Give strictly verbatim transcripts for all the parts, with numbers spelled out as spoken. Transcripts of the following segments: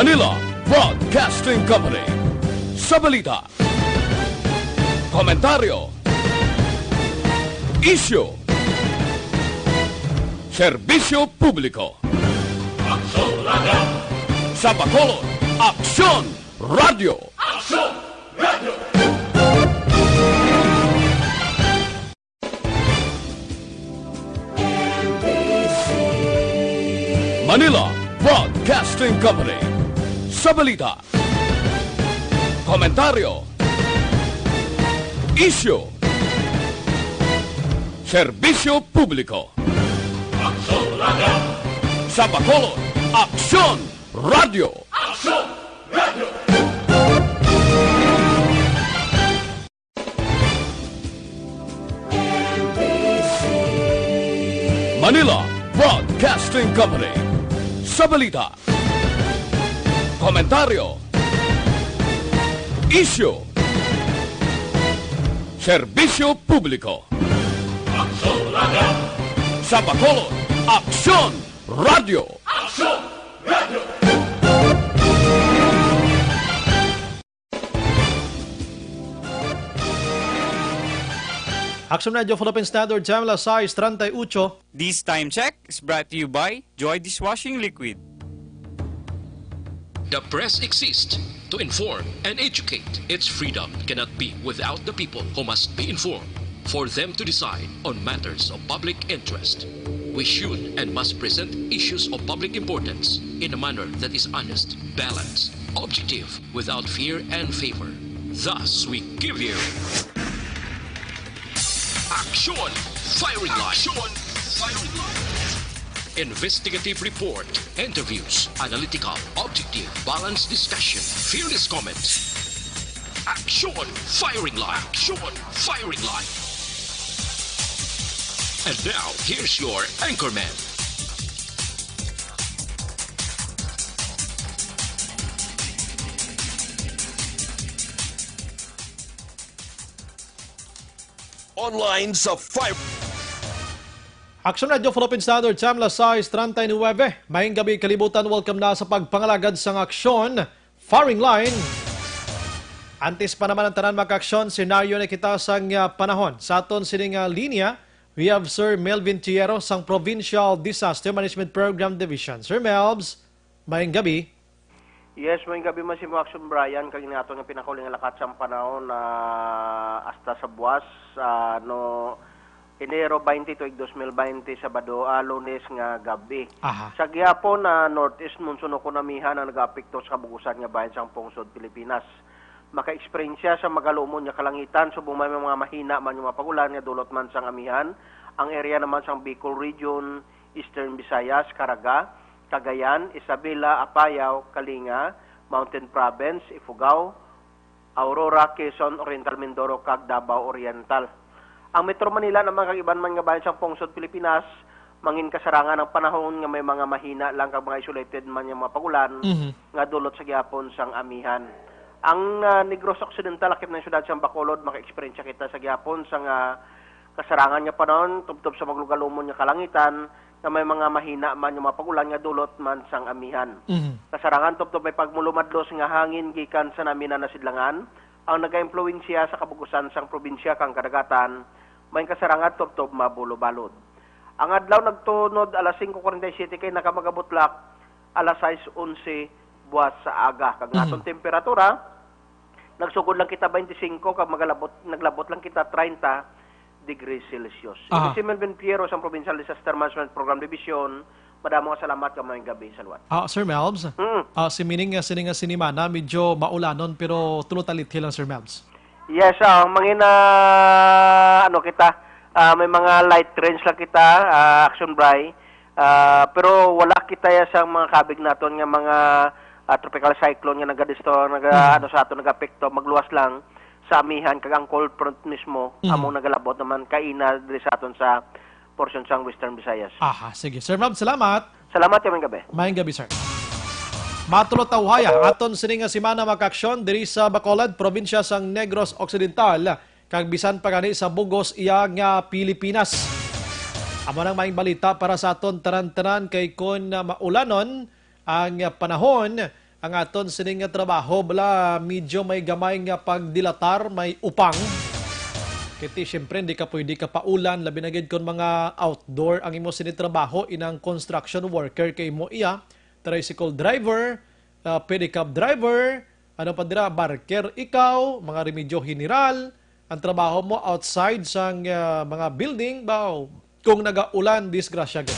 Manila Broadcasting Company. Sa balita, komentaryo, isyu, serbisyo publiko. Aksyon Radio. Sa Bacolod, Aksyon Radio. Aksyon Radio. Manila Broadcasting Company. Sa balita, komentaryo, isyu, serbisyo publiko. Aksyon Radio. Sa Bacolod, Aksyon Radio. Aksyon Radio. Manila Broadcasting Company. Sa balita, komentaryo, isyu, serbisyo publiko. Aksyon Radio. Sa Bacolod, Aksyon Radio. Aksyon Radio. Aksyon Radio Philippine Standard Time, alas sais treinta y ocho. This time check is brought to you by Joy Dishwashing Liquid. The press exists to inform and educate. Its freedom cannot be without the people who must be informed for them to decide on matters of public interest. We should and must present issues of public importance in a manner that is honest, balanced, objective, without fear and favor. Thus, we give you Aksyon Firing Line. Aksyon Firing Line. Investigative report, interviews, analytical, objective, balanced discussion, fearless comments. Aksyon Firing Line. Aksyon Firing Line. And now, here's your anchorman. Online sa Fire. Aksyon Radio Philippine Standard Time, alas sais treinta y nueve. Maayong gabi, kalibutan. Welcome na sa pagpangalagad sang Aksyon Firing Line. Antes pa naman ang tanan, mga kaaksyon, senaryo na kita sang, ah, panahon. Sa aton sining, ah, linya, we have Sir Melvin Tiero sang Provincial Disaster Management Program Division. Sir Melvs, maayong gabi. Yes, maayong gabi man sa imo, Aksyon Brian, kag ini aton nga pinakauli nga lakat sang panahon, ah, hasta sa buwas, ah, no, Enero twenty, tuig dos mil bente, Sabado, ah, Lunes nga gab-i. Aha. Sa gihapon, ah, northeast monsoon o kon amihan ang nagaapekto sa kabug-usan nga bahin sang pungsod Pilipinas. Maka-eksperyensya sa magalumon nga kalangitan subong may mga mahina man nga mga pag-ulan nga dulot man sang amihan ang area naman sang Bicol Region, Eastern Visayas, Caraga, Cagayan, Isabela, Apayao, Kalinga, Mountain Province, Ifugao, Aurora, Quezon Oriental, Mindoro, kag Davao Oriental. Ang Metro Manila naman kag iban man nga bahin sang pungsod Pilipinas, mangin kasarangan ang panahon nga may mga mahina lang kag mga isolated man nga mga pag-ulan Mhm. nga dulot sa gihapon sang amihan. Ang, ah, Negros Occidental, lakip na ang siyudad sang Bacolod, maka-eksperyensya kita sa gihapon sang, ah, kasarangan nga panahon tubtob sa maglugalumon nga kalangitan nga may mga mahina man nga mga pag-ulan nga dulot man sang amihan. Mhm. Kasarangan tubtob may pagmulumadlos nga hangin gikan sa naminan nga sidlangan ang nagaimpluwensya sa kabug-usan sang probinsya kang kadagatan, may kasarangan tubtob mabulobalod. Ang adlaw nagtunod alas singko kuwarenta y siyete kay nakamagabutlak alas sais onse buwas sa aga. Kag ang Mhm. aton temperatura, nagsugod lang kita twenty-five, kag magalabot, naglabot lang kita treinta degrees Celsius. Aha. Ito si Melvin Piero sang Provincial Disaster Management Program Division. Madamo nga salamat kag maayong gabi sa liwat. Ah, Sir Melvs? Mm. Ah, si meaning nga sini nga sinimana medyo maulanon pero tulo talithil lang, Sir Melvs. Yes, ah, mangin, ah, ano kita, ah, may mga light rains lang kita, ah, Action Bry. Ah, pero wala kita ya sa mga kabig naton nga mga, ah, tropical cyclone nga nagadisturb, naga, Mhm. ano, sa aton, nagapekto, magluwas lang sa amihan kag ang cold front mismo Mhm. among nagalabot naman kaina diri sa aton sa porsyon sang Western Visayas. Aha, sige. Sir Melvs, salamat. Salamat, maayong gabi. Maayong gabi, sir. Matulot ta uhaya ang aton sini nga semana, mga kaaksyon, diri sa Bacolod, probinsya sang Negros Occidental, kag bisan pa gani sa bug-os iya nga Pilipinas. Amo nang maayong balita para sa aton tanan-tanan, kay kon, ah, maulanon ang panahon, Ang aton sini nga trabaho, bala, medyo may gamay nga pagdilatar, may upang. Kay ti, siyempre, hindi ka pwede kapaulan, labi na gid kung mga outdoor ang imo sini trabaho, inang construction worker kay mo iya, tricycle driver, ah, pedicab driver, ano pa dira, barker ikaw, mga remedyo general, ang trabaho mo outside sang, ah, mga building, ba, kung nagaulan, disgrasya gid.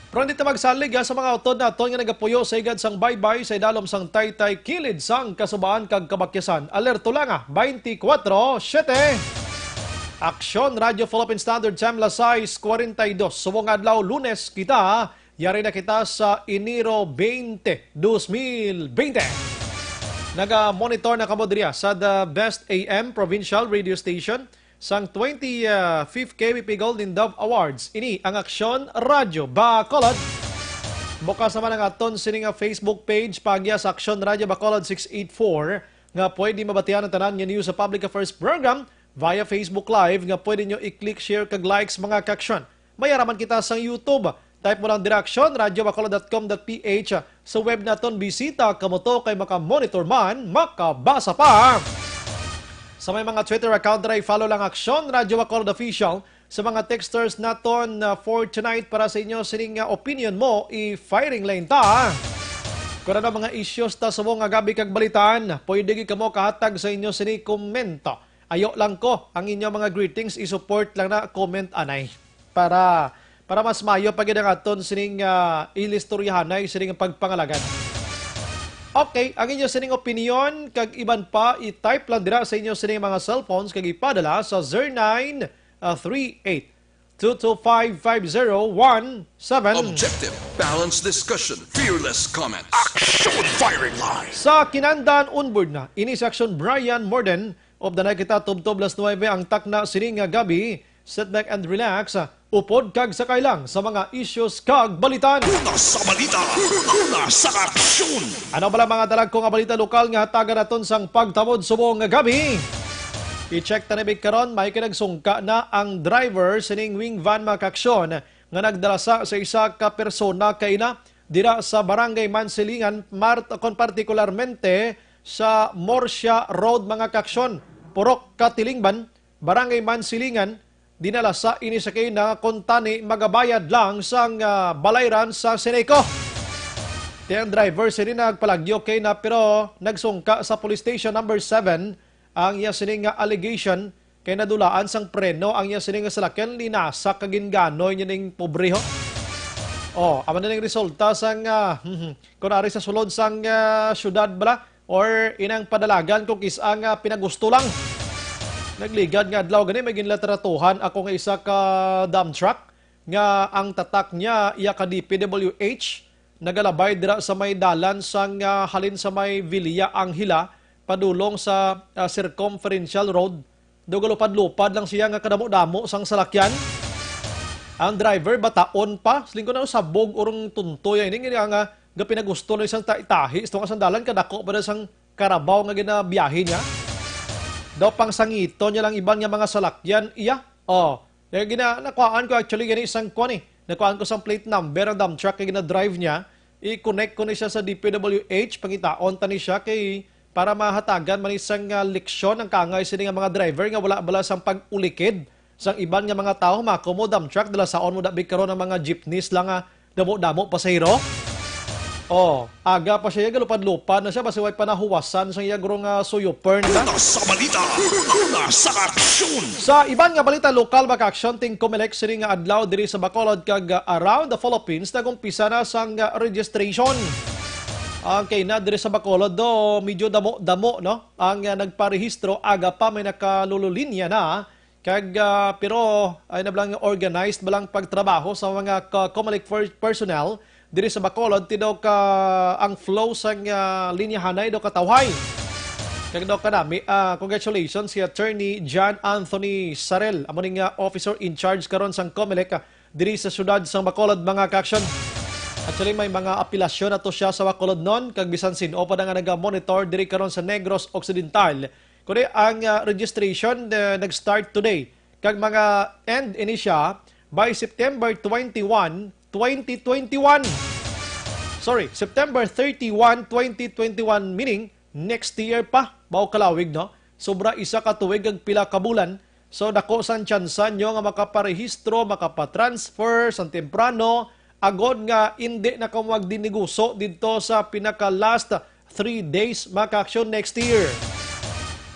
Pero hindi ta magsalig, ha, sa mga utod naton nga nagapuyo sa higad sang baybay sa idalom sang taytay, kilid sang kasubaan kag kabakyasan. Alerto lang, ha, twenty-four seven. Aksyon Radio Philippine Standard Time, las sais kwarenta y dos. Subong adlaw, Lunes kita, ha. Yari na kita sa Enero twenty, dos mil bente. Naga-monitor na kamo diri sa The Best A M Provincial Radio Station sang twenty-fifth K B P Golden Dove Awards. Ini ang Aksyon Radyo Bacolod. Bukas naman ang aton sini nga Facebook page, paagya sa Aksyon Radyo Bacolod six eight four, nga pwede mabatian ang tanan nga news sa Public Affairs Program via Facebook Live, nga pwede nyo i-click, share, kag likes, mga kaaksyon. May araman kita sa YouTube. Type mo lang dira, aksyon radio bacolod dot com dot P H. Sa web naton, bisita kamo to kay maka-monitor man, makabasa pa. Sa may mga Twitter account dira, i-follow lang Aksyon Radio Bacolod Official. Sa mga texters naton, uh, for tonight, para sa inyo sining, uh, opinion mo, i-firing line ta. Kung ano mga issues ta subong nga gabi kag balitaan, pwede gyud kamo kahatag sa inyo sini komento. Ayo lang ko ang inyo mga greetings, i-support lang na comment anay. Para, para mas mayo pa gid ang aton sining, ah, ilistoryahanay sining pagpangalagan. Okay, ang inyo sining opinion kag iban pa, i-type lang dira sa inyo sining mga cellphones kag ipadala sa zero nine three eight two two five five zero one seven. Objective, balanced discussion, fearless comments. Action firing line. Sa kinandan, onboard na. Ini si Action Brian Morden. Updanay kita tubtob las nuebe ang takna sining nga gabi. Sit back and relax. Upod kag sakay lang sa mga issues kag balitan. Una sa balita, una sa aksyon. Ano bala mga dalagko nga balita lokal nga hatagan naton sang pagtamod subong nga gabi? I-check ta ni big karon, may kinagsungka na ang driver sining wing van, mga kaaksyon, nga nagdala sa, sa isa ka persona kaina dira sa Barangay Mansilingan, Mart-, kon partikularmente sa Murcia Road, mga kaaksyon, Purok Katilingban, Barangay Mansilingan, dinala sa ini sa kay na kuntani magabayad lang sang, ah, balayran sa Seneco. Ti ang driver sini nagpalagyo kay na, pero nagsungka sa Police Station Number Seven ang iya sini nga allegation kay nadulaan sang preno ang iya sini nga salakyan, linasak kag ginganoy niya ning pobre ho. Oh, amo na ning resulta sang, ah, kunwari sa sulod sang, ah, syudad bala, or inang padalagan kung kis-a nga pinagusto lang. Nagligad nga adlaw gani, may ginlitratuhan ako nga isa ka dump truck nga ang tatak niya iya ka D P W H, nagalabay dira sa may dalan sang, ah, halin sa may Villa Angela padulong sa, ah, Circumferential Road. Daw galupad-lupad lang siya nga kadamo-damo sang salakyan. Ang driver bataon pa, siling ko na, sabog urong tuntoy ini nga, nga, nga pinagusto na isang ta-, tahi, ito nga sang dalan, kadako pa na sang karabaw nga ginabiyahe niya. Daw pang sangito niya lang iban nga mga salakyan, iya. Oh, kaya gina, nakuhaan ko actually gani isang kwan eh. Nakuhaan ko sang plate number ang dump truck nga gina-drive niya. I-connect ko ni siya sa D P W H, pangitaon ta ni siya kay para mahatagan man isang, ah, leksyon ang kaangay sini nga mga driver nga wala bala sang pag-ulikid sang iban nga mga tawo. Mako mo dump truck, dala saon mo dabi karon ang mga jeepneys lang nga damo-damo pasahero. Oh, aga pa siya, galupad-lupad na siya, basi way panahuwasan sa iya guro nga suyupern na. Una sa balita, una sa aksyon. Sa iban nga balita lokal, mga kaaksyon, ting Comelec sini nga adlaw diri sa Bacolod kag, ah, around the Philippines, nag-umpisa na sang, ah, registration. Ang kay na diri sa Bacolod do, medyo damo-damo, no? Ang, ah, nagparehistro, aga pa may nakalulolinya na. Kag, ah, pero ay na bala nga organized bala ang pagtrabaho sa mga ka-, Comelec per-, personnel diri sa Bacolod, ti daw ka ang flow sang, ah, linyahanay daw katawhay. Kag daw kanami, ah, congratulations si Attorney John Anthony Sarel, amo ni nga officer in charge karon sang Comelec, ah, diri sa siyudad sang Bacolod, mga kaaksyon. Actually, may mga apilasyon na to siya sa Bacolod non, kag bisan sin-o pa na nga naga-monitor diri karon sa Negros Occidental. Kundi ang, ah, registration, ah, nag-start today. Kag mga end ini siya by September twenty-one, twenty twenty-one. Sorry, September thirty-one, twenty twenty-one, meaning next year pa. Mao kalawig, no? Sobra isa ka tuig ag pila ka bulan. So, dako sang tsansa nyo nga makaparehistro, makapatransfer sang temprano, agod nga indi na kamo magdiniguso didto sa pinaka-last three days, mga ka-aksyon, next year.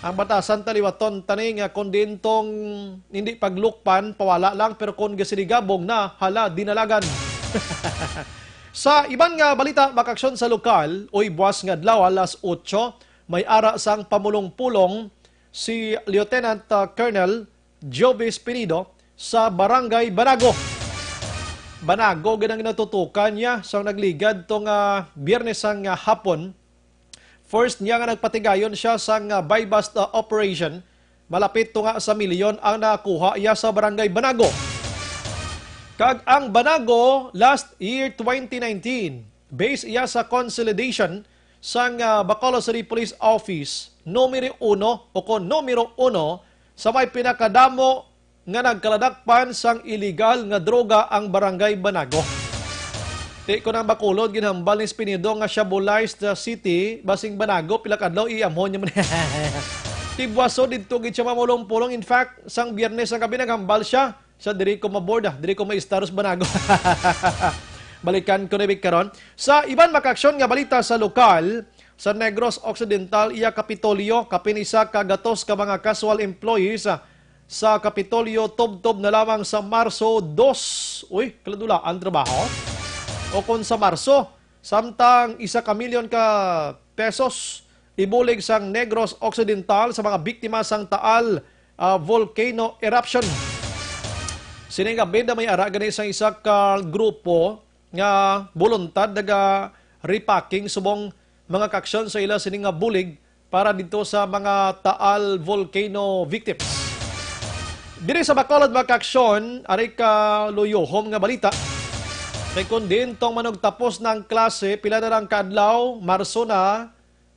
Ang batasan, taliwaton tani nga kung diin tong hindi paglukpan, pawala lang, pero kung gasiligabong na, hala, dinalagan. Sa iban nga balita, mga ka-aksyon, sa lokal, uy, buwas nga adlaw, alas otso, may ara sang pamulong-pulong si Lieutenant, ah, Colonel Jovis Pinido sa Barangay Banago. Banago gid ang natutukan niya sa nagligad to nga Biyernes sang, ah, hapon. First niya nga nagpatigayon siya sang, ah, buy-bust, ah, operation. Malapit to nga sa milyon ang nakuha iya sa Barangay Banago. Kag ang Banago last year, twenty nineteen, based iya sa consolidation sang, ah, Bacolod City Police Office, numero uno o kon numero uno sa may pinakadamo nga nagkaladakpan sang iligal nga droga ang Barangay Banago. Ti ko nang Bacolod, ginhambal ni Spinido nga siya bulay sa city, basing Banago, pila ka adlaw, iamhon niya man. Tibwaso didto gid siya mamulong-pulong. In fact, sang Biyernes nga gabi, naghambal siya. Siya, diri ko maboard, ah. Diri ko ma-star sa Banago. Balikan ko na big karon. Sa iban, mga ka-aksyon, nga balita sa lokal, sa Negros Occidental, iya Kapitolyo, kapin isa ka gatos ka mga casual employees, ah, sa Kapitolyo tubtob na lamang sa Marso dos. Uy, kaladulaan trabaho. O kung sa Marso, samtang isa ka milyon ka pesos ibulig sang Negros Occidental sa mga biktima sang Taal, ah, volcano eruption. Sini nga bida may ara gani sang isa ka grupo nga voluntad naga repacking subong mga ka-aksyon sa ila sini nga bulig para dito sa mga Taal volcano victims. Diri sa Bacolod, mga ka-aksyon, ari ka luyohom nga balita. Kay kung diin tong manugtapos na ang klase, pila na lang ka adlaw, Marso na,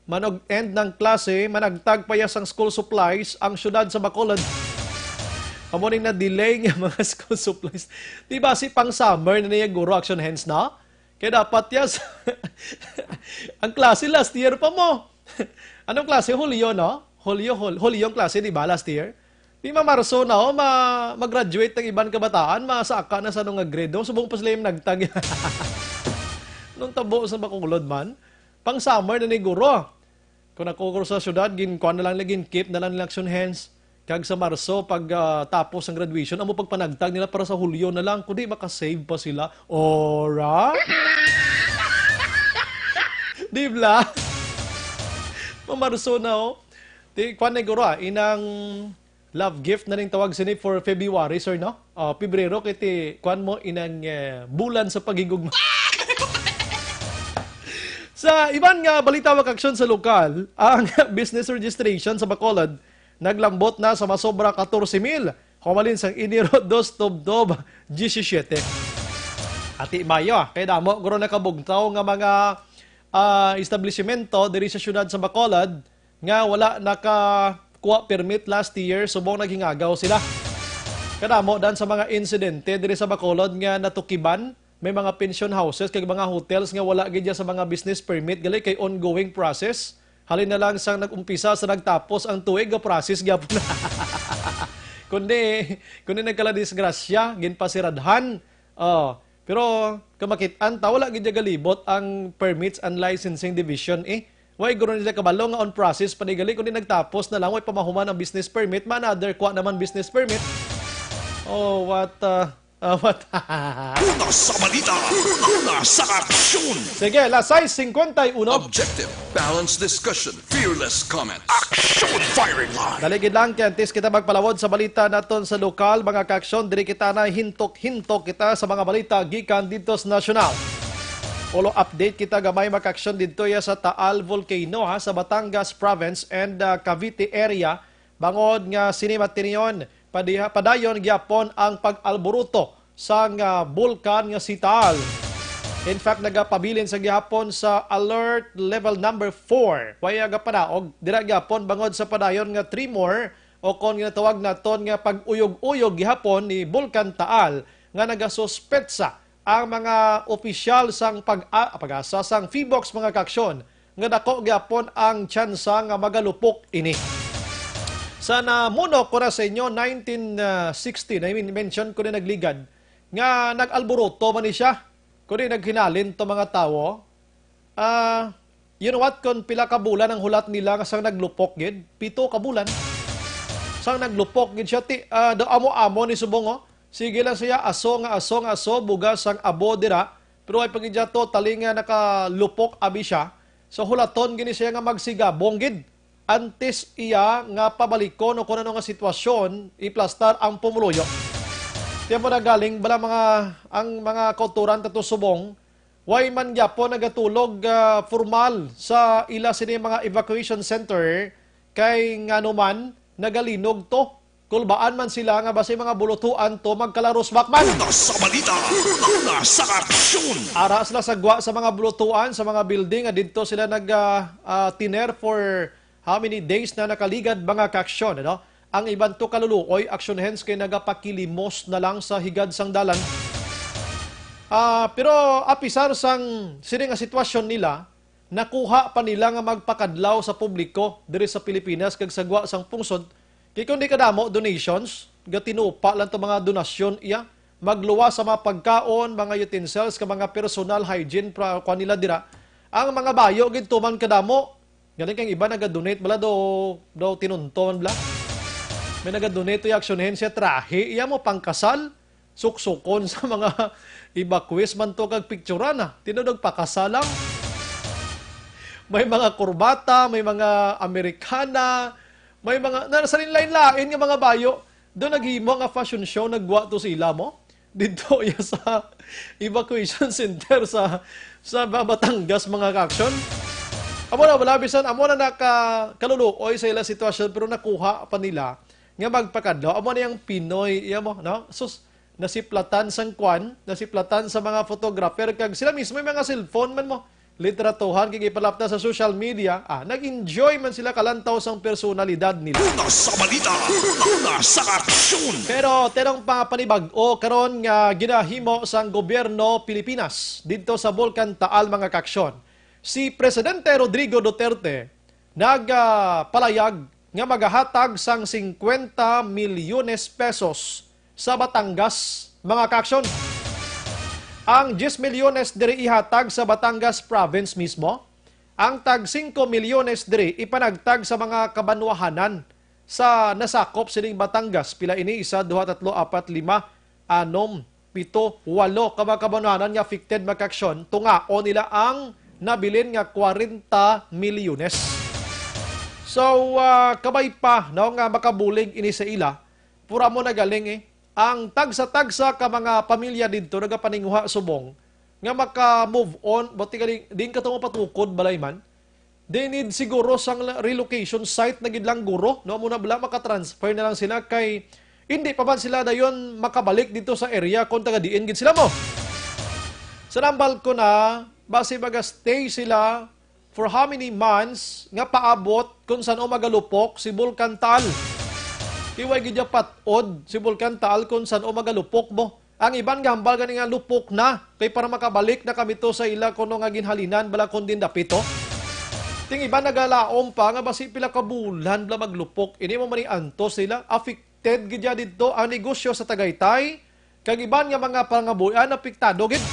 manug-end ng klase, managtag pa ya sang school supplies ang syudad sa Bacolod. Amo ning na-delay nga mga school supplies. Di ba si pang summer na niya guro, action hands na? Kaya dapat, yes. Ang klase last year pa mo. Anong klase? Hulyo, no? Hulyo, Hul-, Hulyo ang klase, di ba, last year? Di ma Marso na, oh, ma mag-graduate ang iban kabataan, masaka na sa ano nga grade, no? Subong pa sila yung nagtag. Nung tabo sa Bacolod man, pang summer na ni guro. Kung ako ko sa syudad, gin-, kuwan na lang nila, gin-keep na lang nila action hands. Kag sa Marso, pag, ah, tapos ang graduation, amo pagpanagtag nila para sa Hulyo na lang, kundi makasave pa sila. Ora? Di bla? Mamarso na, oh. Ti, kuwan na guro, ah, inang love gift na ning tawag sini for February, sir, no? Oh, Pebrero, kay ti, kuwan mo, inang, eh, bulan sa paghigugma. Sa iban nga balita, mga ka-aksyon, sa lokal, ang business registration sa Bacolod naglambot na sa masobra katorse mil humalin sang Enero dos tubtob diyesisiyete. Ati Mayo, ah, kay damo guro nakabugtaw nga mga, ah, establisimento diri sa siyudad sa Bacolod nga wala nakakuha permit last year, subong naghingagaw sila. Kadamo dan sa mga insidente diri sa Bacolod nga natukiban. May mga pension houses kag mga hotels nga wala gid sa mga business permit, gali kay ongoing process. Halin na lang sang nag-umpisa sa nagtapos ang tuig nga process gyapon. Kundi, kundi nagkala disgrasya, ginpasiradhan. Oh, pero kamakit-an ta, wala gid galibot ang Permits and Licensing Division, eh. Way guro nila kabalo nga on process pa ni gali, kundi nagtapos na lang, way pamahuman ang business permit, ma another kuha naman business permit. Oh, what, uh, uh, what? Una sa balita, una sa aksyon. Sige, alas sais cincuenta y uno. Objective, balanced discussion, fearless comment. Action firing line. Dali gid lang, kay antes kita magpalawod sa balita naton sa lokal, mga ka-aksyon, diri kita na hintok-hintok kita sa mga balita gikan dito sa nasyonal. Ulo update kita gamay, mga ka-aksyon, dito ya sa Taal Volcano, ha, sa Batangas Province and, uh, Cavite area. Bangod nga sini matinion, padiha-, padayon gyapon ang pag-alburuto sang, ah, bulkan nga si Taal. In fact, nagapabilin sa gihapon sa alert level number four. Way gapanaog dira gyapon bangod sa padayon nga tremor o kon ginatawag naton nga pag-uyog-uyog gihapon ni Bulkan Taal nga nagasuspetsa ang mga opisyal sang pag a- pag-asa sang PHIVOLCS, mga kaaksyon, nga dako gyapon ang tsansa nga magalupok ini. Sa namuno ko na sa inyo, nineteen sixty, na mention ko na nagligad, nga nag-alboroto man ni siya, kundi naghinalin to mga tawo. Ah, you know what? Kung pila ka bulan ang hulat nila nga sang naglupok gid, pito ka bulan. Sang naglupok gid siya, ti, ah, daw amo-amo ni subong, oh. Sige lang siya, aso nga aso nga aso, bugas sang abo dira. Pero ay pa gid siya totally nga nakalupok abi siya. So hulaton gini siya nga magsigabong gid antes iya nga pabalikon o kung ano nga sitwasyon, iplastar ang pumuluyo. Kaya mo na galing bala mga, ang mga kauturan tato subong, way man gyapon nagatulog, ah, formal sa ila sini mga evacuation center, kay ngano man nagalinog to. Kulbaan man sila nga basi mga bulutuan to magkalarosbak man. Una sa balita, una sa aksyon. Ara sila sa gwa sa mga bulutuan, sa mga building, nga didto sila nag, ah, ah, tiner for how many days na nakaligad, mga kaaksyon, ano? Ang iban to kaluluoy, aksyon hens kay nagapakilimos na lang sa higad sang dalan. Ah, pero apisar sang sini nga sitwasyon nila, nakuha pa nila nga magpakadlaw sa publiko diri sa Pilipinas kag sa gwa sang pungsod, kay kun di kadamo donations, gatinupa lang to mga donasyon iya, magluwas sa mga pagkaon, mga utensils, ka mga personal hygiene pra, kuan nila dira. Ang mga bayo gid tuman kadamo. Galing kang iba naga-donate bala do, do tinunton bala. May naga-donate to yung aksyon hensya trahe iya mo pangkasal, suksukon sa mga evacuees man to kag picturean na. Tinudog pakasalang. May mga kurbata, may mga Amerikana, may mga, na, sa lain-lain nga mga bayo. Doon naghimo nga fashion show, nagwa to sila mo. Dito iya sa evacuation center sa, sa Ba-, Batangas, mga kaaksyon. Amo na, wala, bisan, amo na naka-, kaluluoy sa ila sitwasyon, pero nakuha pa nila nga magpakadlaw. Amo na yung Pinoy, iya mo, no? Sus, nasiplatan sang kwan, nasiplatan sa mga photographer, kag sila mismo yung mga cellphone man mo. Litratuhan, kag ipalapta sa social media. Ah, nag-enjoy man sila kalantaw sang personalidad nila. Una sa balita, una sa aksyon. Pero terong pa panibag-o karon nga ginahimo sang gobyerno Pilipinas didto sa Bulkan Taal, mga kaaksyon. Si Presidente Rodrigo Duterte nagapalayag nga magahatag sang singkwenta milyones pesos sa Batangas, mga kaaksyon. Ang diyes milyones diri ihatag sa Batangas Province mismo, ang tag singko milyones diri ipanagtag sa mga kabanwahanan sa nasakop sining Batangas. Pila ini? Isa, duha, tatlo, apat, lima, anom, pito, walo ka mga kabanwahanan nga affected, mga kaaksyon, tungaon nila ang nabilin nga kwarenta milyones. So, ah, kabay pa, no, nga makabulig ini sa ila, pura mo nagaling, eh. Ang tagsa-tagsa ka mga pamilya didto nagapaninguha subong nga maka-move on, bati ka di, di ka to mapatukod, balay man. They need siguro sang la-, relocation site na gid lang guro, no? Muna bala maka-transfer na lang sila kay hindi pa man sila dayon makabalik dito sa area kung taga diin gid sila mo. Sa nambal ko na, basi maga-stay sila for how many months nga paabot kung san-o magalupok si Bulkan Taal. Kiway gid niya patod si Bulkan Taal kung san-o magalupok mo. Ang iban nga hambal gani nga lupok na, kay para makabalik na kami to sa ila kuno nga ginhalinan, bala kon din dapito. Ting iban nagalaom pa nga basi pila ka bulan bala maglupok. Ini mo man antos nila, affected gid ya didto ang negosyo sa Tagaytay, kag iban nga mga pangabuhian apektado gid.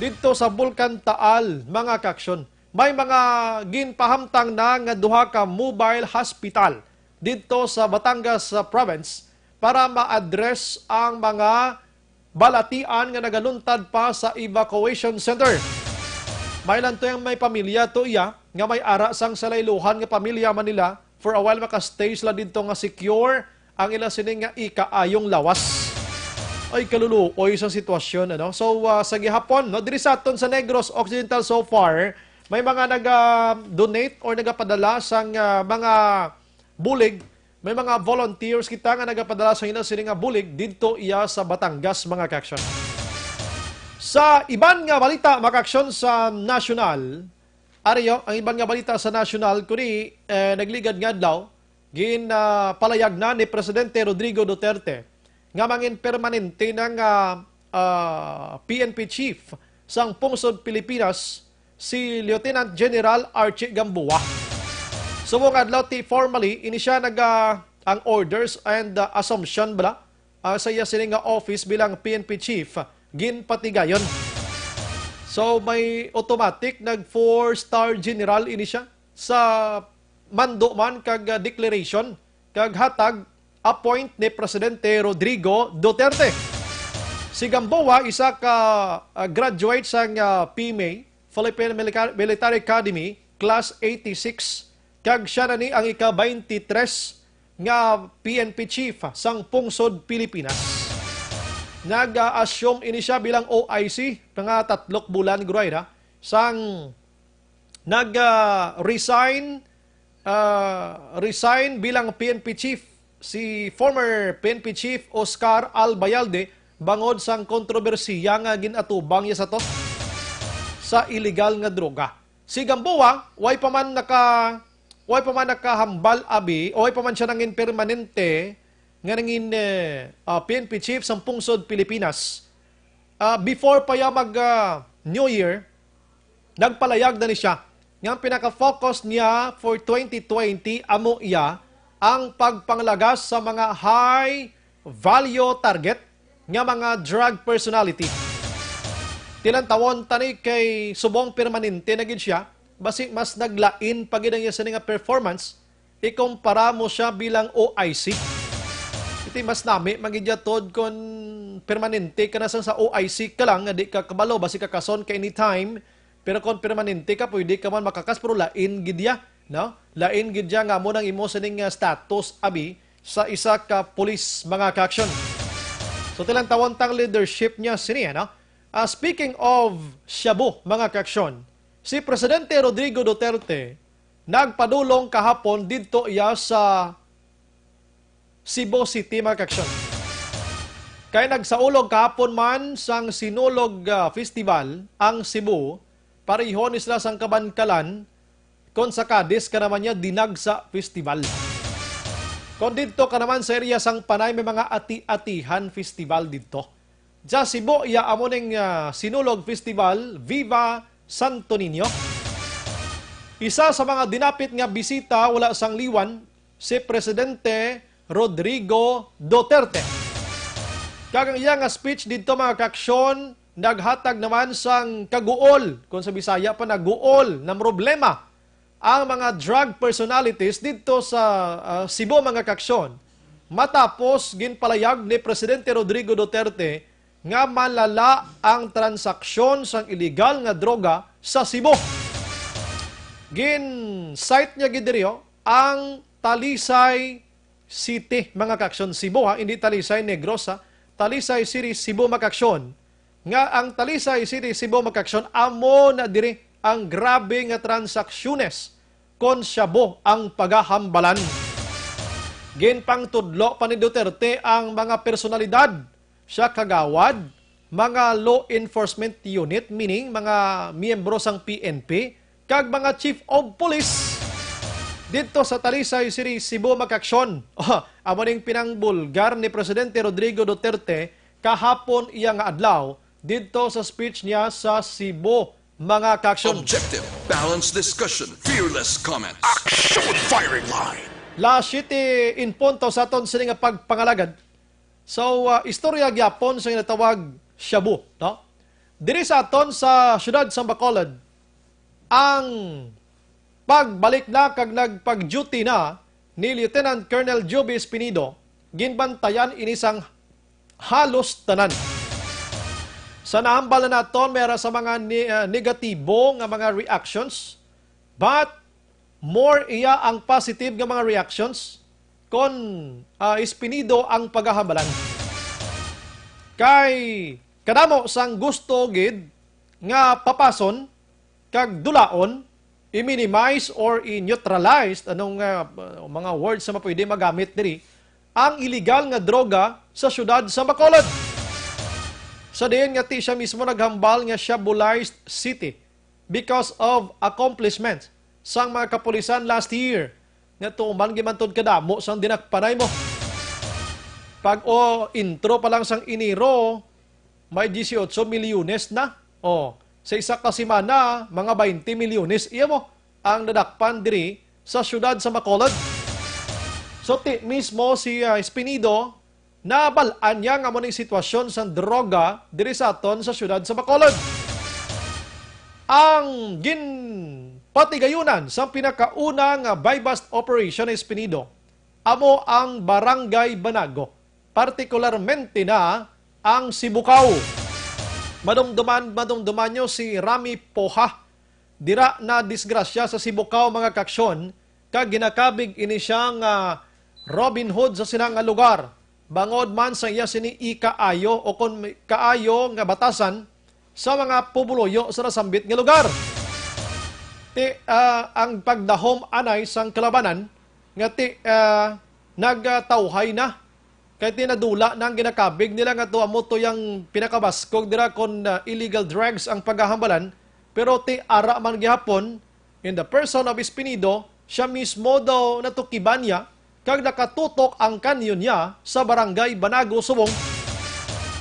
Didto sa Bulkan Taal, mga kaaksyon, may mga ginpahamtang na nga duha ka mobile hospital didto sa Batangas, ah, province para ma-address ang mga balatian nga nagaluntad pa sa evacuation center. May lang to yung may pamilya to iya nga may ara sang salayluhan nga pamilya man nila for a while makastay sila didto nga secure ang ila sining nga ikaayong lawas. Ay, kaluluoy sa sitwasyon, ano? So, ah, sa gihapon, no, diri sa aton sa Negros Occidental so far, may mga naga-donate or nagapadala sang, ah, mga bulig. May mga volunteers kita nga nagapadala sa ila sini nga bulig didto iya sa Batangas, mga kaaksyon. Sa iban nga balita, mga kaaksyon, sa nasyonal, ariyo, ang iban nga balita sa nasyonal, kuni, eh, nagligad nga adlaw, gin, ah, palayag na ni Presidente Rodrigo Duterte nga mangin permanente na nga ah, P N P chief sang pungsod Pilipinas, si Lieutenant General Archie Gamboa. Subong adlaw ti formally ini siya nag, ah, ang orders and, ah, assumption bala, ah, sa iya sini nga office bilang P N P chief ginpatigayon. So may automatic nag four star general ini siya sa mando man kag, ah, declaration kag hatag appoint ni Presidente Rodrigo Duterte. Si Gamboa isa ka, ah, graduate sang, ah, P M A, Philippine Milica-, Military Academy, Class eighty-six, kag siya na ni ang ika-twenty-three nga P N P chief sang pungsod Pilipinas. Nag-assume ini siya bilang O I C, mga tatlok bulan, guro, ra, sang nag, ah, resign, ah, resign bilang P N P chief si former P N P chief Oscar Albayalde bangod sang kontrobersiya nga ginatubang niya sa to sa iligal nga droga. Si Gamboa, way pa man naka-, way pa man nakahambal abi, o way pa man siya nangin permanente nga nangin, eh, ah, P N P chief sang pungsod Pilipinas. Ah, before pa ya mag, ah, New Year, nagpalayag na ni siya nga ang pinaka-focus niya for twenty twenty amo iya ang pagpanglagas sa mga high value target nga mga drug personality. Tilantawon ta ni kay subong permanente na gid siya, basi mas naglain pa gid ang iya sini nga performance ikumpara mo siya bilang O I C. Iti mas nami man gid ya, Tod, kon permanente ka na sang sa O I C ka lang nga di ka kabalo, basi ka kason ka anytime. Pero kon permanente ka, pwede ka man makakas, pero lain gid ya, no? Lain gid ya nga amo nang imo sining, ah, status abi sa isa ka pulis, mga ka-aksyon. So, tilantawon tang leadership niya sini, no? Ah, speaking of shabu, mga ka-aksyon, si Presidente Rodrigo Duterte nagpadulong kahapon didto iya sa Cebu City, mga ka-aksyon. Kay nagsaulog kahapon man sang Sinulog, ah, Festival ang Cebu, pareho ni sila sang Kabankalan, kon sa Cadiz ka naman niya, Dinagsa Festival. Kon didto ka naman sa area sang Panay, may mga Ati-Atihan Festival didto. Sa Cebu, iya amo ning, ah, Sinulog Festival, Viva Santo Niño. Isa sa mga dinapit nga bisita wala sang liwan, si Presidente Rodrigo Duterte. Kag ang iya nga speech didto, mga ka-aksyon, naghatag naman sang kaguol, kung sa Bisaya pa, naguol, na problema ang mga drug personalities didto sa, ah, Cebu, mga ka-aksyon, matapos ginpalayag ni Presidente Rodrigo Duterte nga malala ang transaksyon sang iligal nga droga sa Cebu. Gin-cite niya gid diri, oh, ang Talisay City, mga ka-aksyon, Cebu, ha, hindi Talisay Negros, ha, Talisay City, Cebu, mga ka-aksyon, nga ang Talisay City, Cebu, mga ka-aksyon, amo na diri ang grabe nga transaksyones kon shabu ang pagahambalan. Ginpangtudlo pa ni Duterte ang mga personalidad sa kagawad, mga law enforcement unit, meaning mga miyembro sang P N P, kag mga chief of police didto sa Talisay City, Cebu, mga ka-aksyon. Amo ning pinangbulgar ni Presidente Rodrigo Duterte kahapon iya nga adlaw didto sa speech niya sa Cebu, mga ka-aksyon. Objective, balanced discussion, fearless comment. Action firing line! Las siete in punto sa aton sini nga pagpangalagad. So, ah, istorya gyapon sa ginatawag shabu, no? Diri sa aton sa siyudad sa Bacolod, ang pagbalik na kag nagpag-duty na ni Lieutenant Colonel Joby Espinido, ginbantayan ini sang halos tanan. Sa nahambal na naton, may ara sa mga ni-, ah, negatibo nga mga reactions, but more iya ang positive nga mga reactions kon, ah, Espinido ang pagahambalan. Kay kadamo sang gusto gid nga papason kag dulaon, i-minimize or i-neutralize, anong, ah, mga words na pwede magamit diri, ang iligal nga droga sa siyudad sa Bacolod. Sa diin nga ti siya mismo naghambal nga shabulized city because of accomplishments sang mga kapulisan last year, nga tuman gid man tod kadamo sang dinakpanay mo. Pag, o, intro pa lang sang Enero, may dieciocho milyones na. O, sa isa ka semana, mga baynte milyones. Iya mo, ang nadakpan diri sa siyudad sa Bacolod. So, ti mismo si, ah, Espinido, nabal-an niya nga amo ning sitwasyon sang droga diri sa aton sa siyudad sa Bacolod. Ang ginpatigayunan sang pinakauna nga buy-bust operation ni Espinido amo ang Barangay Banago, partikularmente na ang Sibukaw. Madumduman, madumduman nyo si Rami Poha. Dira na disgrasya sa Sibukaw, mga kaaksyon, kag ginakabig ini siya nga Robin Hood sa sina nga lugar, bangod man sa iya sini ikaayo o kon may kaayo nga batasan sa mga pumuluyo sa nasambit nga lugar. Ti, ah, ang pagdahom anay sang kalabanan nga ti, ah, nagtawhay na. Kay ti nadula na ang ginakabig nila nga to amo to yang pinakabaskog dira kon, ah, illegal drugs ang paghahambalan, pero ti ara man gihapon, in the person of Espinido, siya mismo daw natukiban niya kag nakatutok ang kanyon niya sa Barangay Banago, Subong.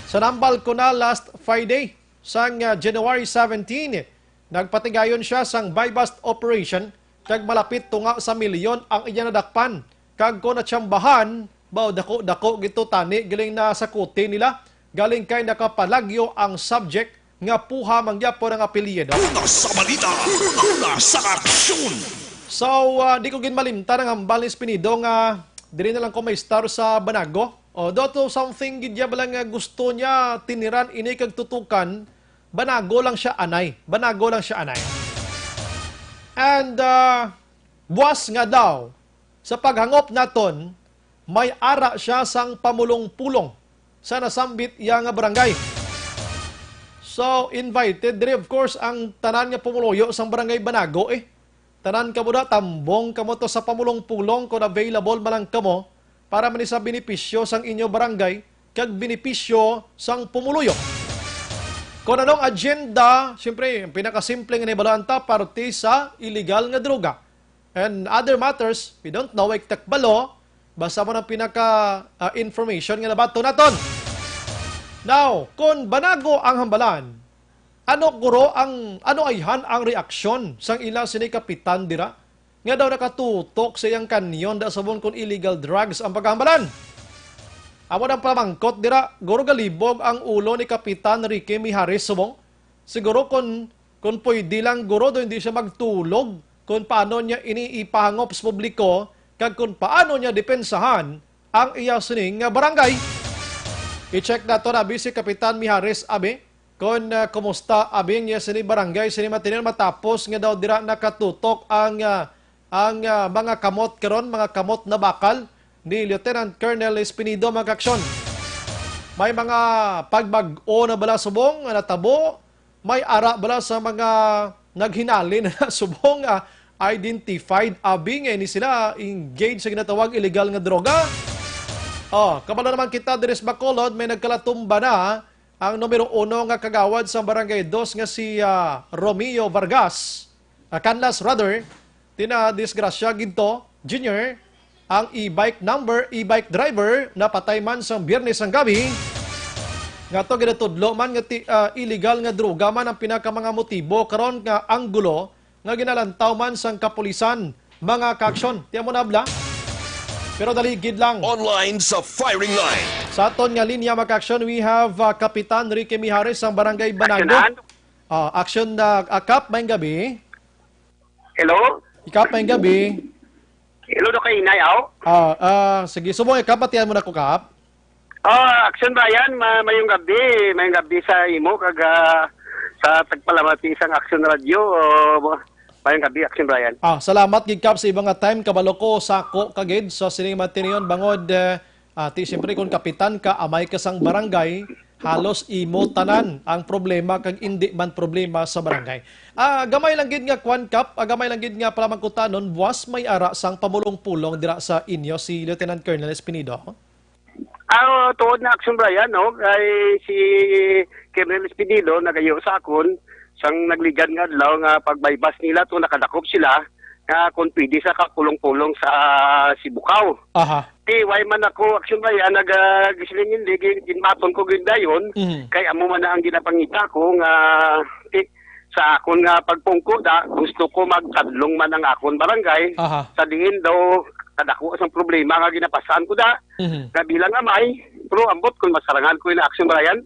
Sa nambal ko na last Friday, sang, ah, January seventeen, nagpatigayon siya sang buy-bust operation kag malapit tunga sa milyon ang iya nadakpan. Kag kon natsambahan, baw dako-dako gito tani galing na sa kuti nila, galing kay nakapalagyo ang subject nga Puha man gyapon ang apelyido. Una sa balita, una sa aksyon. So, ah, di ko gid malimtan ang hambal ni Espinido nga diri na lang ko maistar sa Banago. O, do to something gid ya bala nga gusto niya tiniran ini kag tutukan, Banago lang siya anay. Banago lang siya anay. And, ah, buwas nga daw, sa paghangop naton, may ara siya sang pamulong-pulong sa nasambit iya nga barangay. So, invited diri, of course, ang tanan nga pumuluyo sang Barangay Banago, eh. Tanan kamo na, tambong kamo to sa pamulong-pulong kon available man lang kamo para man sa benepisyo sang inyo barangay kag benepisyo sang pumuluyo. Kon anong agenda, siyempre, ang pinakasimple nga nahibaluan ta, parte sa illegal nga droga. And other matters, we don't know, wala ta kabalo, basta mo ng pinaka, ah, information nga nabato naton. Now, kon Banago ang hambalan, ano guro ang, ano ayhan ang reaksyon sang ila sini kapitan dira? Nga daw nakatutok sa iyang kanyon da subong kon illegal drugs ang pagkahambalan. Amo nang pamangkot dira, guro galibog ang ulo ni Kapitan Ricky Mijares subong. Siguro kon, kon pwede lang guro do hindi siya magtulog kon paano niya ini ipahangop sa publiko kag kon paano niya depensahan ang iya sining nga barangay. I-check nato na abi si Kapitan Mijares abi. Kon, ah, kumusta abi ang iya sini barangay sini Matinon matapos nga daw dira nakatutok ang, ah, ang, ah, mga kamot karon, mga kamot na bakal ni Lieutenant Colonel Espinido, mga kaaksyon. May mga pagbag-o na bala subong nga natabo? May ara bala sa mga naghinalin na subong, ah, identified abi nga ini sila engaged sa ginatawag illegal nga droga? Oh, kabalo naman kita diri sa Bacolod, may nagkalatumba na ang numero uno nga kagawad sa Barangay Dos nga si, ah, Romeo Vargas, ah, Canlas rather, tinadisgrasya gid to, Junior, ang e-bike number, e-bike driver napatay man sang Biyernes sang gabi. Nga to ginatudlo man nga ti-, ah, illegal nga droga man ang pinaka mga motibo karon nga anggulo nga ginalantaw man sang kapulisan, mga kaaksyon. Tiyan mo na, bla? Pero daligid lang. Online sa firing line. Sa aton nga linya, mga kaaksyon, we have, uh, Kapitan Ricky Mijares sang Barangay Banago. Aksyonan. Ah, aksyon na, ah, Kap, maayong gabi. Hello? Kap, maayong gabi. Hello, do kay Inay, aw? Ah, ah, sige, subong, Kap, batian mo na ko, Kap. Oh, Action Brian, ma-, mayong gabi. Mayong gabi sa imo kag, ah, sa tagpalamati sang Action Radio. Oh, mayong gabi, Action Brian. Ah, salamat gid, Kap, sa imo nga time. Kabalo ko, sako ka gid sa sining Matinon bangod, eh, ah, ti, siyempre, kung kapitan ka, amay ka sang barangay, halos imo tanan ang problema kag indi man problema sa barangay. Ah, gamay lang gid nga kwan, Kap, ah, gamay lang gid nga palamangkutanon, buwas may ara sang pamulong-pulong dira sa inyo si Lieutenant Colonel Espinido? Ah, tuod na, Action Brian, no? Kay si Colonel Espinido nagayo sa akon sang nagligad nga adlaw nga pag-bypass nila to, nakadakop sila nga kung pwede sa kapulong-pulong sa Sibukaw. Aha. Ti, why man ako, Action Brian, nag, ah, gisiling hindi, gi-, ginbaton ko gid dayon, Mhm. kay amo man na ang ginapangita ko nga, ti, sa akon nga pagpungko da, gusto ko magkadlong man ang akon barangay, Aha. sa diin daw kadako sang problema nga ginapasan ko da, Mhm. nga bilang amay, pero ambot kung masarangan ko yung Action Brian.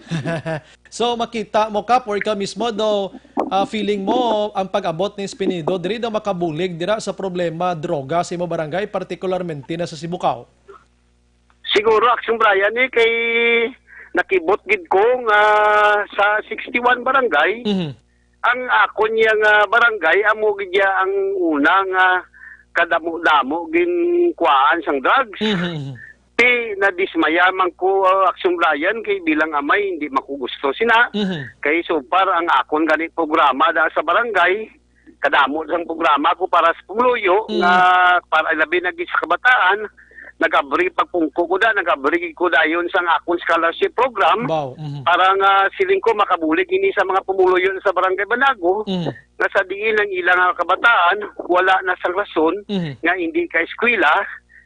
So, makita mo, Kap, or ikaw mismo, do, ah, feeling mo, ang pag-abot ni Espinido, diri daw makabulig dira sa problema droga sa imo barangay, partikularmente na sa Sibukaw? Siguro, Action Brian, eh, kay nakibot gid ko nga sa sixty-one barangay, Mhm. ang akon niya nga barangay, amo gid niya ang una nga kadamo-damo ginkuhaan sang drugs. Mhm, mhm. Ti, nadismaya man ko, uh, Action Brian, kay bilang amay, hindi man ko gusto sina. Mhm. Kay so far, ang akon gani programa da sa barangay, kadamo sang programa ko para sa pumuluyo, Mm. nga para labi na gid sa kabataan, nag-abri pagpungko ko da, nag-abri ko dayon sang akon scholarship program, Wow, mhm. para nga siling ko makabulig ini sa mga pumuluyo sa Barangay Banago, Mm. nga sa diin ang ilang nga kabataan, wala na sang rason Mhm. nga hindi ka eskwela,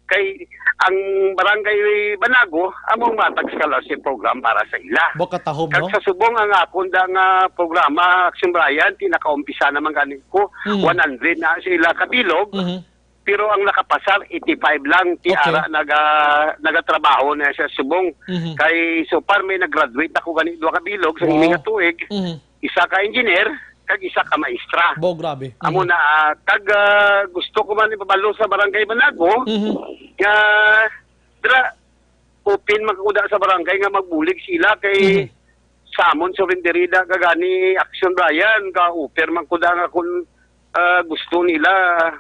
kay ang Barangay Banago among matag scholarship program para sa ila. Baka tahom, Kag no? sa subong ang akon da nga programa, Action Brian, ti nakaumpisa naman gani ko, Mhm. one hundred na sa ila kabilog, Mhm. pero ang nakapasar, eighty-five lang, ti Okay. ara naga-, nagatrabaho na sa subong. Mhm. Kay so far may nag-graduate ako gani duha ka bilog sa Oh. ini nga tuig. Mhm. Isa ka engineer, kag isa ka maestra. Bo, grabe. Amo Mhm. na, ah, kag, ah, gusto ko man ipabalo sa Barangay Banago Mhm. nga dira, open man ko da sa barangay nga magbulig sila kay Mhm. sa amon sa Renderida kagani Action Brian, ka-offer man ko da nga kung, ah, gusto nila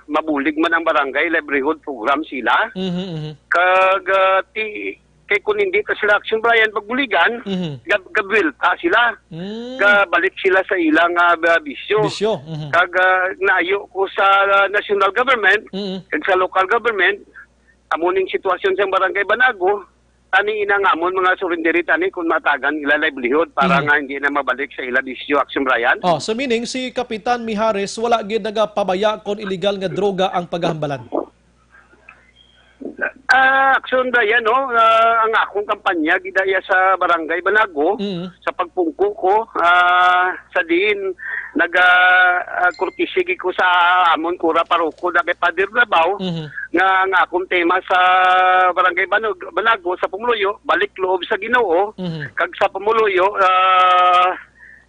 mabulig man ang barangay livelihood program sila. Mhm, mhm. Kag, ah, ti-, kay kung hindi ta sila Action Brian pagbuligan, Mhm. gab-, gabwelta sila. Mm. Gabalik sila sa ilang, ah, ba-, bisyo. Bisyo, mhm. Kag, ah, naayo ko sa, ah, national government, Mhm. kag sa local government, amo ning sitwasyon sa Barangay Banago, tani inangamon mga surrenderi tani kung matagan ila livelihood para Mhm. nga hindi na mabalik sa ila bisyo, Action Brian. Oh, so meaning si Kapitan Mijares wala gid nagapabaya kon illegal nga droga ang paghambalan? Ah, Action Brian, no? Ah, ang akong kampanya gidaya sa Barangay Banago, Mhm. sa pagpungko ko, ah, sa diin naga, ah, kurtisi gid ko sa amon kura paroko na kay Father Labao, Mhm. nga ang akong tema sa Barangay Banog-, Banago sa pumuluyo, balik loob sa Ginoo, Mhm. kag sa pumuluyo, ah,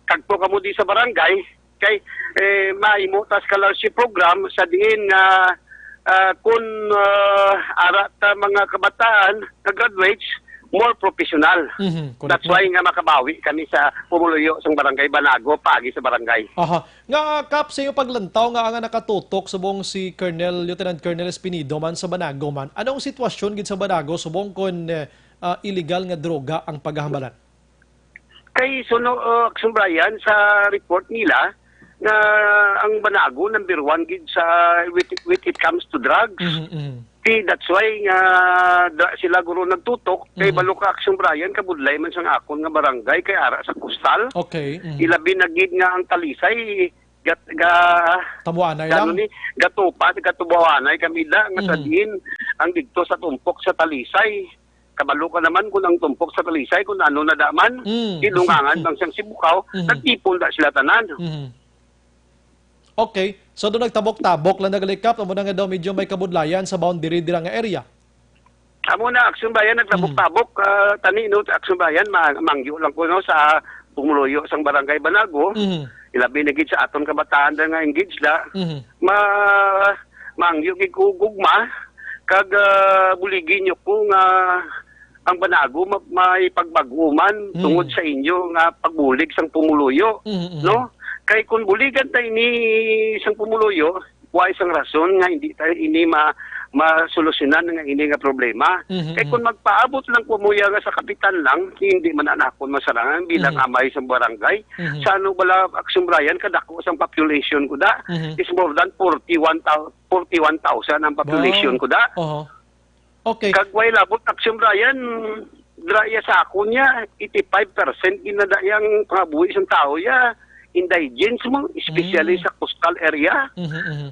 kagto kamo di sa barangay, kay, eh, mahimo ta scholarship program sa diin nga, ah, kun, ah, ara ta mga kabataan nga graduates, more professional. Mhm, correct That's na. why nga makabawi kami sa pumuluyo sang Barangay Banago, paagi sa barangay. Aha. Nga, Kap, sa iyong paglantaw nga, nga nakatutok subong si Colonel, Lieutenant Colonel Espinido man sa Banago man, anong sitwasyon gid sa Banago subong kon, eh, ah, illegal nga droga ang paghambalan? Kay suno, uh, Action Brian, sa report nila nga ang Banago number one gid sa with, with it comes to drugs. Mhm, mhm. Ti, that's why nga da, sila guro nagtutok kay Mhm. balo ka Action Brian, kabudlay man sang akon nga barangay kay ara sa kustal. Okay, mhm. Ilabi na gid nga ang Talisay gat, ga, Tamuanay gano lang. ni, gatupa, gatubawanay kami da nga sa Mhm. diin ang didto sa tumpok sa Talisay. Kabalo ka naman kung ang tumpok sa Talisay, kung ano na daman, Mm. gidungangan lang siyang Sibukaw, Mhm. nagtipon da sila tanan. Mhm. Okay. So, doon nagtabok-tabok lang nagalikap, amo na nga daw medyo may kabudlayan sa boundary dira nga area. Amo na, Action Brian, nagtabok-tabok, Mhm. ah, tani, no, Action Brian, ma-, mangyo lang ko, no, sa pumuluyo sang Barangay Banago, Mhm. ilabi na gid sa aton kabataan da nga engaged da, Mhm. ma-, mangyo gid ko gugma, kag, ah, buligi nyo ko nga ang Banago ma-, may pagbag-o man Mhm. tungod sa inyo nga pagbulig sang pumuluyo, Mhm, mhm. no? Kay kung buligan ta ini sang pumuluyo, wa isang rason nga hindi ta ini ma-, masolusyonan nga ini nga problema. Mhm, Kay mhm. kung magpaabot lang ko muya nga sa kapitan lang, hindi man anakon masarangan bilang Mhm. amay sa barangay. Mhm. Sa ano bala, Action Brian, kadako sang population ko da, Mhm. is more than forty-one thou-, forty-one thousand ang population Wow. ko da. Oho. Okay. Kag way labot, Action Brian, dra iya sa akon niya, eighty-five percent ginadayang pangabuhi sang tao ya, indigenous mo, especially Mm. sa coastal area. Mhm, mhm.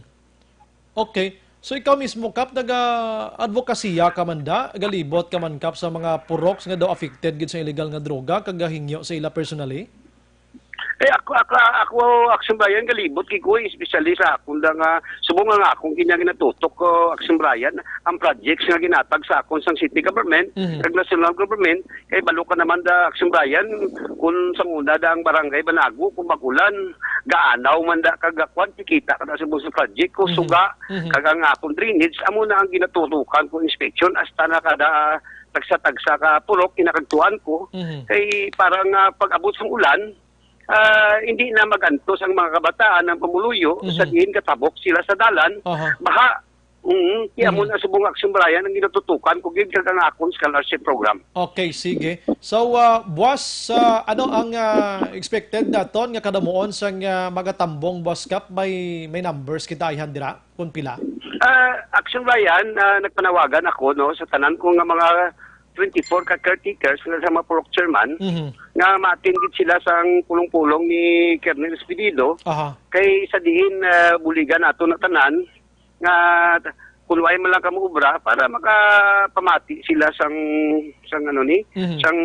Okay. So ikaw mismo, Kap, naga-advokasya ka man da, galibot ka man, Kap, sa mga puroks nga daw affected gid sa illegal nga droga, kag gahingyo sa ila personally? Eh, ako, ako, ako, Action Brian, galibot kay ko, especially sa akon da nga, subong nga akong kinya ginatutok ko, Action Brian, ang projects nga ginatag sa akon sang city government, Mhm. kag national government, kay balo ka naman da, Action Brian, kung sa una da ang barangay Banago, kung mag-ulan, gaanaw man da, kag kwan, kikita ka na subong sa project, kung Mhm. suga, Mhm. kag ang akong drainage, amo na ang ginatutukan ko inspection, hasta na kada tagsa-tagsa ka purok, kinakadtuan ko, Mhm. kay para nga pag-abot sang ulan, ah, hindi na magantos ang mga kabataan, ang pamuluyo, Mhm. sa diin katabok sila sa dalan, Aha. baha. Mm, kaya mo Mhm. na subong Action Brian ang ginatutukan ko gid kag ang akon scholarship program. Okay, sige. So, ah, buwas, ah, ano ang, ah, expected naton nga kadamuon sang, ah, magatambong, Boss Kap? May, may numbers kita ayhan dira kung pila? Ah, Action Brian, ah, nagpanawagan ako, no, sa tanan ko nga mga twenty-four ka caretakers nga sa mga purok chairman Mhm. nga ma-attend gid sila sang pulong-pulong ni Colonel Espinido. Aha. Kay sa diin, ah, buligan nato na tanan nga kung way man lang kamo obra para makapamati sila sang, sang ano ni, Mhm. sang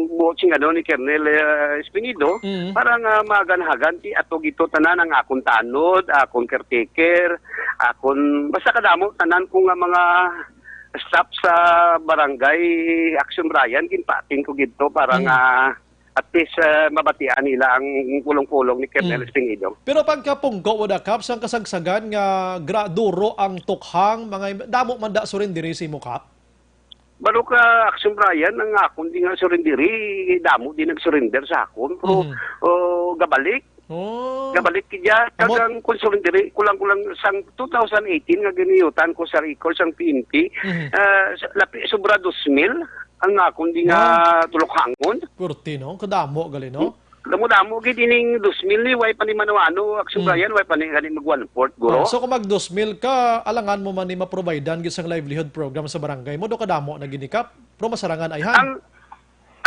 buot sing ano ni Colonel, ah, Espinido, Mhm. para nga maganhagan ti ato gito tanan ang akon tanod, akon caretaker, akon basta kadamo tanan ko nga mga staff sa barangay Action Brian, ginpating ko gidto para Mhm. nga at least, ah, mabatian nila ang pulong-pulong ni Colonel Mm. Espinido. Pero pagkapungko mo da, Kap, sang kasagsagan nga gra-, duro ang tukhang, mga damo man da surrendere sa imo, Kap? Balo ka, Action Brian, ang akon di nga surrendere, damo di nag-surrender sa akon. Pero, Mhm. oh, gabalik. Oh. Gabalik kaya, Amo- kagang kung surrendere, kulang-kulang sang two thousand eighteen nga giniyutan ko sa record sang P N P, Mhm. ah, sa- lapi sobra dos mil ang akon di nga Wow. tulokhangon. Purti, no? Kadamo gali, no? Damo-damo gid ining dos mil ni, way pa ni mano-ano, Action Mm. Brian, way pa ni gani mag one-fourth, guro. Oh, so kung mag dos mil ka, alangan mo man ni maprovidean gid sang livelihood program sa barangay mo, do kadamo na gid ni, Kap? Pero masarangan ayhan. Ang,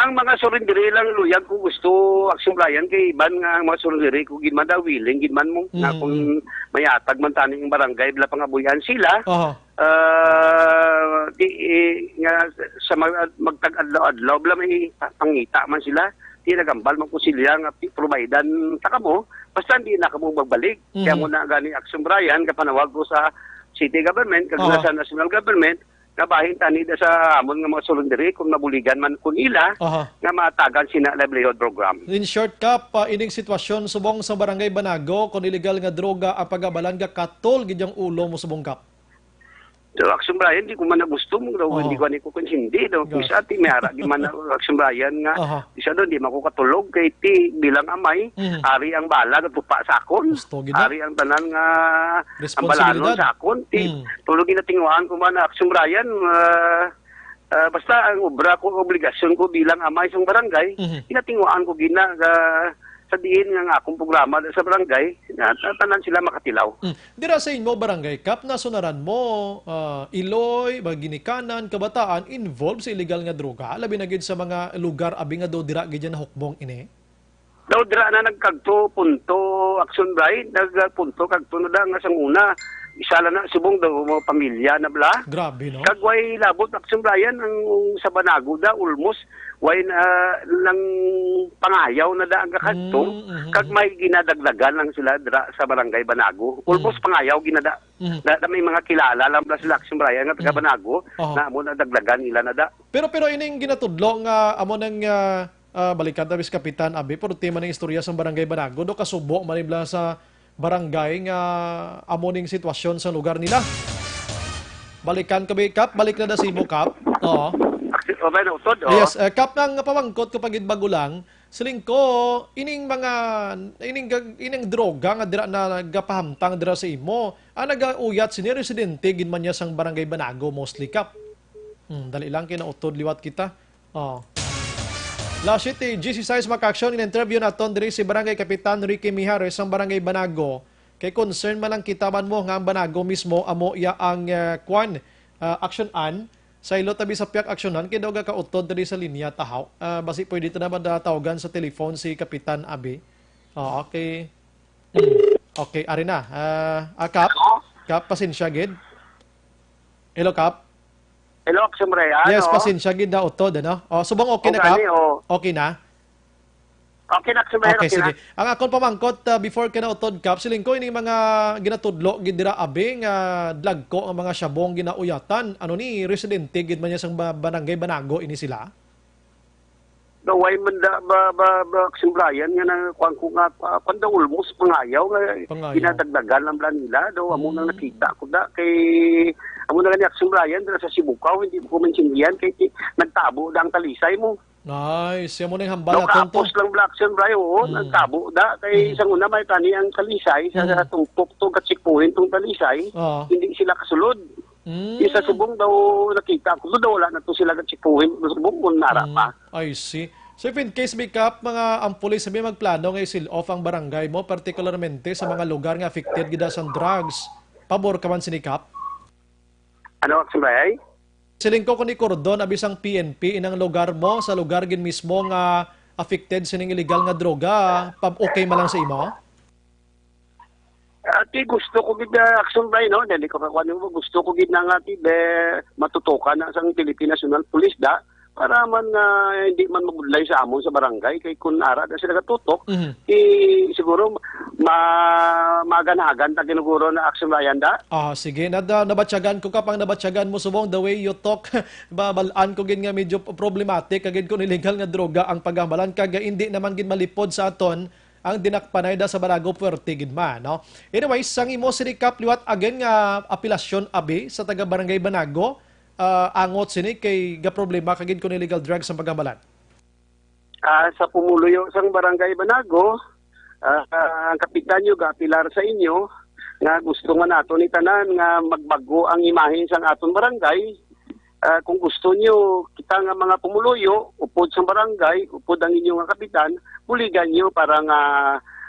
ang mga surrendere lang, luyag ko gusto, Action Brian, kay iban nga ang mga surrendere ko gid man daw, willing gid man mo, nga Mm, kung mm. mayatag man tani ang barangay, bila pangabuyan sila, Aha. ah, di, eh, nga sa mag-, magtag-adlaw-adlaw, bala may pangita man sila, di nagambal man ko sila nga pi-, providean ta kamo, basta hindi na kamo magbalik. Kaya Mhm. mo na gani, Action Brian, kapanawag ko sa city government, kag Aha. sa national government, nga bahin tani da sa amon nga mga surrendere, kung mabuligan man kun ila, Aha. nga matagan sina livelihood program. In short, Kap, ah, ining sitwasyon subong sa Barangay Banago, kung illegal nga droga ang pag-abalan, gakatol gid ang ulo mo subong, Kap. So, Action Brian, di ko man na gusto mo daw, Oo. hindi ko ani ko konsindi daw. Gas. Kung sa atin, may ara, di man na Action Brian nga, Aha. isa daw, di man ko katulog, kay ti, bilang amay, Mhm. ari ang bala, nga tupa sa akon. Gusto gid na. Ari ang tanan nga, ang Responsibilidad. balanon sa akon. Ti, Mm. tulog ginatinguhaan ko man, Action Brian, ah, ah, basta ang obra ko, obligasyon ko bilang amay sa barangay, Mhm. ginatinguhaan ko gina, ah, sa diin nga, nga akong programa sa barangay, na, na tanan sila makatilaw. Mm. Dira sa inyo barangay, Kap, nasunaran mo, ah, iloy, mga ginikanan, kabataan, involved sa illegal nga droga, labi na gid sa mga lugar abi nga daw dira gid yan nahukbong ini? Daw dira na nagkagto punto, Action Brian, nagpunto kagto na da nga sang una, isa lang na subong daw mga pamilya na bala. Grabe, no? Kag way labot, Action Brian, ang sa Banago da, almost, way na lang pangayaw na da ang kakadto, Mm, mhm, kag mhm. may ginadagdagan lang sila dira sa Barangay Banago. Almost Mm. pangayaw ginada. Mhm. Na, na may mga kilala lang bala sila, Action Brian, nga taga Mm. Banago, Oho. na amo na dagdagan nila na da. Pero, pero ining ginatudlo nga amo nang, ah, ah, balikan ta, Bis Kapitan Abi, pero tema ng istorya sa Barangay Banago, do kasubo man ibla sa barangay nga amo ning sitwasyon sa lugar nila. Balikan ko, Bi-, Kap, balik na da sa imo, Kap. Oo. Action, okay, nautod, oo. Yes, eh, Kap, nga pamangkot ko pagid bago lang, siling ko, ining mga, ining gag-, ining droga nga dira na nagapahamtang dira sa imo, ang nagauyat sini residente gid man niya sang Barangay Banago, mostly, Kap. Hmm, dali lang, kay nautod liwat kita. Oh. Alas siyete, G C sais, mga ka-aksyon, in-interview naton diri si Barangay Kapitan Ricky Mijares sang Barangay Banago. Kay concern man lang kita man mo nga ang Banago mismo amo iya ang, eh, kwan, ah, aksyonan. Sa ilo tabi sa piyak aksyonan, kay daw gakautod diri sa linya tahaw. Ah, basi pwede ta naman, ah, tawagan sa telephone si Kapitan Abi. Oh, okay. Hmm. Okay, ari na. Ah, ah, Kap? Hello? Kap, pasensya gid. Hello, Kap. Hello, Action Brian. Yes, oh, pasensya gid na utod, ano? Oh, subong okay na, Kap? Okay, oh. Okay na? Okay na, Action Brian, okay, okay na. Sige. Ang akon pamangkot, ah, before ka na utod, Kap, siling ko, ini mga ginatudlo gid dira, abi, nga dagko ang mga shabong ginauyatan. Ano ni, residente gid man niya sang ba-, barangay Banago ini sila? Daw way man da, ba, ba, ba, Action Brian, nga na, kuwan ko nga, ah, kuwan daw, almost pangayaw nga. Pangayaw. Ginadagdagan lang bala nila. Daw, amo nang, hmm, nakita ko da. Kay, amo na nga ni Action Brian, dira sa Sibukaw, hindi ko maintindihan. Kay, ti-, nagtabo da ang talisay mo. Ay, siya mo na yung hambal naton to. Daw kapos lang bala, Action Brian, oo, hmm, nagtabo da. Kay, hmm, isang una, may tani ang talisay, sa, hmm, sa tumpok to, gatsikpuhin tong talisay, oo, hindi sila kasulod. Mm. Isa subong daw nakita ko, daw wala na to sila gatsipuhin, subong kung nara pa. Mm, I see. So if in case, Bikap, mga ang pulis sabi magplano nga i-seal off ang barangay mo, particularmente sa mga lugar nga affected gid sang drugs, pabor ka man sini, Kap? Ano, Action Brian? Siling ko kung i-cordon abi sang P N P inang lugar mo, sa lugar gid mismo nga affected sining illegal nga droga, pab-, okay man lang sa imo? Ati, gusto ko gid nga Action Brian, no? Dili ko pa kuwan mo, gusto ko gid na nga, ati, be, matutukan na sang Philippine National Police da, para man nga hindi man mabudlay sa amon sa barangay, kay kun ara na sila katutok, mhm, eh, siguro ma-, maganhagan ta ginuguro na Action Brian da. Ah, sige. Nada-, nabatyagan ko, Kap, ang nabatyagan mo subong, the way you talk, babal-an ko gid nga medyo problematic, kagid kun illegal nga droga ang paghambalan, kag hindi naman gid malipod sa aton ang dinakpanay da sa Banago, puwerte gid man, no? Anyways, sang imo sini, Kap, liwat again nga apelasyon abi sa taga Barangay Banago, ah, angot sini kay gaproblema ka gid kun illegal drugs ang paghambalan. Ah, sa pumuluyo sang Barangay Banago, ah, ang kapitan nyo gaapelar sa inyo nga gusto man nato ni tanan nga magbago ang imahe sang aton barangay. Ah, kung gusto nyo, kita nga mga pumuluyo, upod sang barangay, upod ang inyo nga kapitan, buligan nyo para nga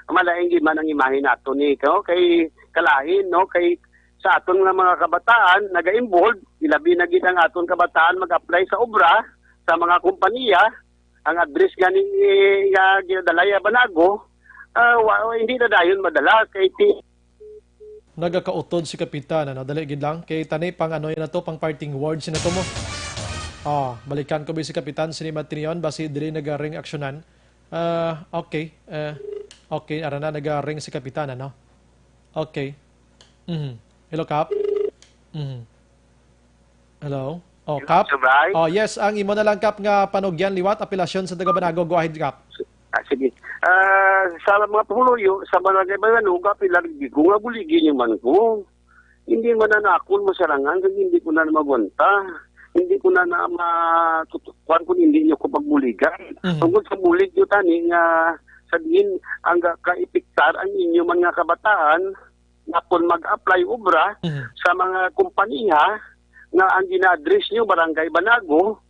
malain gid man ang imahe nato ni, no? Kay kalain, no? Kay sa aton nga mga kabataan naga-involve, ilabi na gid ang aton kabataan mag-apply sa obra sa mga kompanya, ang address gani nga ginadala ya Banago, ah, wa, hindi na dayon madala kay ti- Nagakautod si Kapitan, ano, dali gid lang. Kay tani pang ano na to, pang parting words na to mo. Oh, balikan ko bi si Kapitan, sini matinion, basi dili nagaring aksyonan. Ah, okay. Eh, okay, ara na, nagaring si Kapitan, ano? Okay. Mhm. Hello, Kap? Mhm. Hello? Oh, Hello, Kap? Sir Bry? Oh, yes, ang imo na lang, Kap, nga panugyan liwat, apelasyon sa taga Banago. Go ahead, Kap. Ah, sige. Ah, sa mga pumuluyo, sa barangay Banago, apelar gid ko nga buligi niyo man ko. Hindi man na akon masarangan, kag hindi ko na magwanta. Hindi ko na na ma-, kuan kung hindi niyo ko pagbuligan. Mhm. Tungkol sa bulig niyo tani nga sa diin ang ga-, ka-epektar ang inyo man nga kabataan, nga kon mag-apply obra Mhm. sa mga kompanya nga ang gina-address nyo, Barangay Banago,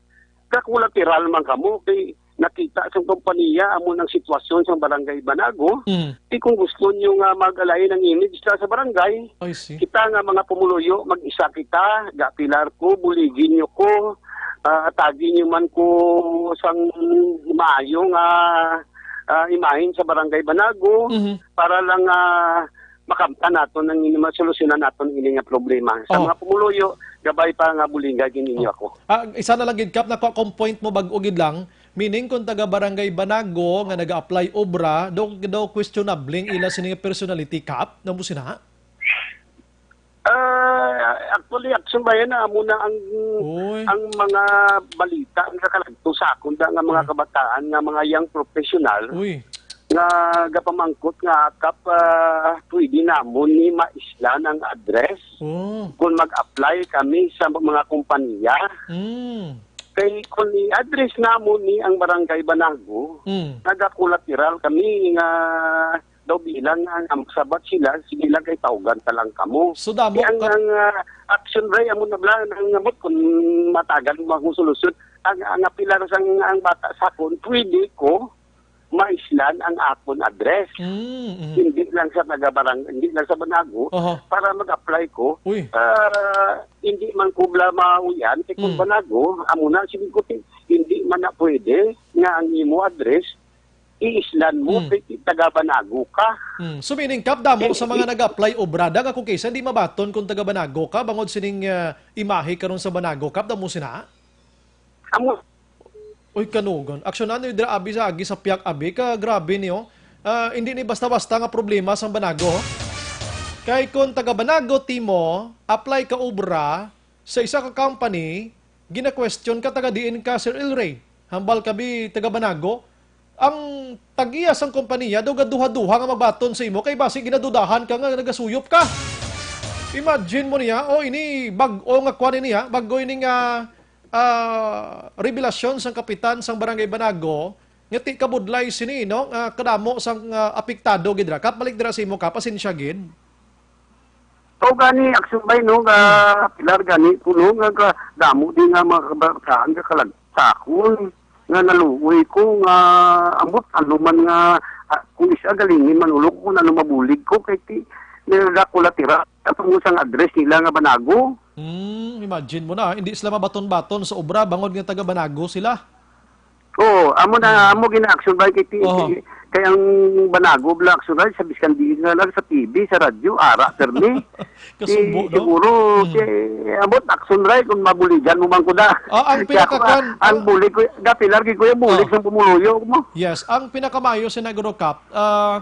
kakolateral man kamo kay nakita sa kompanya amo nang sitwasyon sa Barangay Banago. Mm. Di kung gusto nyo nga mag-alain ang image sa, sa barangay, I see. Kita nga mga pumuluyo, mag-isa kita, gapilar ko, buligin nyo ko, ah, atagi nyo man ko sang maayo nga, ah, imahin sa Barangay Banago Mhm. para lang, ah, makamtan naton ang ini, masolusyonan naton ini nga problema. Sa Oh. mga pumuluyo, gabay pa nga bulinga gid ninyo Oh. ako. Ah, isa na lang gid, Kap, nakuha kong point mo, bag-o gid lang. Meaning, kung taga Barangay Banago nga nag-a-apply obra, daw, daw questionable ang ila sini nga personality, Kap? Namo sina? Ah, actually, Action Bayan, na amo na ang, Uy. ang mga balita nga kakalagto sa akon da nga mga Mm. kabataan nga mga young professional. Uy. Nga gapamangkot nga, Kap, ah, pwede namon ni maislan ang address Oh. kung mag-apply kami sa mga kompanya. Mm. Kay kung i-address namon ni ang Barangay Banago, Mm. nagakolateral kami nga daw bilang ang, ang sabat sila, sige lang kay tawgan ta lang kamo. So, damo Kaya ang, ka- ang, ah, Action Ray, amo na bala, ang amot kung matagal mo akong solusyon. Ang, ang apilar sang ang bata sa akon, pwede ko maislan ang akon address. Mm, mm. Hindi lang sa taga barang, hindi lang sa Banago, Oho. para mag-apply ko. Uy. Ah, hindi man ko bala mauyan, kay kung Mm. Banago, amo na, sige ko, ti-, hindi man na pwede nga ang imo address, iislan mo, Hmm. kay taga Banago ka. Hmm. So, meaning, Kap, damo sa mga nag-apply obra, da nga kung kaysa, hindi mabaton kung taga Banago ka, bangod sining, ah, imahe karon sa Banago, Kap, damo sina? Amo. Uy, kanugon. Aksyonan niyo dira, abi, sa agi sa piyak, abi, ka grabe niyo. Ah, hindi ni basta-basta nga problema sang Banago. Kay kung taga Banago timo, apply ka obra sa isa ka company, gina-question ka taga diin ka, Sir El Rey. Hambal ka bi taga Banago. Ang tag-iya sang kompanya daw gaduha-duha nga magbaton sa imo kay basi ginadudahan ka nga nagasuyop ka. Imagine mo niya, o ini bag-o nga kwan ini ha, bag-o ini nga, ah, revelasyon sang kapitan sang Barangay Banago nga ti kabudlay sini, no? Nga kadamo sang, ah, apektado gid ra. Kap, balik dira sa imo ka, pasensya gid. O gani, Aksyon Bay, no, nga Hmm. pilar gani ko, no, nga ka-, damo din nga mga kabataan nga kalag-, sa akon, nga naluoy ko, nga ambot ano man nga, ah, kung isa galingin, manulok ko kung ano mabulig ko, kay ti, nagakulateral, tapos mo sang address nila nga Banago. Hmm, imagine mo na, hindi sila mabaton-baton sa obra, bangod nga taga Banago sila. Oo, amo na, Hmm. amo gina-action ba kay ti-, Oho. kay ang Banago bla action ba sa biskan di nga lang sa T V, sa radyo, ara, permi. Kasubo, Di, no? siguro, Hmm. si, amo, action ra, kung mabuligan mo man ko na. Ah, ang Kaya ako, pinakakuan, ah, ang ang bulig ko, gapilar, gid ko yung bulig Oh. sa pumuluyo mo. Yes, ang pinakamayo sa Negro Cup, ah,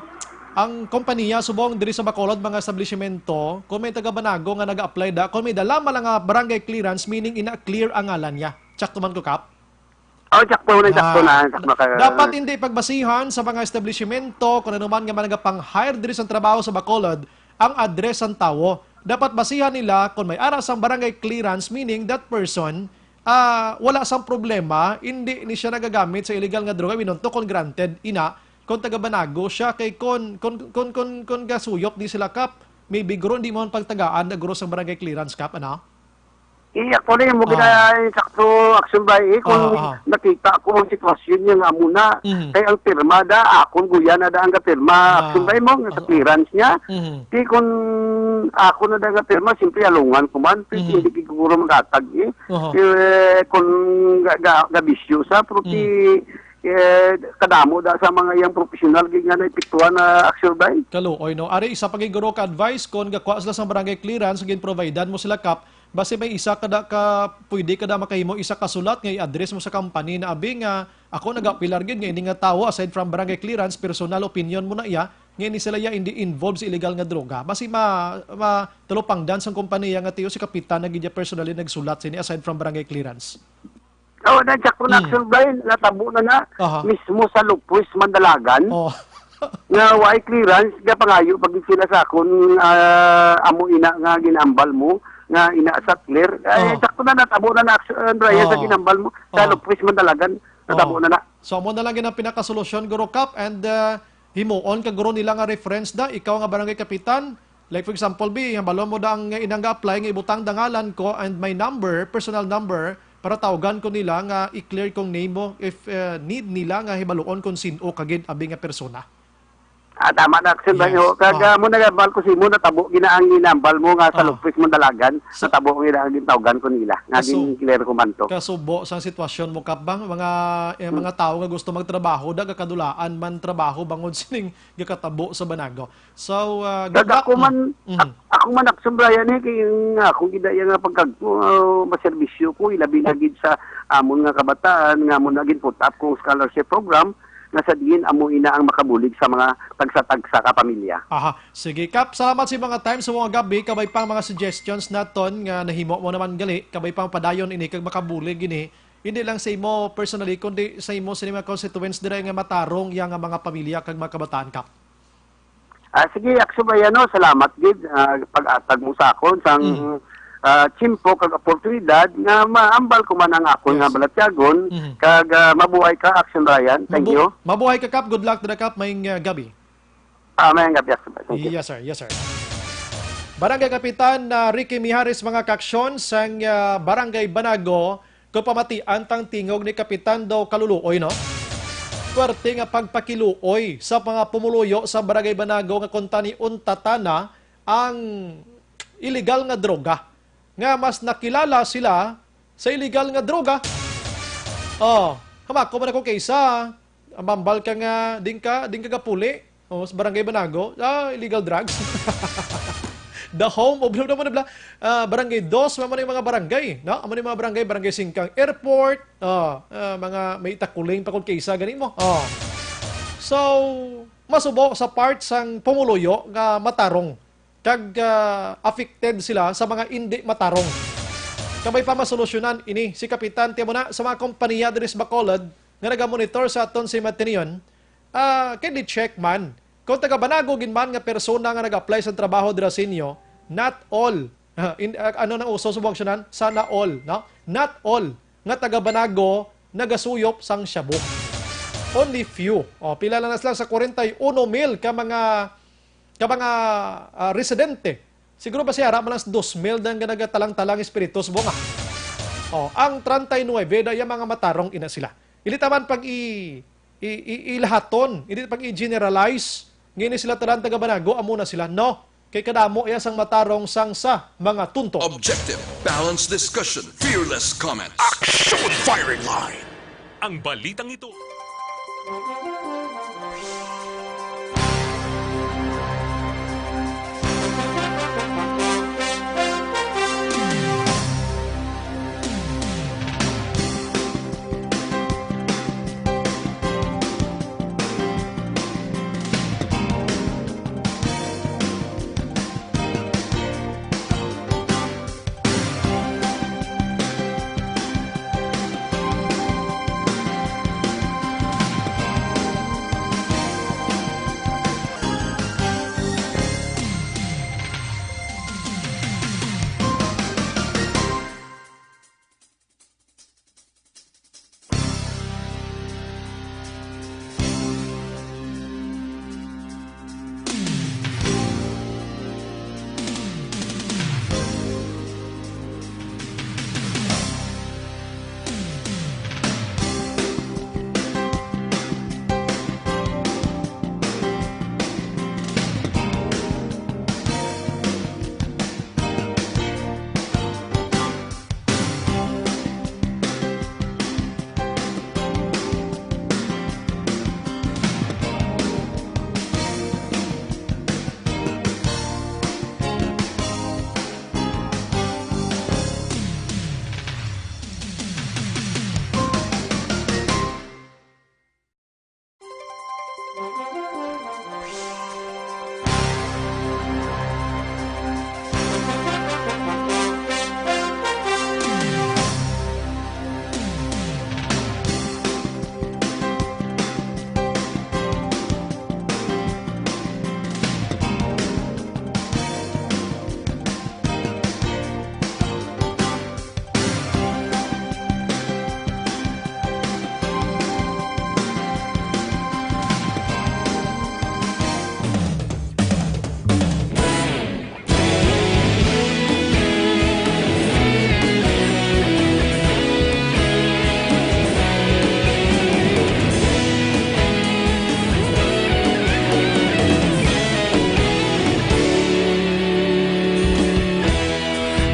ang kompanya subong diri sa Bacolod, mga establishmento, kung may taga Banago nga nag-apply da, kung may dala man lang nga barangay clearance, meaning ina-clear ang ngalan niya. Check naman ko, Kap. Oh, sakto na, sakto Ah, na, sakto ka. Dapat hindi pagbasihan sa mga establishmento kung ano man nga mga pang-hire diri sa trabaho sa Bacolod ang address sang tawo. Dapat basihan nila kung may ara sang barangay clearance, meaning that person, ah, wala sang problema, hindi ni siya nagagamit sa illegal nga droga, binunto kung granted, ina, kung taga Banago siya, kay kung, kung, kung, kung, kung gasuyop di sila, Kap, maybe guro hindi mo man pagtagaan na guro sang barangay clearance, Kap, ano? Eh, actually, mo Ah. gina-, sakto, Action Bay, eh, kung Ah, ah. nakita ko ang sitwasyon niya nga muna, Mhm. kay ang pirma da, akon guya na da ang kapirma, Ah. Action Bay mo, nga sa Ah. clearance niya. Mhm. Di kung ako na da nga pirma, siyempre, alungan ko man, pero Mhm. hindi ko siguro maghatag, eh. Oho. Eh, kung ga-, ga-, gabisyo sa, pero ti, Mhm. eh, kadamo da sa mga iyang professional, gid nga naepektuhan na Action Bay. Kaluoy, no? Ari, isa pa gid guro ka advice, kung gakuha sila sa barangay clearance, gin-providean mo sila, Kap, basi may isa ka da ka, pwede ka da makahimo, isa ka sulat nga i-address mo sa company na, "Abi nga, ako nagapilar gid nga ini nga tawo, aside from barangay clearance, personal opinion mo na iya, nga ini sila iya hindi involved sa illegal nga droga." Basi ma-, matalupangdan sang kompanya nga tiyo si kapitan na gid iya personally nagsulat sini aside from barangay clearance. Oh, na, sakto na, Mm. Action Bay, natabo na na, Aha. mismo sa Lupwis, Mandalagan. Oh. Nga way clearance, nga pangayo pag sila sa akon, ah, amo ina nga ginambal mo, nga ina sa clear. Ay, Oh. sakto na, natabo na na, Action, Ryan, sa Oh. ginambal mo, sa Oh. Lupwis, Mandalagan, natabo Oh. na na. So, amo na lang gid ang pinakasolusyon, Guro Kap, and, ah, himuon ka, Guro, nila nga reference da, ikaw nga barangay kapitan, like, for example, bi, hambalo mo da ang inang ga-apply nga ibutang da ngalan ko and my number, personal number, para tawgan ko nila nga i-clear kong name mo if, eh, need nila nga hibaluon kung sin-o ka gid abi nga persona. Ah, tama na, Action Bay, Yes. ho. Kag, Oh. ah, mo nagambal ko si mo, natabo gina ang inambal mo nga sa Ah. Lupis mo dalagan, So, natabo gina ang gintawgan ko nila. Nga Kaso, gin-clear ko man to. kasubo sang sitwasyon mo, Kap, bang mga, eh, Hmm. mga tao nga gusto magtrabaho, da, gakadulaan man trabaho bangod sining gakatabo sa Banago. So, ah, good Kag luck. ako man, Mhm. ak-, ako man, Action Brian, eh, kay nga akong gidaya nga pagkag-, uh, maserbisyo ko, ilabi na gid sa amon nga kabataan, nga mo naging put up kong scholarship program, nga sa diin amo ina ang makabulig sa mga tagsa-tagsa ka pamilya. Aha. Sige, Kap, salamat sa mga time sa mga gabi, kabay pang mga suggestions naton nga nahimo mo naman gali, kabay pang padayon ini kag makabulig ini, hindi lang sa imo personally, kundi sa imo sa mga constituents dira nga matarong iya nga mga pamilya kag mga kabataan, Kap. Ah, sige, Action Brian, no, salamat gid, ah, pag-atag mo sa akon sang, Mm. ah, tiyempo kag oportunidad nga maambal ko man ang akon Yes. nga balatyagon, Mhm. kag, ah, mabuhay ka, Action Brian. Thank Mabu-, you. mabuhay ka, Kap. Good luck to the Kap. Mayong, ah, gabi. Ah, mayong gabi, Action Brian. Thank you. Yes, sir. Yes, sir. Barangay Kapitan, ah, Ricky Mijares, mga kaaksyon, sang, ah, Barangay Banago, kung pamatian tang tingog ni Kapitan daw kaluluoy, no? Puwerte nga pagpakiluoy sa mga pumuluyo sa Barangay Banago nga kuntani untatana ang iligal nga droga, nga mas nakilala sila sa iligal nga droga. Oh, hamako man ako kaysa Ambambal ka nga, din ka, din ka gapuli. Oh, sa Barangay Banago, ah, illegal drugs. The home of, ano mo na bla? Ah, Barangay Dos, amo ni mga barangay, no? Amo ni mga barangay, Barangay Singkang Airport, oh, ah, mga may Takuling pa kung kaysa, gani mo. Oh. So, masubo sa part sang pumuluyo nga matarong kag, ah, affected sila sa mga indi matarong. Kag may pamasolusyonan ini si Kapitan Tiamuna sa mga kompanya diri sa Bacolod nga nagamonitor sa aton si Matinion, ah, kay di-check man. Kung taga Banago gid man nga persona nga nag-apply sa trabaho dira sa inyo, not all. Ah, in, ah, ano nang uso sa Bugsonan? Sana all, no? Not all nga taga Banago nagasuyop sang shabu. Only few. O, pila lang na sila sa forty-one mil ka mga, ka mga, ah, residente. Siguro ba siya, ara man lang sa dos mil dang nagatalang-talang espiritu sa bunga. O, ang treinta y nuebe, da, yung mga matarong ina sila. Ili ta man pag i, i, i, ilahaton, ili pag i-generalize, nga ini sila tanan taga Banago, amo na sila. No, kay kadamo iya sang matarong sang sa mga tunto. Objective, balanced discussion, fearless comments. Action Firing Line. Ang balitang ito.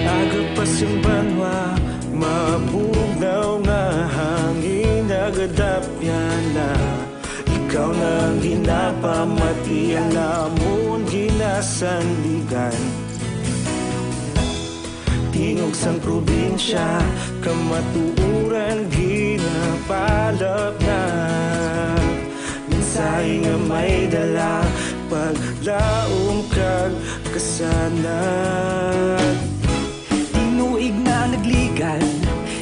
Agapas ang banwa, mabugnaw nga hangin, nagadapyan na. Ikaw na ang ginapamati, ang amon ginasandigan. Tingog sang probinsya, kamatuoran ginapalapnat. Mensahe nga may dala, paglaom kag kasanag. Tinuig na nagligan,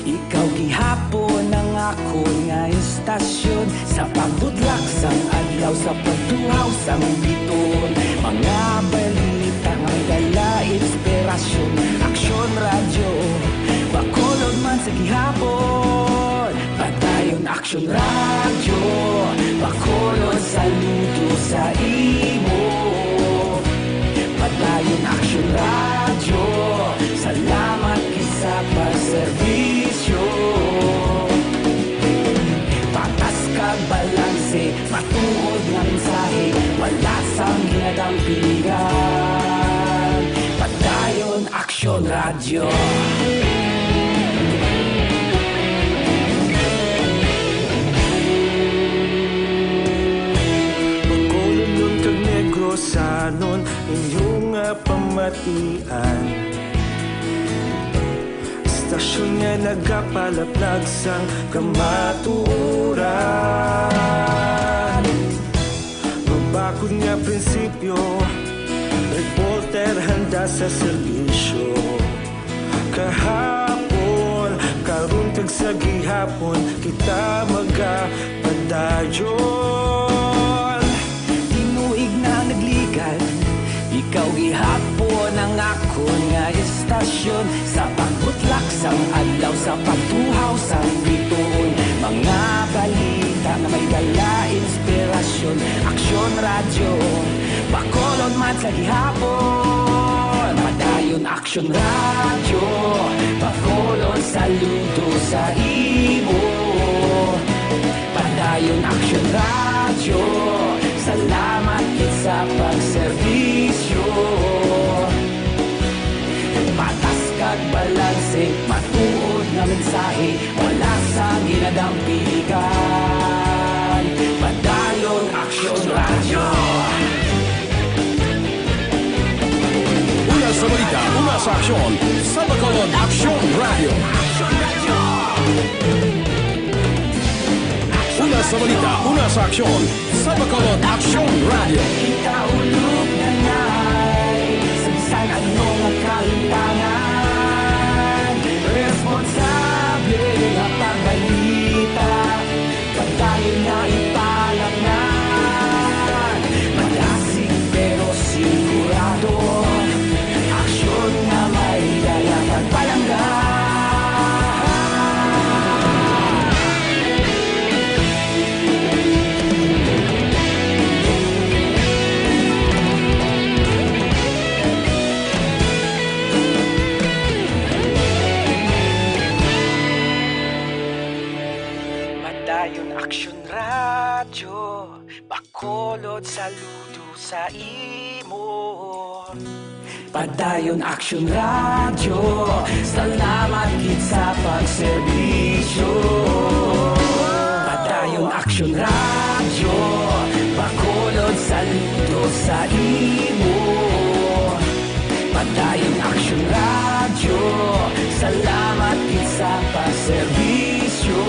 ikaw gihapon ang akon nga istasyon. Sa pagbudlak sang adlaw, sa pagtuhaw sang biton, mga balita nga dala inspirasyon. Aksyon Radyo, Bacolod man sa gihapon. Padayon Aksyon Radyo, Bacolod, saludo sa imo. Padayon Aksyon Radyo, salamat gid sa pagserbisyo. Patas kag balanse, matuod nga mensahe, wala sang ginadampigan. Padayon Aksyon Radyo. Inyo nga pamatian, istasyon nga nagapalaplag sang kamatuoran. Mabakod nga prinsipyo, reporter handa sa serbisyo. Kahapon, karon, kag sa gihapon, kita magapadayon. Tinuig na nagligan, ikaw gihapon ang akon nga istasyon. Sa pagbutlak sang adlaw, sa pagtuhaw sang bituon, mga balita nga may dala inspirasyon. Aksyon Radyo, Bacolod man sa gihapon. Padayon Aksyon Radyo, Bacolod, saludo sa imo. Padayon Aksyon Radyo, salamat gid sa pagserbisyo. Patas kag balanse, matuod nga mensahe, wala sang ginadampigan. Padayon Aksyon Radyo. Una sa balita, una sa aksyon, sa Bacolod Aksyon Radyo. Una sa balita, una sa aksyon, sa Bacolod Aksyon Radyo. Kita ulog na nay, sa bisan ano nga kalimtangan, responsable nga pagbalita. Padayon na ipalangan, madasig pero sigurado. Aksyon nga may dala kag palangga. Padayon Aksyon Radyo, Bacolod, saludo sa imo. Padayon Aksyon Radyo, salamat gid sa pagserbisyo. Padayon Aksyon Radyo, Bacolod, saludo sa imo. Padayon Aksyon Radyo, salamat gid sa pagserbisyo.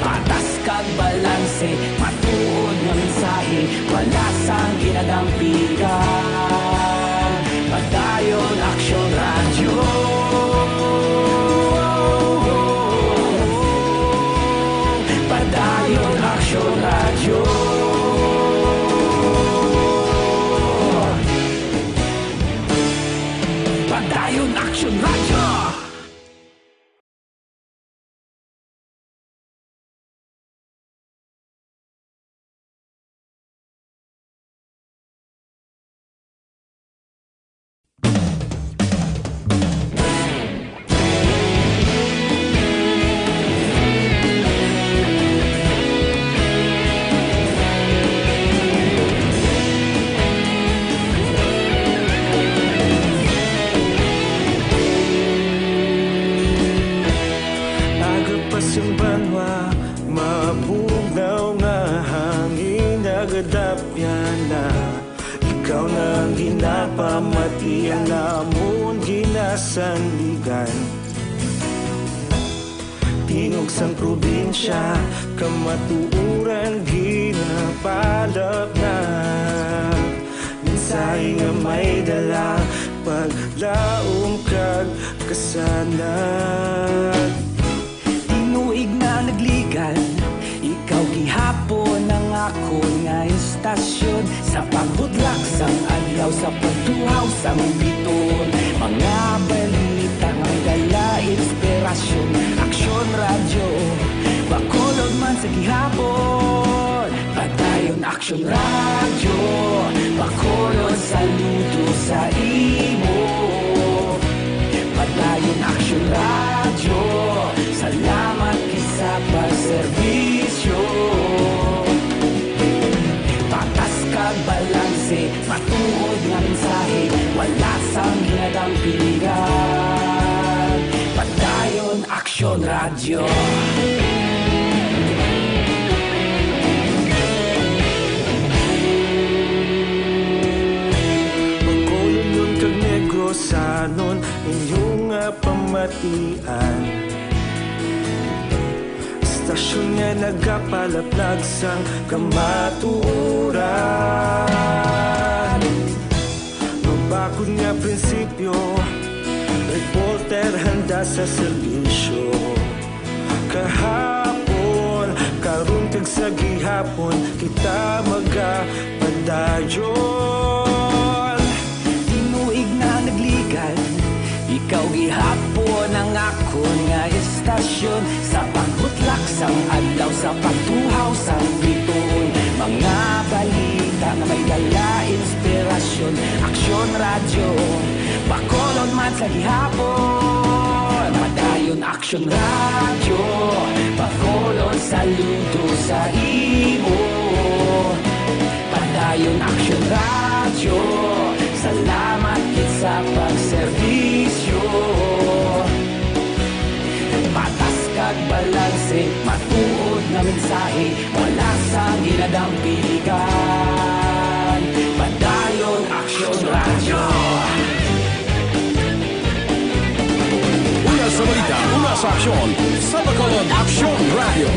Patas kag balanse, matuod nga mensahe, wala sang ginadampigan. Padayon Aksyon Radyo. Padayon Aksyon Radyo. Padayon Aksyon Radyo. Aga pa sing banwa, mabugnaw nga hangin nagadapyan na. Ikaw na ang ginapamati, ang amon ginasandigan. Tingog sang probinsya, kamatuoran ginapalaplag. Mensahe nga may dala, paglaom kag kasanag. Tinuig na nagligan, ikaw gihapon ang akon nga istasyon. Sa pagbutlak sang adlaw, sa pagtuhaw sang bituon, mga balita nga may dala inspirasyon. Aksyon Radyo, Bacolod man sa gihapon. Padayon Aksyon Radyo, Bacolod, saludo sa imo. Padayon Aksyon Radyo, salamat gid sa pagserbisyo. Patas kag balanse, matuod nga mensahe, wala sang ginadampigan. Padayon Aksyon Radyo. Tian. Estasyon nga nagapalaplag sang kamatuoran. Mabakod nga prinsipyo, reporter handa sa serbisyo. Kahapon, karon kag sa gihapon, kita magapadayon. Tinuig na nagligan, ikaw gihapon ang akon nga estasyon. Sa pagbutlak sang adlaw, sa pagtuhaw sang bituon, mga balita nga may dala inspirasyon. Aksyon Radyo, Bacolod man sa gihapon. Padayon Aksyon Radyo, Bacolod, saludo sa imo. Padayon Aksyon Radyo, salamat gid sa pagserbisyo. Patas kag balanse, matuod nga mensahe, wala sang ginadampigan. Padayon Aksyon Radyo. Una sa balita, una sa aksyon, sa Bacolod Aksyon Radyo.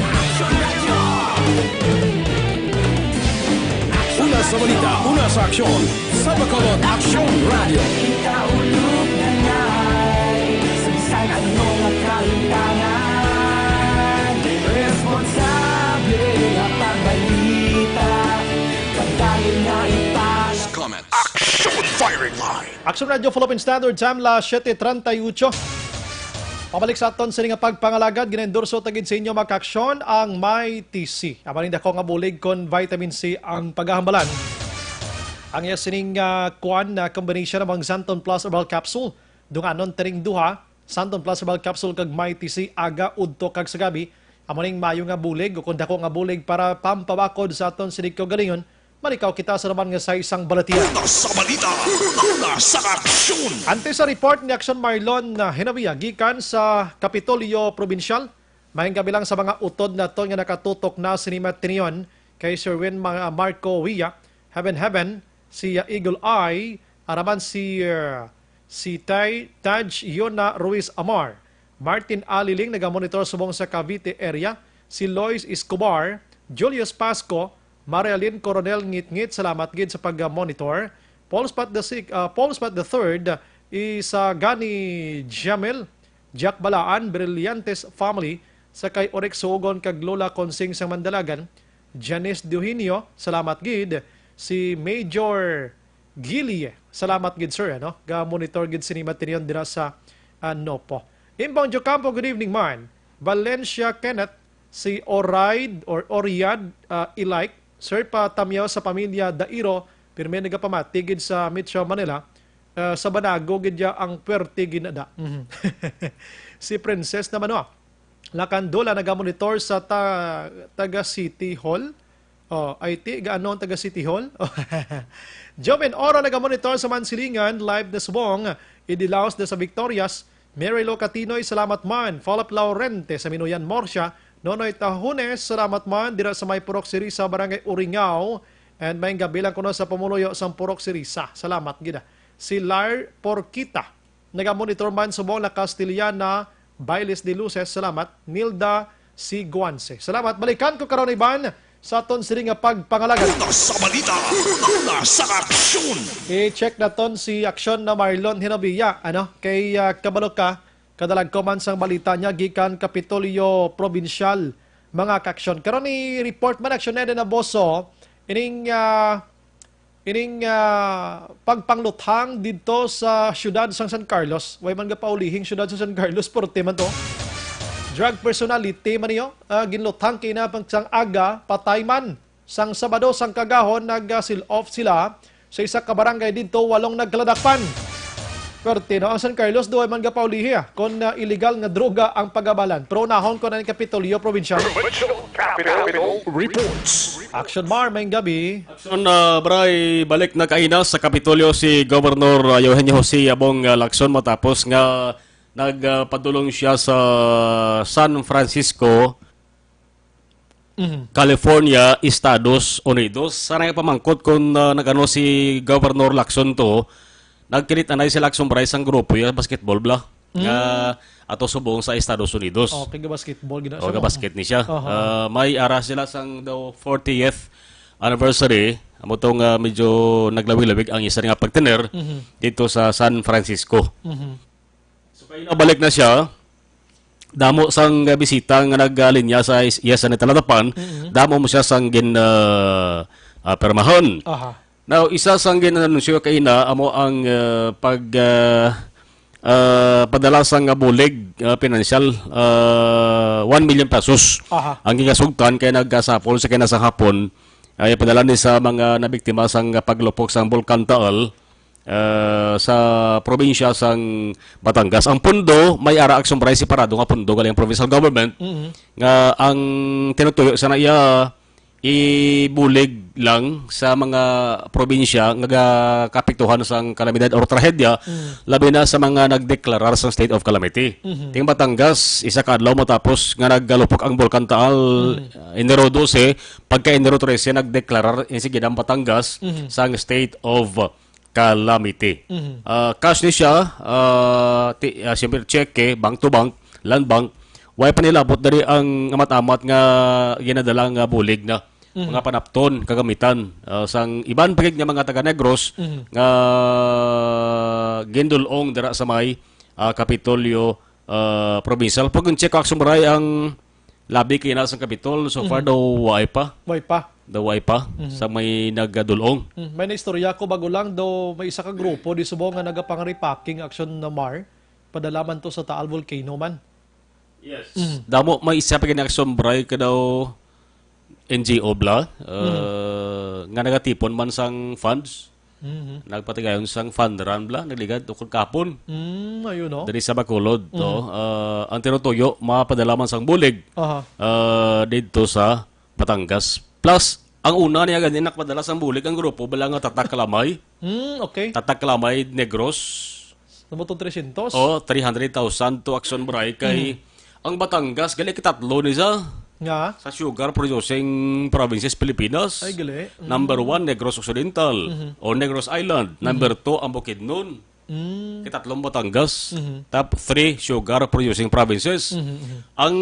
Una sa balita, una sa aksyon, sa Bacolod Aksyon Radyo. Kita ulog na ngay, sa bisan ano nga kahintangan, responsable nga pagbalita, pagdayon nga ipas. Comments. Action Firing Line. Aksyon Radyo Philippine Standard Time, las siete treinta y ocho. Pabalik sa aton sini nga pagpangalagad, ginaendorso ta gid sa inyo, mga kaaksyon, ang Mighty C. Amo ning dako nga bulig kon vitamin C ang pagahambalan. Ang iya sining, ah, kuan na combination namang Santon Plus Herbal Capsule. Dunganon tiring duha, Santon Plus Herbal Capsule kag Mighty C, aga, udto kag sa gabi. Amo ning maayo nga bulig o kon dako nga bulig para pampabakod sa aton sining kaugalingon. Malikaw kita sa naman nga sa isang balatian. Una sa balita, una sa aksyon. Antes sa report ni Aksyon Marlon na Hinabia gikan sa Kapitolyo Probinsyal, maayong gabi lang sa mga utod naton nga nakatutok na sini matinion, kay Sir Win Ma-, Marco Villa, Heaven Heaven, si, uh, Eagle Eye, araman si, uh, si Tay Taj Yona Ruiz Amar, Martin Aliling, nagamonitor subong sa Cavite area, si Lois Escobar, Julius Pasco, Marialyn Coronel Ngitngit, salamat gid sa pag-monitor. Paul Spot the six, ah, Paul Spot the third, Isagani Jamil, Jack Balaan, Brillantes family, sa kay Orex Suogon kag Lola Consing sang Mandalagan, Janice Diogenio, salamat gid. Si Major Gilie, salamat gid, sir, ano? Ga-monitor gid sini matinion dira sa, ah, Nopo. Imbong Jocampo, good evening, man. Valencia Kenneth, si Oraid or Oriad, ah, Ilike, sir, patamyaw sa pamilya Dairo, pirmi nagapamati gid sa Metro Manila, ah, sa Banago gid ya ang pwerte ginada. Mhm. Si Princess naman, oh. Lacandola nagamonitor sa ta-, taga City Hall. Oh, I T, gaano ang taga City Hall? Joven Oro nagamonitor sa Mansilingan, live na subong. Idilaos na sa Victorias. Mary Lo Catinoy, salamat man. Philip Laurente sa Minuyan, Murcia. Nonoy Tahunes, salamat man. Dira sa may Purok Sirisa, Barangay Uringao. And may gabi lang kuno sa pumuluyo sang Purok Sirisa. Salamat gid. Si Lar Porquita, nagamonitor man subong na Castellana, Bailes de Luces, salamat. Nilda Siguanse, salamat. Balikan ko karon iban sa aton sini nga pagpangalagad. Una sa balita, una sa aksyon. I-check naton si aksyon na Marlon Hinabia, ano? Kay, ah, kabalo ka, kadalagko man sang balita niya gikan Kapitolyo Probinsyal, mga kaaksyon. Karon i-report man aksyon na Eden Aboso, ining, ah, ining, ah, pagpangluthang didto sa siyudad sang San Carlos. Way man gapaulihing siyudad sa San Carlos, porte man to. Drug personality man niyo, ah, ginluthang kina pang sang aga, patay man. Sang Sabado, sang kagahon, nag-, ah, seal off sila sa isa ka barangay didto, walong nagkaladakpan. Perti, no? Ang San Carlos, duway man gapaulihi, ah, kon, ah, illegal nga droga ang pagabalan. Pero unahon ko na ni Kapitolyo Provincial. Provincial Capital Reports. Action Mar, may gabi. Action, ah, Bray, balik na kaina sa Kapitolyo si Governor, ah, Eugenio Jose Abong, ah, Lacson matapos nga nagpadulong siya sa San Francisco, Mhm. California, Estados Unidos. Sa nagpamangkot kung, ah, nagano si Governor Lacson to, nagkilit anay si Lacson Bray sang grupo ya basketball bla. nga ato subong sa Estados Unidos. Oh, kay ga-basketball gina O, siya mo. Ga-basket ni siya. Aha. Ah, may ara sila sang daw fortieth anniversary. Amo to nga medyo naglawig-lawig ang isa nga partner Mhm. dito sa San Francisco. Mhm. So, kay nabalik na siya, damo sang bisita nga nagalinya sa is-, iya sa Talatapan, Mhm. damo mo siya sang gin, ah, ah, permahan. Aha. Now, isa sang gin-anunsyo kaina amo ang, ah, pag, ah, ah, padala sang bulig, ah, pinansyal, ah, one million pesos. Aha. Ang ginasugtan kay nagkasapol sa kinasang hapon ay padala ni sa mga nabiktima sang paglupok sang Bulkan Taal, ah, sa probinsya sang Batangas. Ang pundo, may ara, Action Bray, separado nga pundo galing ang provincial government Mhm. nga ang tinutuyo sa iya ibulig lang sa mga probinsya nga ga-, kaapektuhan sang kalamidad or trahedya, Mm. labi na sa mga nagdeklarar sang state of calamity. Mhm. Ting Batangas, isa ka adlaw matapos nga naggalupok ang Bulkan Taal, Mm. Enero dose, pagka Enero trese, nagdeklarar ang Sigidan, Batangas, Mhm. sang state of calamity. Mhm. Ah, cash ni siya, ah, ti-, ah, siyempre, cheque, bank to bank, land bank. Way pa nilabot diri ang amat-amat nga ginadala nga bulig na Mhm. mga panapton, kagamitan, ah, sang iban pa gid nga mga taga Negros Mhm. nga gindul-ong dira sa may, ah, Kapitolyo, ah, Provincial. Pag-check ko, Action Bray, ang labi kay na sang Kapitol, so far Mhm. daw way pa. Way pa. Daw way pa Mhm. sa may nagadul-ong. Mm, may naistorya ko bago lang daw may isa ka grupo di subong nga nagapang-repacking, Action Mar. Padala man to sa Taal Volcano man. Yes. Mm. Damo, may isa pa gani, Action Bray, ka daw N G O bla, uh, Mm. nga nagatipon man sang funds. Mhm. Nagpatigayon sang fund run bla, nagligad ukon kapon. Mm, ayun, no? Diri sa Bacolod, no? Mhm. Uh, ang tinutuyo, mapadala man sang bulig, Aha. uh, didto sa Batangas. Plus, ang una niya gani nakpadala sang bulig ang grupo bala nga Tatak Kalamay. Mm, okay. Tatak Kalamay Negros. Sa mo tong three hundred? Oh, three hundred thousand to Action Bray kay Mhm. ang Batangas, gali, ikatatlo ni sa Nga? sa sugar producing provinces Pilipinas. Ay, gali. Mm. Number one, Negros Occidental Mhm. or Negros Island. Mhm. Number two, ang Bukidnon. Mm. Ikatatlo ang Batangas. Mhm. Top three sugar producing provinces. Mhm, mhm. Ang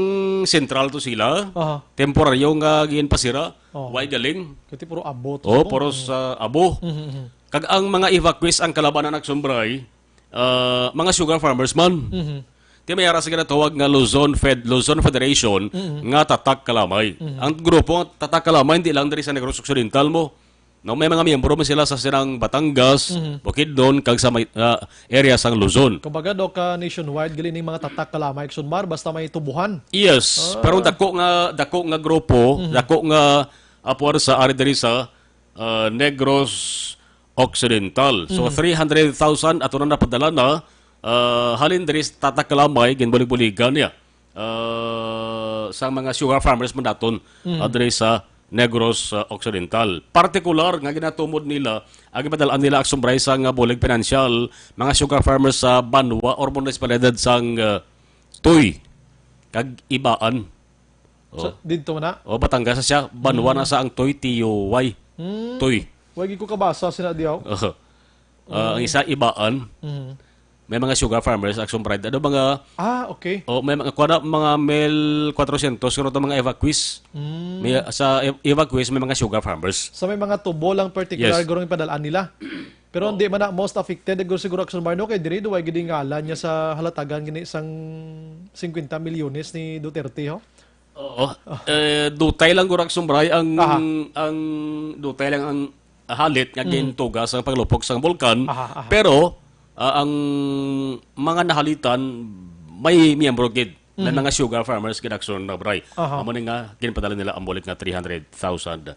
sentral to sila, Aha. temporaryo nga ginpasira, Oh. way galing. Kati puro abo to. Oh, puro Mm. sa abo. Mhm, mhm. Kag ang mga evacuees ang kalabanan, Action Bray, ah, mga sugar farmers man. Mhm. Ti may ara sa ginatawag nga Luzon Fed-, Luzon Federation Mhm. nga Tatak Kalamay. Mhm. Ang grupo nga Tatak Kalamay, hindi lang diri sa Negros Occidental mo. No, may mga miyembro man sila sa sinang Batangas, Mhm. Bukidnon, kag sa may, ah, area sang Luzon. Kumbaga, do ka nationwide, gali ning mga Tatak Kalamay, Action Mar, basta may tubuhan. Yes, Ah. pero dako nga, dako nga grupo, Mhm. dako nga, ah, puwersa ari diri sa, ah, Negros Occidental. So, Mhm. three hundred thousand ato na napadala na, ah, halin diri sa Tatak Kalamay, ginbulig-buligan niya, ah, sa mga sugar farmers man daton, Mhm. ah, diri sa Negros, ah, Occidental. Partikular nga ginatumod nila ang ipadal-an nila, Action Bray, sa nga bulig pinansyal, mga sugar farmers sa banwa or munisipalidad sang, ah, Tuy kag Ibaan. Sa, Oh. didto man na? Oh, Batangas na siya. Banwa Mm. na sa ang Tuy, T U Y. Mm. Tuy. Wa gid ko kabasa sina diyaw. Oh. Ah, ang Mm. isa, Ibaan. Mm. May mga sugar farmers, Action Bray. Ano, mga Ah, okay. Oh, may mga, kuha na, mga mil quatrocientos, siguro to, mga evacuees. Mm. May, sa ev-, evacuees, may mga sugar farmers. Sa may mga tubo lang particular, Yes. gurong ipadal-an nila. Pero Oh. hindi man na most affected, siguro, siguro, Action Bray, no? Kay diri, duway gid ngalan niya sa halatagan gini sang cincuenta milyones ni Duterte, ho? Oo. Eh, dutay lang, guro, Action Bray, ang, Aha. ang dutay lang ang halit nga Mhm. gintuga sa paglupok sa bulkan. Aha, aha. Pero, ah, ang mga nahalitan, may miyembro gid na Mhm. mga sugar farmers gid, Action Bray. Aha. Amo ni nga ginpadala nila ang bulig nga three hundred thousand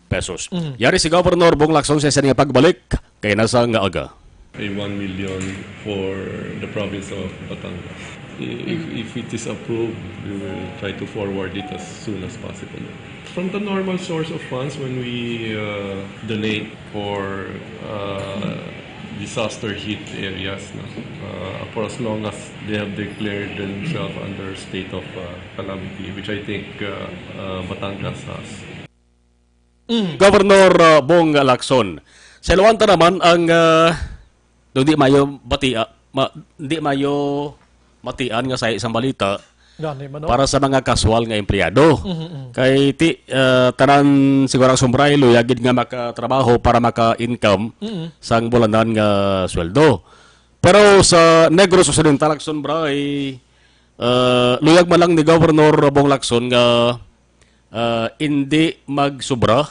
pesos. Mhm. Yari si Governor Bong Lacson sa isa niya pagbalik kay nasa nga aga. A one million for the province of Batangas. I-, if, if it is approved, we will try to forward it as soon as possible. From the normal source of funds when we, uh, donate for, uh, disaster hit areas, no? Uh, for as long as they have declared themselves under state of, uh, calamity, which I think, uh, uh, Batangas has. Mm. Governor, uh, Bong Lacson. Sa Luanta naman ang, uh, di mayo bati, ah, ma-, di mayo matian nga sa isang balita Gani man, no? Para sa mga kaswal nga empleyado. Mhm, mhm. Kay ti, ah, tanan siguro ang sumbray, luyag gid nga makatrabaho para maka-income Mhm. sang bulanan nga sweldo. Pero sa Negros Occidental, Lacson Bray, ah, luyag man lang ni Governor Bong Lacson nga, ah, indi magsubra.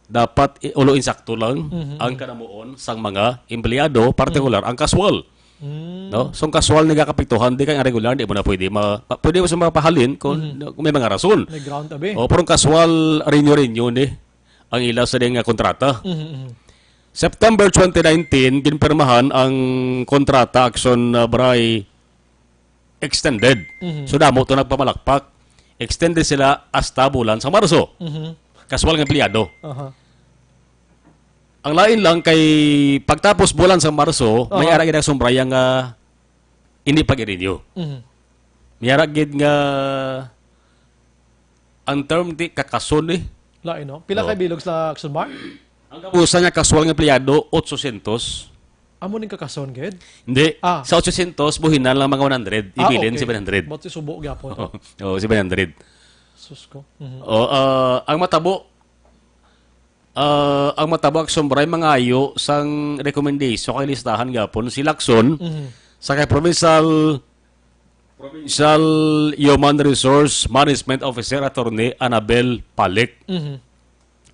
Dapat i-, ulo insakto lang Mhm. ang kanamuon sang mga empleyado, partikular ang kaswal. Mm. No? So, ang kaswal ni kakapituhan, di kay ang regular, di mo na pwede ma-, pa-, pwede mo sa mapahalin kung, Mhm. kung may mga rason. May ground, abi. O, pero ang kaswal, renew-renew ni ang ila sa nga kontrata. Mhm, mhm. September twenty nineteen, ginpirmahan ang kontrata, Lacson, uh, Bray, extended. Mhm. So, damo to nagpamalakpak. Extended sila hasta bulan sa Marso. Mhm. Kaswal nga empleyado. Aha. Ang lain lang kay pagtapos bulan sa Marso, may Aha. ara gid ang sumbraya nga hindi pag-renew. Mhm. May ara gid nga ang term di kakason eh. Lain, no? Pila Oo. kay bilog sa Lacson Bray? Ang kabuusan nga kaswal nga empleyado, otsosyentos. Amo ning kakason, gid? Hindi. Ah. Sa otsosyentos, buhinan lang mga one hundred. Ah, Ibilin okay. seven hundred. Ba't si subo gyapon? Oo, seven hundred. Sus ko. Mhm. O, ah, ang matabo, ah, ang matabo, Lacson Bray, mangayo sang recommendation kay listahan gyapon si Lacson Mhm. sa kay provincial, provincial Human Resource Management Officer, Attorney Annabel Palik. Mhm.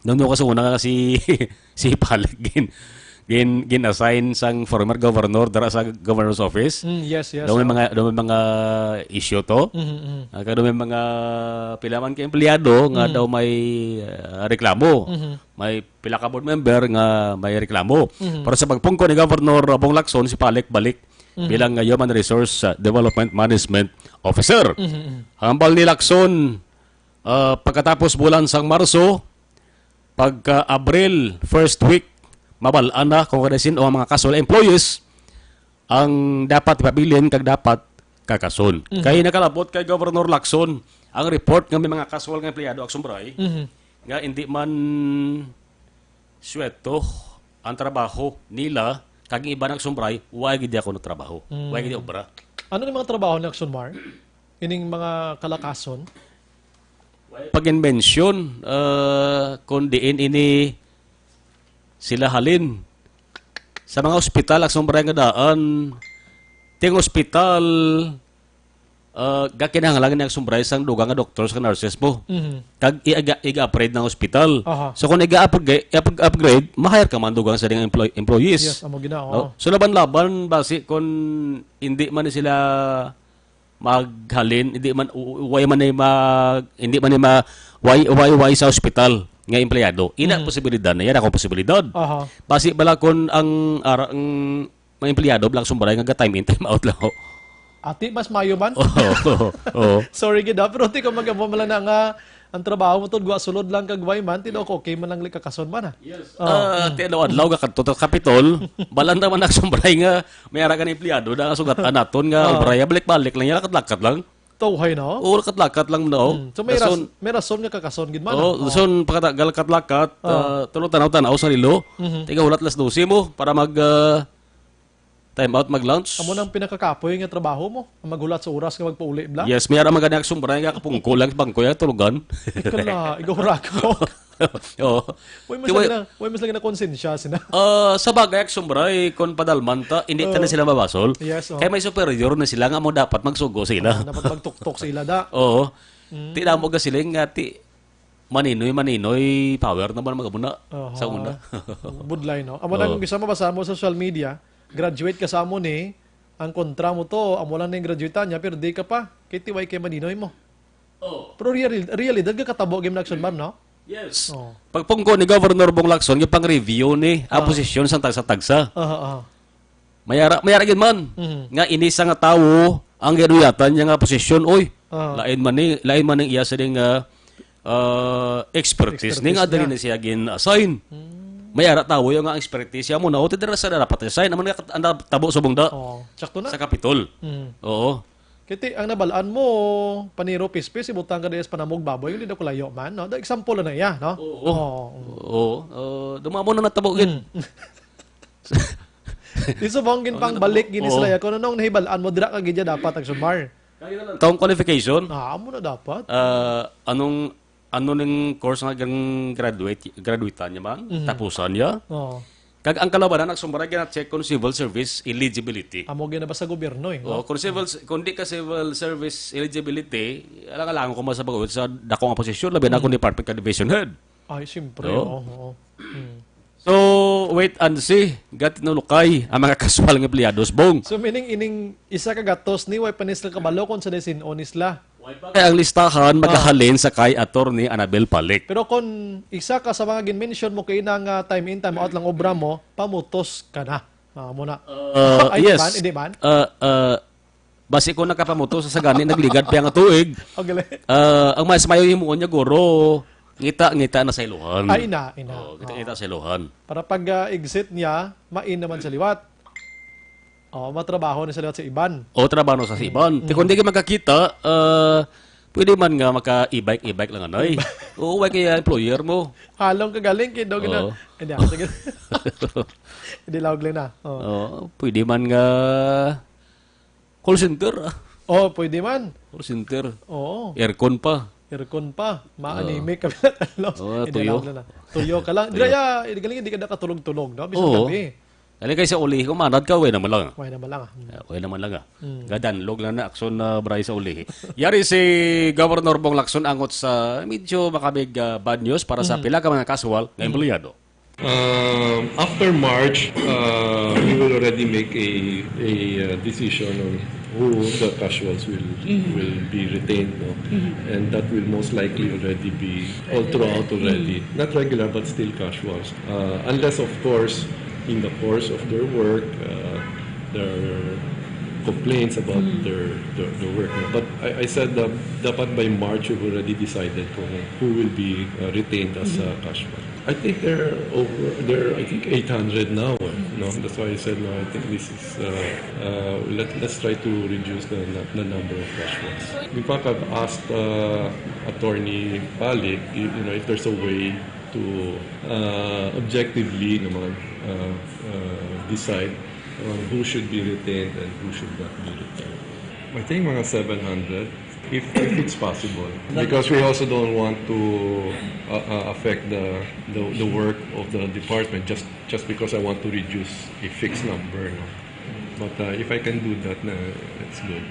Nung, nung kasi una nga si, si Palik gin, gin, gin-assign sang former governor dara sa governor's office. Mm, yes, yes, Daw may oo. mga, daw may mga issue to. Mhm, mhm. Ah, kaya daw may mga pila man ka empleyado nga Mhm. daw may, ah, reklamo. Mhm. May pila ka board member nga may reklamo. Mhm. Pero sa pagpungko ni Governor Bong Lacson, si Palik balik Mhm. bilang, ah, Human Resource, ah, Development Management Officer. Mhm, mhm. Hambal ni Lacson, ah, pagkatapos bulan sang Marso, pagka Abril, first week, mabal-an na kung kadasin o ang mga kaswal employees ang dapat ipabilin kag dapat kakason. Mhm. Kay nakalabot kay Governor Lacson ang report nga may mga kaswal nga empleyado, Lacson Bray, Mhm. nga hindi man sweldo ang trabaho nila, kag ang iba, Lacson Bray, wa gid ako nagtrabaho. Mm. Wa gid obra. Ano ni mga trabaho ni Lacson Bray? Ining mga kalakason? Pag-mention, ah, kung diin ini sila halin. Sa mga ospital, Lacson Bray, nga daan, ting ospital, ah, gakinahanglan ni Lacson Bray sang dugang nga doctors kag nurses mo. Mhm. Kag i-, iga-, iga-upgrade ng ospital. Aha. So, kung iga-upgrade, upg-, upgrade, ma-hire ka man dugang sa ding employ-, employees. Yes, amo gina, No? oo. So, laban-laban, basi kung hindi man ni sila maghalin, hindi man, u-, u-, way man ni mag-, hindi man ni ma-, way, way, way sa ospital nga empleyado. Ina Mhm. posibilidad na yan, akong posibilidad. Aha. Basi bala kung ang, ara-, ang mga empleyado, Lacson Bray, nga ga-time in, time out lang, ho. Ati, mas mayo man. Oo, oo, oo. Sorry gid, ha, pero di ko mag-amo man lang na nga ang trabaho mo to, gwa sulod lang kag way man, ti daw ko okay man lang, like, kakason man, ha. Yes. Oo. Ah, Mm. ti adlaw-adlaw ka kadto sa Kapitol, balan naman, Lacson Bray, nga may ara ka na empleyado na nga sugatan naton nga Oo. obra, ya, balik-balik lang, ya, lakat-lakat lang. Tawhay na, oh. Oo, lakat-lakat lang na, oh. Mm. So, may Rason. ras-, may rason nga kakason gid man, Oo, oh. rason, pagkatagal lakat-lakat, Oo. ah, tulo tanaw-tanaw sa relo, Mhm. tigahulat las dose mo para mag, ah, time out, mag-lunch. Amo nang pinakakapoy nga trabaho mo, ang maghulat sa oras nga magpauli, bla? Yes, may ara man gani akong sumbra nga kapungko lang sa bangko, ya, tulugan. Ikaw na, ikaw ra ko. Oo. Uy, mas Di ba lagi na, uy, mas lagi na konsensya sina. Ah, sa bagay, akong sumbra, eh, kung padalman ta, hindi ta na Oo. sila mabasol. Yes, oh. Kaya may superior na sila nga mo dapat magsugo sila. Oh, dapat magtuktok sila, da. Oo. Mm. Ti na mo gasiling nga, ti, maninoy, maninoy, power naman mga muna Aha. sa una. Budlay, no? Amo Oo. nang isa mabasa mo sa social media, graduate ka sa amo ni, ang kontra mo to, amo lang ning graduate niya, pero di ka pa. Kay ti way kay maninoy mo. Oo. Pero real-, realidad ka katabo, game na action, ma'am, no? Yes. Oo. Pagpungko ni Governor Bong Lacson, yung pang-review ni, ang Oo. posisyon sa tagsa-tagsa. Aha, aha. May ara, may ara gid man Mhm. nga ini sa nga tawo ang ginuyatan niya nga posisyon, oy. Ah. Lain man ni, lain man ning iya sa ding, ah, ah, expertise ni nga Expertise dali niya. na siya gin-assign. Hmm. May ara tawo yung nga expertise siya mo na, o, ti dira sa dapat assign, naman nga kat-, ang tabo sa bungda Oh, sakto na. sa Kapitol. Hmm. Oo. Kiti, ang nabalaan mo, Paniro Pispis, ibutang ka diya sa panamog baboy, hindi na kulayo man, no? Da, example na iya, no? Oo. Oo. Oo. Uh, dumamo na natabo gid. Hmm. Di subong ginpangbalik gini sila ya. Kung anong nahibalaan mo, dira ka gid ya dapat, Action Mar. Taong qualification? Ah, amo na dapat. Ah, anong, ano ning course nga gin-, graduate, graduate niya man? Mhm. Tapusan niya? Oo. Kag ang kalabanan, Action Mar, gina-check kung civil service eligibility. Amo ginabasa gobyerno eh, no? Oo, kung civil, kung di ka civil service eligibility, alang-alang ko man sa pag sa dako nga posisyon, labi na kung department ka division head. Ay, siyempre, oo, oo. Hmm. So, wait and see. Gatinulukay ang mga casual nga empleyados, Bong. So, meaning, ining isa ka gatos ni, way pa ni sila kabalo kung sa desin-o ni sila. Kay ang listahan magahalin sa kay Attorney Annabel Palik. Pero kung isa ka sa mga gin-mention mo kay ina nga time in, time out lang obra mo, pamutos ka na. Ah, muna. Uh, Ay, yes. Hindi man, hindi man. Uh, uh, basi ko nakapamutos sa gani, nagligad pa nga tuig. Ang galing. Uh, ang mas mayo himuon niya, guro, ngita-ngita na sa iluhan. Ay, ina, ina. Oh, ngita-ngita sa iluhan. Para pag ah, exit niya, main naman sa liwat. Oh, matrabaho na sa liwat sa iban. O, trabaho sa iban. Ti kung di ka magkakita, ah, pwede man nga maka-e-bike, e-bike lang anay. Oo, way kaya employer mo. Halong ka galing kay dog na. Oo. Hindi, ah, sige. Hindi lawag lang na. Oh. Oo, pwede man nga call center, ah. Oh, pwede man. Call center. Oo. Aircon pa. Aircon pa. Oo. Ma-anemic ka lang. Oo, Hindi, tuyo. Lawag lang na. Tuyo ka lang. Tuyo. Dira ya, galing hindi ka nakatulog-tulog, no? Bisan Oo. gabi. Galing kay sa ulihi, kung manad ka, way naman lang. Way naman lang, ah. Hmm. Ah, way naman lang, ah. Hmm. Gadanlog lang na aksyon na Bray sa ulihi. Yari si Governor Bong Lacson angot sa medyo makabig, ah, bad news para sa Hmm. pila ka mga casual nga Hmm. empleyado. Um, after March, uh, we will already make a, a, uh, decision on who the casuals will, Mhm. will be retained, no? Mhm. And that will most likely already be all throughout already. Mhm. Not regular, but still casuals. Uh, unless, of course, in the course of their work, uh, there are complaints about Mhm. their, their, their work, no? But I, I said that dapat by March, we've already decided kung who will be, uh, retained as, Mhm. uh, casual. I think they're over, they're, I think, eight hundred now, eh, no? That's why I said, no, I think this is, uh, uh, let, let's try to reduce the, the number of casuals. In fact, I've asked, uh, Attorney Palik, y-, you know, if there's a way to, uh, objectively naman, uh, uh, decide on who should be retained and who should not be retained. I think mga seven hundred, if, if it's possible. Because we also don't want to, uh, uh, affect the, the, the work of the department just, just because I want to reduce a fixed number, no? But, uh, if I can do that, na, it's good.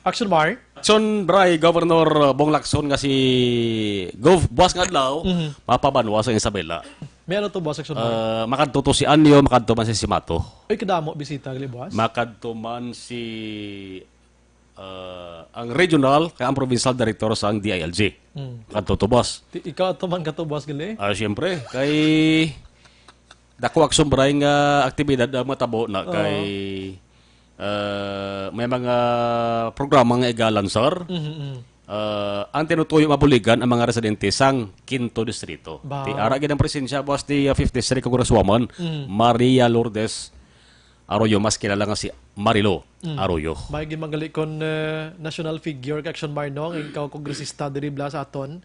Action Mar? Action Bray, Governor Bong Lacson nga si Gov Buas nga adlaw, Mhm. mapabanwa sa Isabela. May ano to, Boss Action Mar? Ah, makadto to si Anyo, makadto man si Simato. Ay, kadamo bisita, gali, Boss? Makadto man si, ah, ang regional, kay ang provincial director sa ang D I L G. Mm. Makadto to, Boss. Ti-, ikaw ato man ka to, Boss, gali? Ah, siyempre, kay dako Action Bray nga aktibidad ang matabo na Oo. kay, ah, may mga programa nga igalanzar. Mhm, mhm. Ah, ang tinutuyo mabuligan ang mga residente sang Quinto Distrito. Ba. Ti ara gid ang presensya, Boss, ti, ah, fifty-three Congresswoman Mm. Maria Lourdes Arroyo, mas kilala nga si Marilo Mm. Arroyo. May gid man gali kon, eh, national figure ka Action Mar, no? Nga ikaw kongresista diri bala sa aton.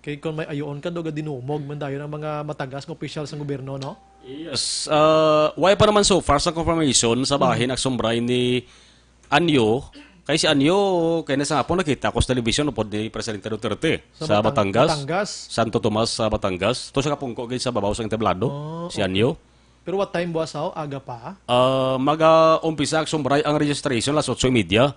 Kay kon may ayoon ka, do, gadinumog man dayon ang mga matagas nga opisyal sa gobyerno, no? Yes. Ah, wala pa naman so far sa confirmation sa bahin Mm. Action Bray ni Anyo. Kay si Anyo, kay na sa hapon nakita ko sa television upod ni Presidente Duterte Sa sa Batang-, Batangas. Batangas. Santo Tomas sa Batangas. To siya kapungko gid sa babaw sa entablado, Oh, si okay. Anyo. Pero what time, Boss, aw? Aga pa? Ah, mag-, ah, umpisa Action Bray ang registration alas otso y media.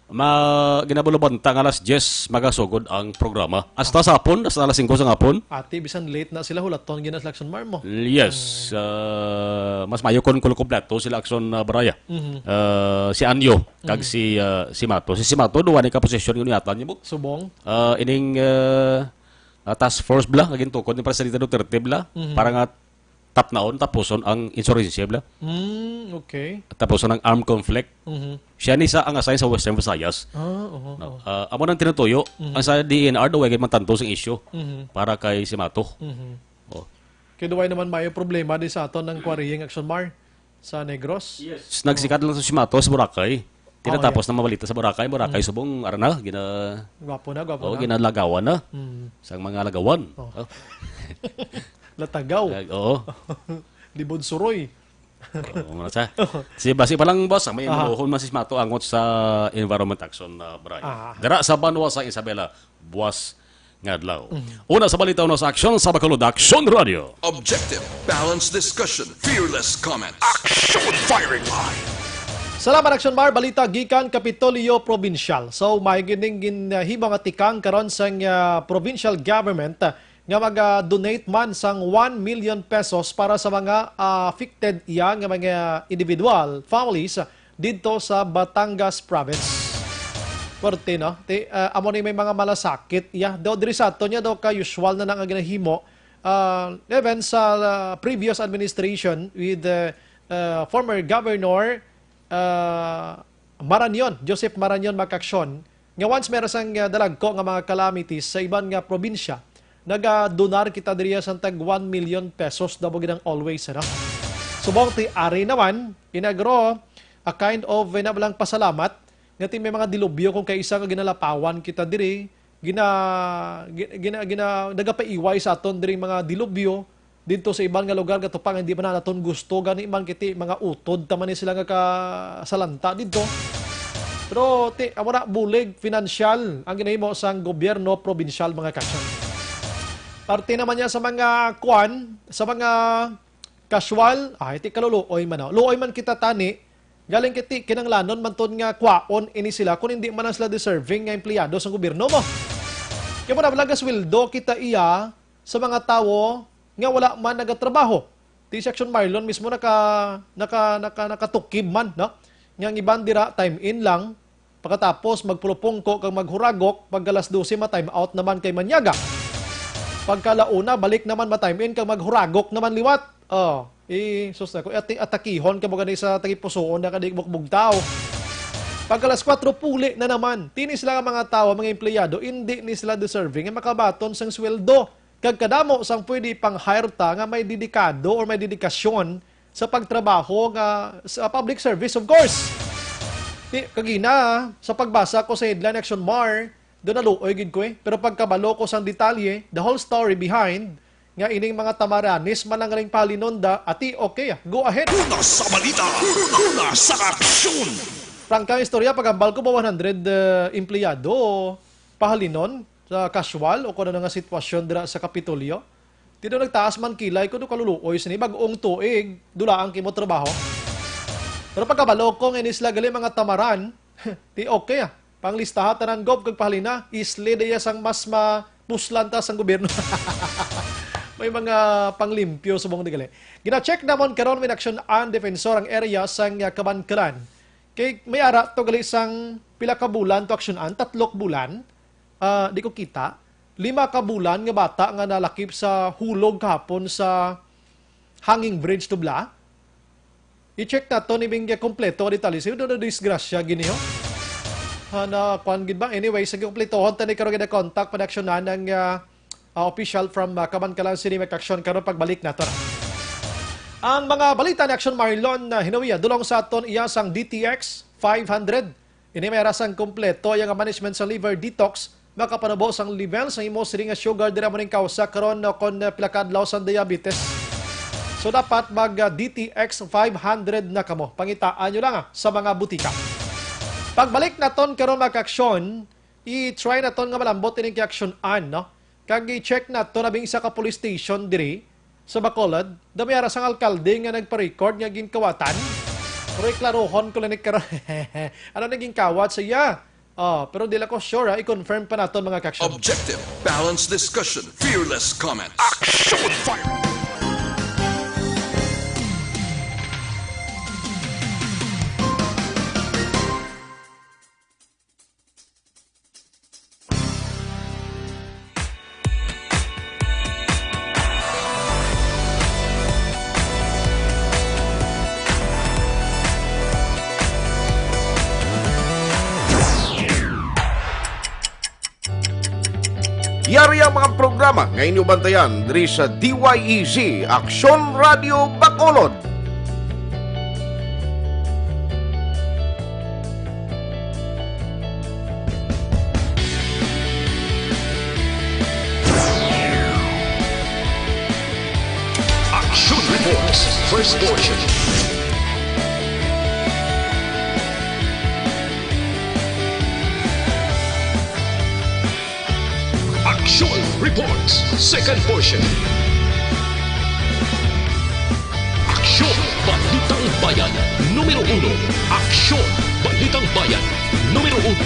Ma-, ginabulubanta nga alas diyes magasugod ang programa. Hasta Ah. sa hapon, hasta alas singko sa hapon. Ati, bisan late na sila, hulaton gid na sila Action Mar mo. Yes. Mm. Ah, mas mayo kon kulo kompleto sila Action, ah, Bray. Mhm. Ah, si Anyo, kag Mhm. si, ah, si Mato. Si, si Mato, duwa ni ka posisyon nga niyatan niya mo. Subong? Ah, ining, ah, ah, task force bala, nga gintukod ni Presidente Duterte bala, Mhm. para nga tapnaon, tapuson ang insurhensya bala. Mm, okay. Tapuson ang armed conflict. Mhm. Siya ni sa ang assign sa Western Visayas. Ah, oho, No? oho. Ah, amo nang tinutuyo, Mhm. ang sa D E N R daw, way gid man tanto sing issue Mhm. para kay si Mato. Mhm. Oh. Kay duway naman mayo problema di sa aton ang quarrying Action Mar sa Negros. Yes. Nagsikat lang sa si Mato sa Boracay. Oh, Tinatapos yeah. na mabalita sa Boracay, Boracay Mm. subong, ara na, gina-, Gwapo na, gwapo oh, na. ginalagawan na. Mm. Sang mga lagawan. Oh. Oh. Latagaw. Lag-, oo. Libod suroy. Oo, nga sa. Si basi pa lang, boss, ah, may Aha. maluhon man si Mato angot sa Environment Action, ah, Brian. Aha. Dira sa banwa sa Isabela, buwas nga adlaw. Mhm. Una sa balita, una sa aksyon sa Bacolod Action Radio. Objective, balanced discussion, fearless comments. Action Firing Line. Salamat, Action Mar. Balita gikan Kapitolyo Provincial. So, may gining ginhimo nga tikang karon sang, ah, provincial government, ah, nga mag-donate man sang one million pesos para sa mga, ah, affected iya nga mga individual, families, ah, didto sa Batangas Province. Korte, no? Ti, ah, amo ni may mga malasakit iya. Daw diri sa aton niya daw ka usual na na nga ginahimo. Ah, even sa, ah, previous administration with, ah, ah, former Governor, ah, Marañon, Joseph Marañon, Macaction, nga once meron sang, ah, dalagko nga mga calamities sa iban nga probinsya, nagadonar kita diriya sang tag one million pesos, daw gid ang always, ano? Subong ti ari naman, inagro, a kind of, eh, na lang pasalamat, nga ti may mga dilubyo kung kaisa nga ginalapawan kita diri, gina-, gi-, gina-, gina-, nagapaiway sa aton diri mga dilubyo, didto sa iban nga lugar nga tupang hindi man naton gusto, gani man kiti mga utod ta man ni sila nga kasalanta didto. Pero ti, amo na, bulig financial ang ginahimo sang gobyerno probinsyal, mga kaksyon. Parte naman niya sa mga kwan, sa mga casual, ay, ti kaluluoy man, oh. Luoy man kita tani, galing kiti kinanglanon man ton nga kwaon ini sila kung hindi man lang sila deserving nga empleyado sa gobyerno mo. Kaya mo na lang sweldo kita iya sa mga tawo nga wala man nagatrabaho. Ti si Action Marlon mismo naka, naka, naka, nakatukib man, no? Nga ang iban dira, time in lang, pagkatapos magpulupungko kag maghuragok, pag alas dose ma-time out naman kay manyaga. Pagka la una, balik naman ma-time in kag maghuragok naman liwat. Oh, i-, sus na ko, ati-, atakihon ka mo gani sa tagipusoon na kadi bugbog tao. Pagka alas kwatro, puli na naman. Ti ni sila nga mga tawo, mga empleyado, hindi ni sila deserving nga makabaton sang sweldo. Kag kadamo sang pwede pang-hire ta nga may dedikado or may dedikasyon sa pagtrabaho nga sa public service, of course. Ti, kagina, sa pagbasa ko sa headline, Action Mar, do naluoy gid ko eh. Pero pagkabalo ko sang detalye, the whole story behind, nga ining mga tamaranis man ang ring palinonda, ati, okay, ah, go ahead. Una sa balita, una sa aksyon. Prangka ang istorya, pagambal ko ba one hundred, uh, empleyado pahalinon sa casual o kung ano nga sitwasyon dira sa Kapitolyo. Ti do nagtaas man kilay ko do kaluluoy sini bag-ong tuig, dula ang kimo trabaho. Pero pagkabalo ko nga ini sila gali mga tamaran, ti okay ah. Panglistaha tanan gov kag pahalina, isli diya sang mas mapuslan ta sang gobyerno. May mga panglimpyo subong di gali. Gina-check namon karon may action an defensor ang area sang, ah, Kabankalan. Kay may ara to gali sang pila ka bulan to aksyonan, tatlok bulan, ah, di ko kita. Lima ka bulan nga bata nga nalakip sa hulog kahapon sa hanging bridge tubla. I-check nato ni Bing kompleto ang detalye. Sino na disgrasya gini, ho? Ha, na, kuan gid ba? Anyway, sa kompletohon, tani karon gid contact production na ng, ah, ah, official from, ah, Kabankalan City, may action karon pagbalik nato na. Ang mga balita ni Action Marlon na hinawiya, dulong sa aton iya sang D T X five hundred. Ini may arasang kompleto iya nga management sa liver detox, makapanubo sang level sang imo siring nga sugar dira mo ning kausa karon no kon, ah, pila ka adlaw sang diabetes. So dapat mag, ah, D T X five hundred na kamo. Pangitaan nyo lang, ah, sa mga butika. Pagbalik naton karon mga kaaksyon, i-try naton nga malambot ining kaaksyon-an, no? Kag i-check nato na bing isa ka police station diri sa Bacolod, daw may ara sang alkalde nga nagpa-record nga ginkawatan. Pero iklarohon ko lang ni karon. Ano na ginkawat sa iya? Oh, pero di lang ko sure, ha? I-confirm pa naton, mga kaaksyon. Objective, balanced discussion, fearless comments. Action fire! Yari ang mga programa nga inyo bantayan diri sa D Y E Z, Aksyon Radio Bacolod. Action Reports, first portion. Reports, second portion. Aksyon, Balitang Bayan, numero uno. Aksyon, Balitang Bayan, numero uno.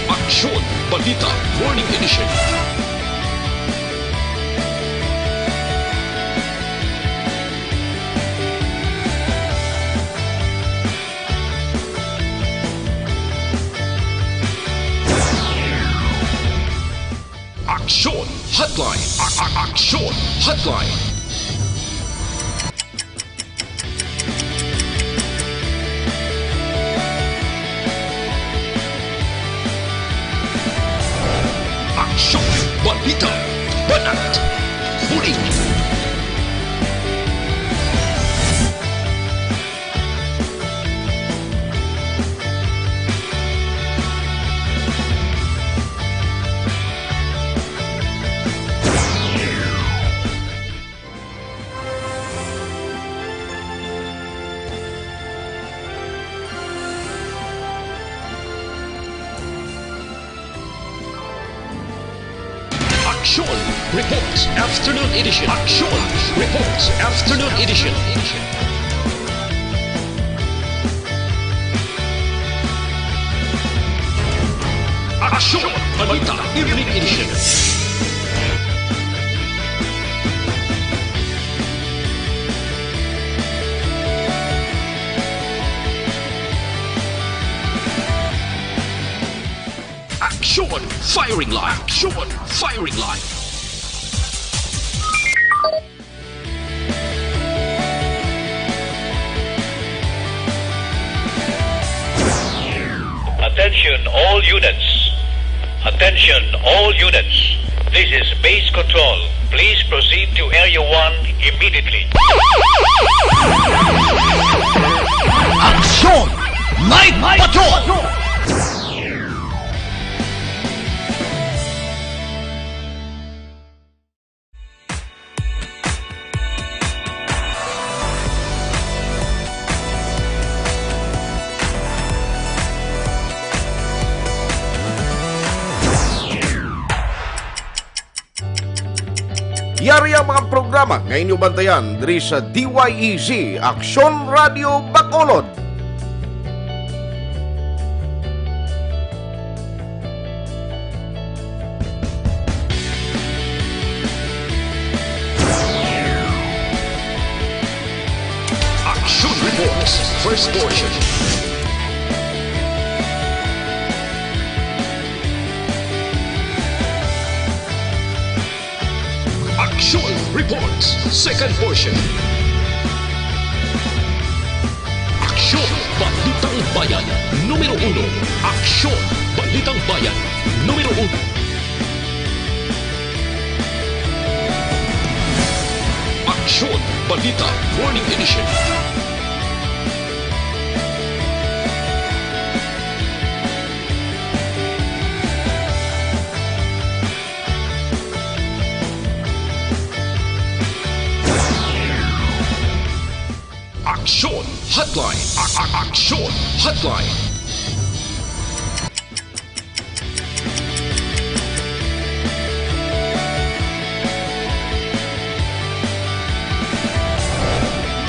Aksyon, Balita, Morning Edition. Aksyon Hotline. A- a- Aksyon Hotline. Aksyon, balita, banat, bulig. Aksyon Reports Afternoon Edition. Aksyon Reports Afternoon Edition. Aksyon Balita Evening Edition. Aksyon Firing Line. Aksyon Firing Line. Attention all units. Attention all units. This is base control. Please proceed to Area one immediately. Aksyon! Night Patrol! Yari ang mga programa nga inyo bantayan diri sa D Y E Z Aksyon Radio Bacolod. Action Reports, first portion. Action Reports, second portion. Aksyon, Balitang Bayan, numero uno. Aksyon, Balitang Bayan, numero uno. Aksyon, Balita, Morning Edition. Aksyon Hotline. A- a- Aksyon Hotline.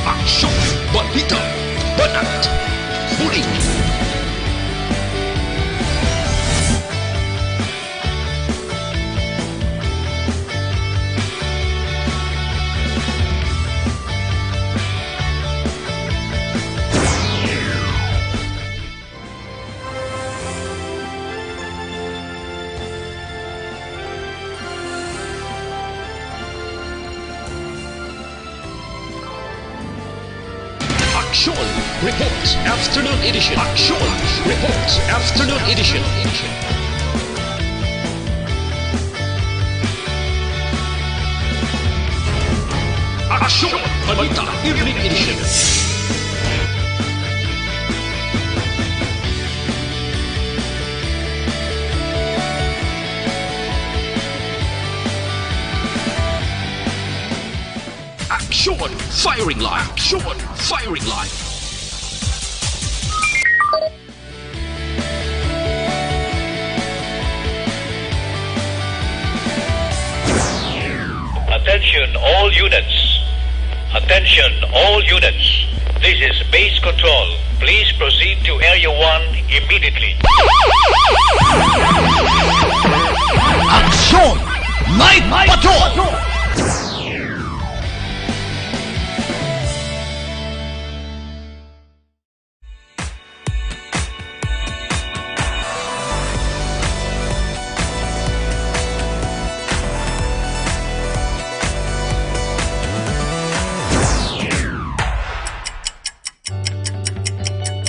Aksyon, balita, banat, bulig. Aksyon Reports Afternoon Edition. Aksyon Reports Afternoon Edition. Aksyon Balita Evening Edition. Aksyon Firing Line. Aksyon Firing Line. Attention all units. Attention all units. This is base control. Please proceed to Area one immediately. Aksyon! Night Patrol!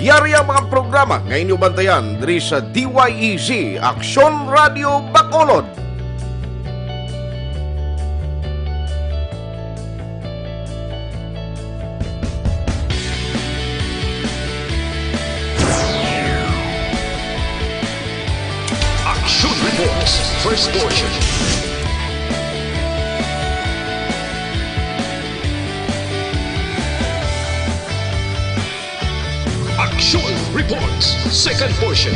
Yari ang mga programa nga inyo bantayan diri sa D Y E Z, Aksyon Radio Bacolod. Action Reports, first portion. Action Reports, second portion.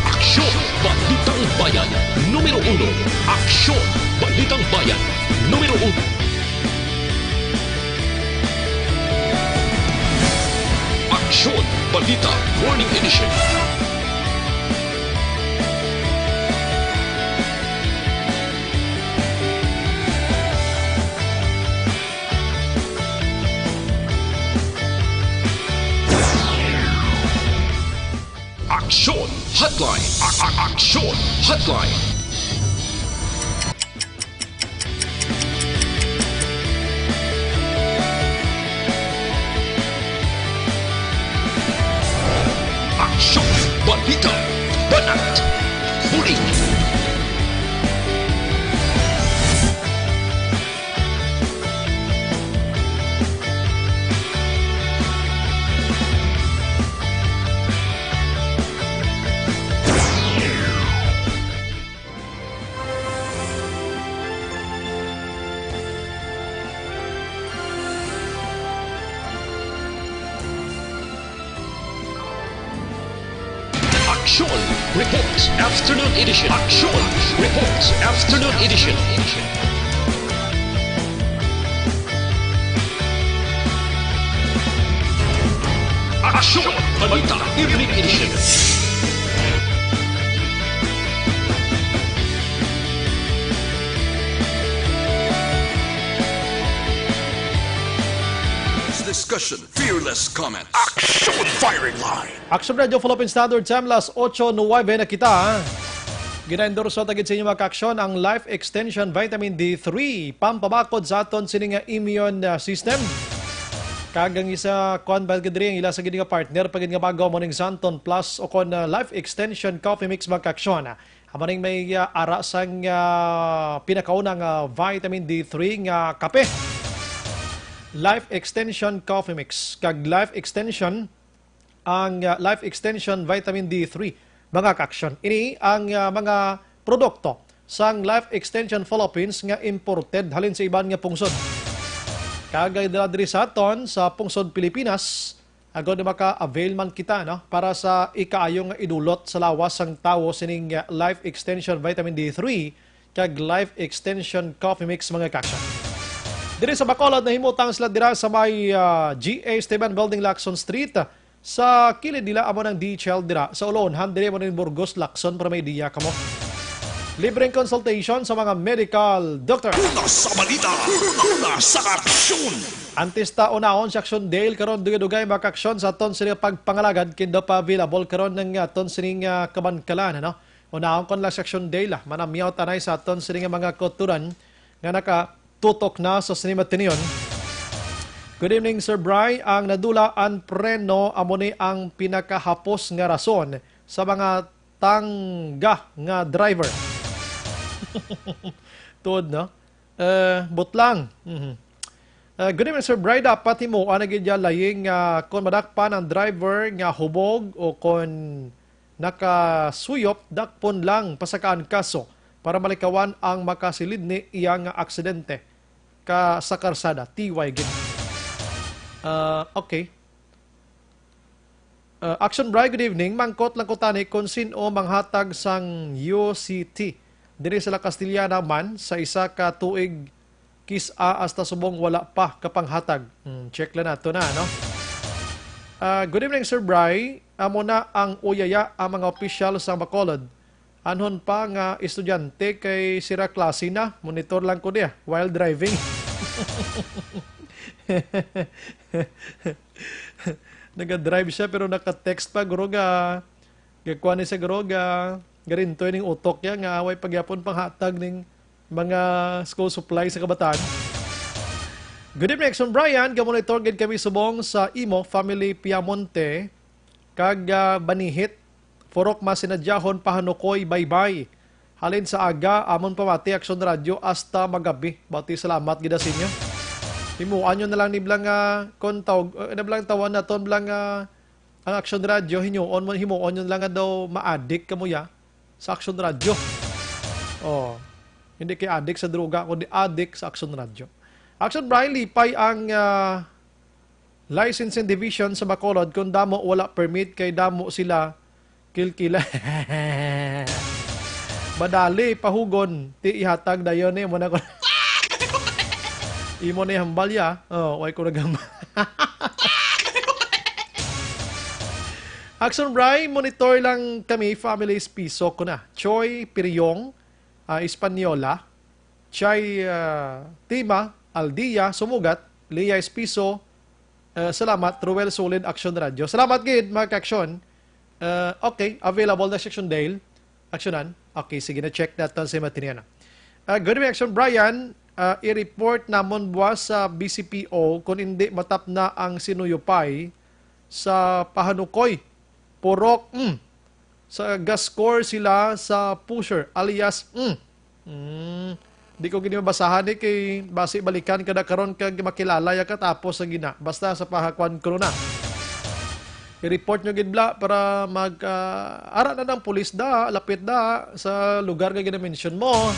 Aksyon, Balitang Bayan, numero uno. Aksyon, Balitang Bayan, numero uno. Aksyon, Balita, Morning Edition. Aksyon Hotline. A- a- Aksyon Hotline. Aksyon, balita, banat, bulig. Aksyon Reports Afternoon Edition. Aksyon Reports Afternoon Edition. Aksyon Balita Evening Edition. Discussion, fearless comment. Action Firing Line. Action Radio Philippine Standard Time, las ocho nuwebe na kita. Ginaendorso ta gid sa inyo, mga kaaksyon, ang Life Extension Vitamin D three, pampabakod sa aton sini nga immune, ah, system. Kag ang isa, kuan ba gid diri, ang ila sa gid nga partner pa gid nga bago, mo ning Santon Plus o kon, ah, Life Extension Coffee Mix, mga kaaksyon. Amo ning may, ah, ara sang, ah, pinakauna nga vitamin D three nga kape. Life Extension Coffee Mix kag Life Extension ang, ah, Life Extension Vitamin D three, mga kaaksyon. Ini ang, ah, mga produkto sang Life Extension Philippines nga imported halin sa iban nga pungsod. Kag dala diri sa aton sa pungsod Pilipinas, agod nga maka-avail man kita, no, para sa ikaayo nga idulot sa lawas sang tawo sining, ah, Life Extension Vitamin D three kag Life Extension Coffee Mix, mga kaaksyon. Diri sa Bacolod, nahimutang sila dira sa may, ah, G A Esteban Building, Lacson Street. Sa kilid nila amo nang D H L dira sa Oloonhan, diri mo ning Burgos, Lacson, para may idea kamo. Libreng consultation sa mga medical doctor. Una sa balita, una sa aksyon. Antes ta unahon si Aksyon Dale karon, dugay-dugay, mga kaaksyon, sa aton sila pagpangalagad, kindo pa available karon ng aton sining, ah, kabankalan, ano? Unahon ko lang si Aksyon Dale, ah, manamyaw tanay sa aton sining mga kauturan nga nakatutok na sa sini matinion. Good evening, Sir Bry. Ang nadula ang preno amo ni ang pinakahapos nga rason sa mga tangga nga driver. Tuod, no? Eh, butlang. Mhm. Eh, good evening, Sir Bry. Dapat himuan na gid ya laying nga kon madakpan ang driver nga hubog o kon nakasuyop, dakpon lang pasakaan kaso para malikawan ang makasilid ni iya nga aksidente ka sa karsada. T Y gid. Ah, okay. Uh, Action Bry, good evening. Mangkot lang ko tani kung sin-o manghatag sang U C T Diri sa La Castellana man, sa isa ka tuig, kis-a hasta subong wala pa kapanghatag. Hmm, check lang nato na, no? Ah, good evening, Sir Bry. Amo na ang uyaya ang mga opisyal sa Bacolod. Anhon pa nga estudyante kay sira klase na, monitor lang ko niya while driving. Naga-drive siya pero naka-text pa, guro, ga, gakuha ni sa, guro, ga, garintoy ning utok niya nga away pagyapon panghatag ning mga school supplies sa kabataan. Good evening, Action Brian. Gamonitor gid kami subong sa imo, family Piamonte, kag, ah, Banihit. Purok masinadyahon pahanukoy, baybay. Halin sa aga, amon pamati Action Radio hasta magabi. Bati, salamat gid sa inyo. Himuan nyo na lang ni blang, ah, kon tawag, eh, na blang tawag naton blang, ah, ang Action Radio, himuon mo, himuon nyo lang nga daw maadik kamo ya sa Action Radio. Oh, hindi kay adik sa droga, kundi adik sa Action Radio. Action Brian, lipay ang, ah, licensing division sa Bacolod. Kung damo wala permit, kay damo sila kilkila. Madali pahugon, ti ihatag dayon ni mo na ko. Imo na hambal ya. Oh, way ko nagamba. Action Bry, monitor lang kami, families, piso ko na. Choi Piriong, ah, Espanyola, Chai, ah, Tima, Aldia, Sumugat, Lia Espiso, ah, salamat, Ruel Sulid, Action Radio. Salamat gid, mga ka-action. Ah, okay, available na si Action Dale. Actionan. Okay, sige na, check natin si Matiniana. Ah, good evening, Action Brian. Ah, i-report namon buwas sa B C P O kung hindi matap na ang sinuyupay sa Pahanukoy. Purok, mm. Sa gascore sila sa pusher, alias, mm. Mm. Di ko gini mabasahan ni kay basi balikan ka na karon kag makilala ya ka tapos sa gina. Basta sa pahakuan ko na. I-report nyo gid bla para mag, ah, ara na ng pulis da, lapit da sa lugar nga gina-mention mo.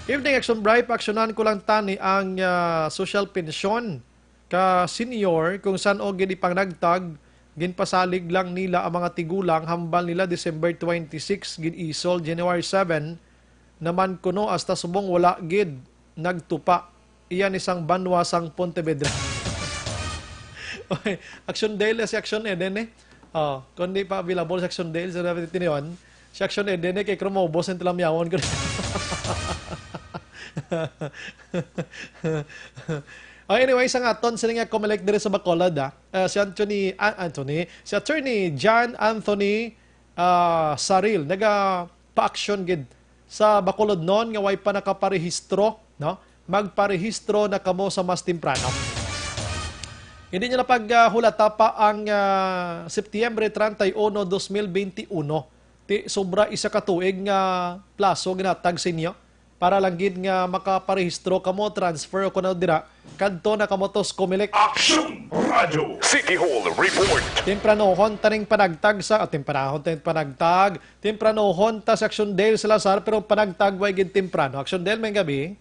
Evening Action Bright, paaksyonan ko lang tani ang, ah, social pension ka senior kung san-o gid ipangnagtag, ginpasalig lang nila ang mga tigulang, hambal nila December twenty-six gid isol, January seven naman kuno hasta subong wala gid nagtupa. Iyan isang banwa sang Pontevedra. Okay, Action Dale si Action Eden eh. Oh, kung di pa available si Action Dale sa dapat tiniyon, si Action Eden eh, kay Cromobos ang tilamyawon ko. Oh, anyway, sa aton, sila nga Comelec diri sa Bacolod, ah. Ah, si Anthony, ah, Anthony, si Attorney John Anthony, ah, Saril, naga pa-action gid sa Bacolod non nga way pa nakaparehistro, no? Magparehistro na kamo sa mas temprano. Hindi nyo na paghulata pa ang, ah, Setyembre treinta y uno, dos mil benti uno. Ti sobra isa ka tuig nga plaso ginatag sa inyo para lang gid nga makaparehistro kamo, transfer o kuno dira, kadto na kamo to sa Comelec. Action Radio City Hall Report. Tempranohon taning panagtag sa, ah, tempranohon taning panagtag, tempranohon ta sa Action Dale Salazar, pero panagtag way gid temprano. Action Dale, may gabi.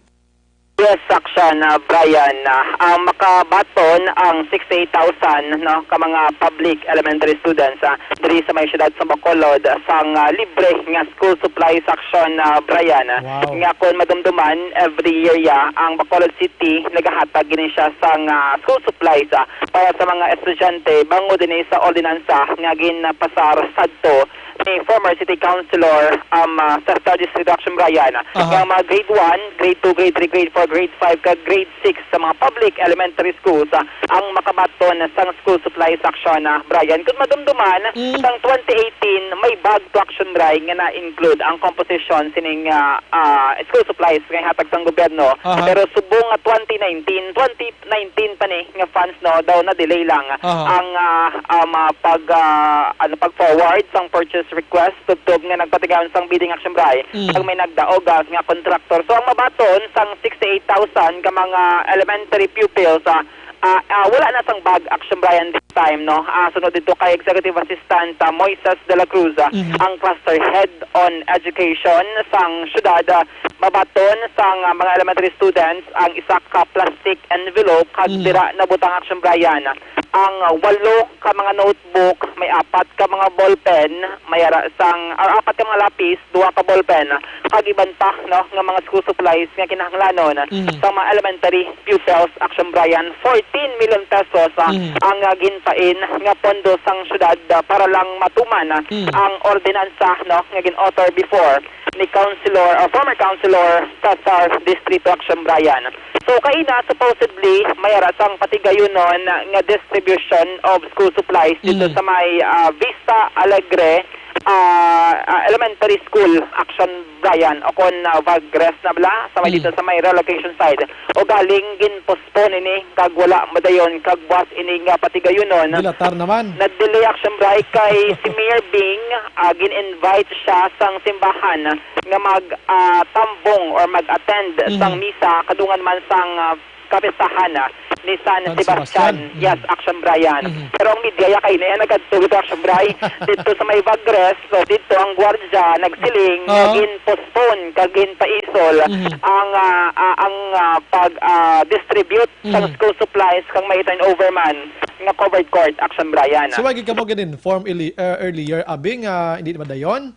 Yes, Action, ah, Brian, ah, ang makabaton ang sixty-eight thousand, no, ka mga public elementary students, ah, diri sa may siyudad sa Bacolod, ah, sang, ah, libre nga school supplies, Action, ah, Brian, ah, Wow. nga kung madumduman, every year ya, ang Bacolod City nagahatag gini siya sang, ah, school supplies, ah, para sa mga estudyante bangod dinhi sa ordinansa nga ginpasar sadto ni former City Councilor, um, ah, sa Star District, Action Brian, Aha. nga mga grade one, grade two, grade three, grade four, grade five, kag grade six sa mga public elementary schools, ah, ang makabaton sang school supplies, Action, ah, Brian. Kung madumduman, Mm. sang twenty eighteen, may bag to, Action Brian, nga na-include ang komposisyon sining, ah, ah, school supplies nga ihatag sang gobyerno. Aha. Pero subong nga twenty nineteen, twenty nineteen pa ni nga funds, no, daw na-delay lang Aha. ang, ah, um, ah, pag, ah, ano, pag-forward sang purchase request tubtob nga nagpatigayon sang bidding, Action Brian, Mm. pag may nagdaog, ah, nga contractor. So, ang mabaton sang sixty-eight thousand ka mga elementary pupils, ah, Ah, ah, wala na sang bag, Action Brian, this time, no? Ah, sunod dito kay Executive Assistant, ah, Moises de la Cruz, ah, Mhm. ang cluster head on education sang syudad, ah, mabaton sang, ah, mga elementary students ang isa ka plastic envelope kag Mhm. dira nabutang, Action Brian, ang, ah, walo ka mga notebook, may apat ka mga ballpen, may ara sang, or apat ka mga lapis, duha ka ballpen, kag iban pa, no, nga mga school supplies nga kinahanglanon Mhm. sa mga elementary pupils, Action Brian. Fourteen million pesos, ah, Mhm. ang, ah, ginpain nga pondo sang syudad, ah, para lang matuman, ah, Mhm. ang ordinansa, no, nga gin-author before ni Councilor, or former Councilor Cesar Distrito, Action Brian. So, kaina, supposedly, may ara sang patigayunon nga distribution of school supplies dito Mhm. sa may, ah, Vista Alegre, ah, ah, Elementary School, Action Brian, o kon, ah, Vagres na bala, sa may Mhm. dito sa may relocation side. O galing, ginpostpone ini, kag wala madayon, kag buas ini nga patigayunon. Dilatar naman. Nag-delay, Action Brian, kay si Mayor Bing, ah, gin-invite siya sang simbahan nga mag, ah, tambong or mag-attend Mhm. sang misa kadungan man sang, ah, kapistahan, ah, ni San San Sebastian. Sebastian. Yes, Mhm. Action Brian. Mhm. Pero ang media ya kay niya nagkadto dito, Action Brian, dito sa may Vagres, so dito ang gwardya nagsiling nga Oo. gin-postpone kag ginpaisol Mhm. ang, ah, ah, ang, ah, pag, ah, distribute sa Mhm. school supplies kang may turnover man nga covered court, Action Brian. So, wagi kamo gin-inform ili-, uh, earlier, abi nga hindi madayon?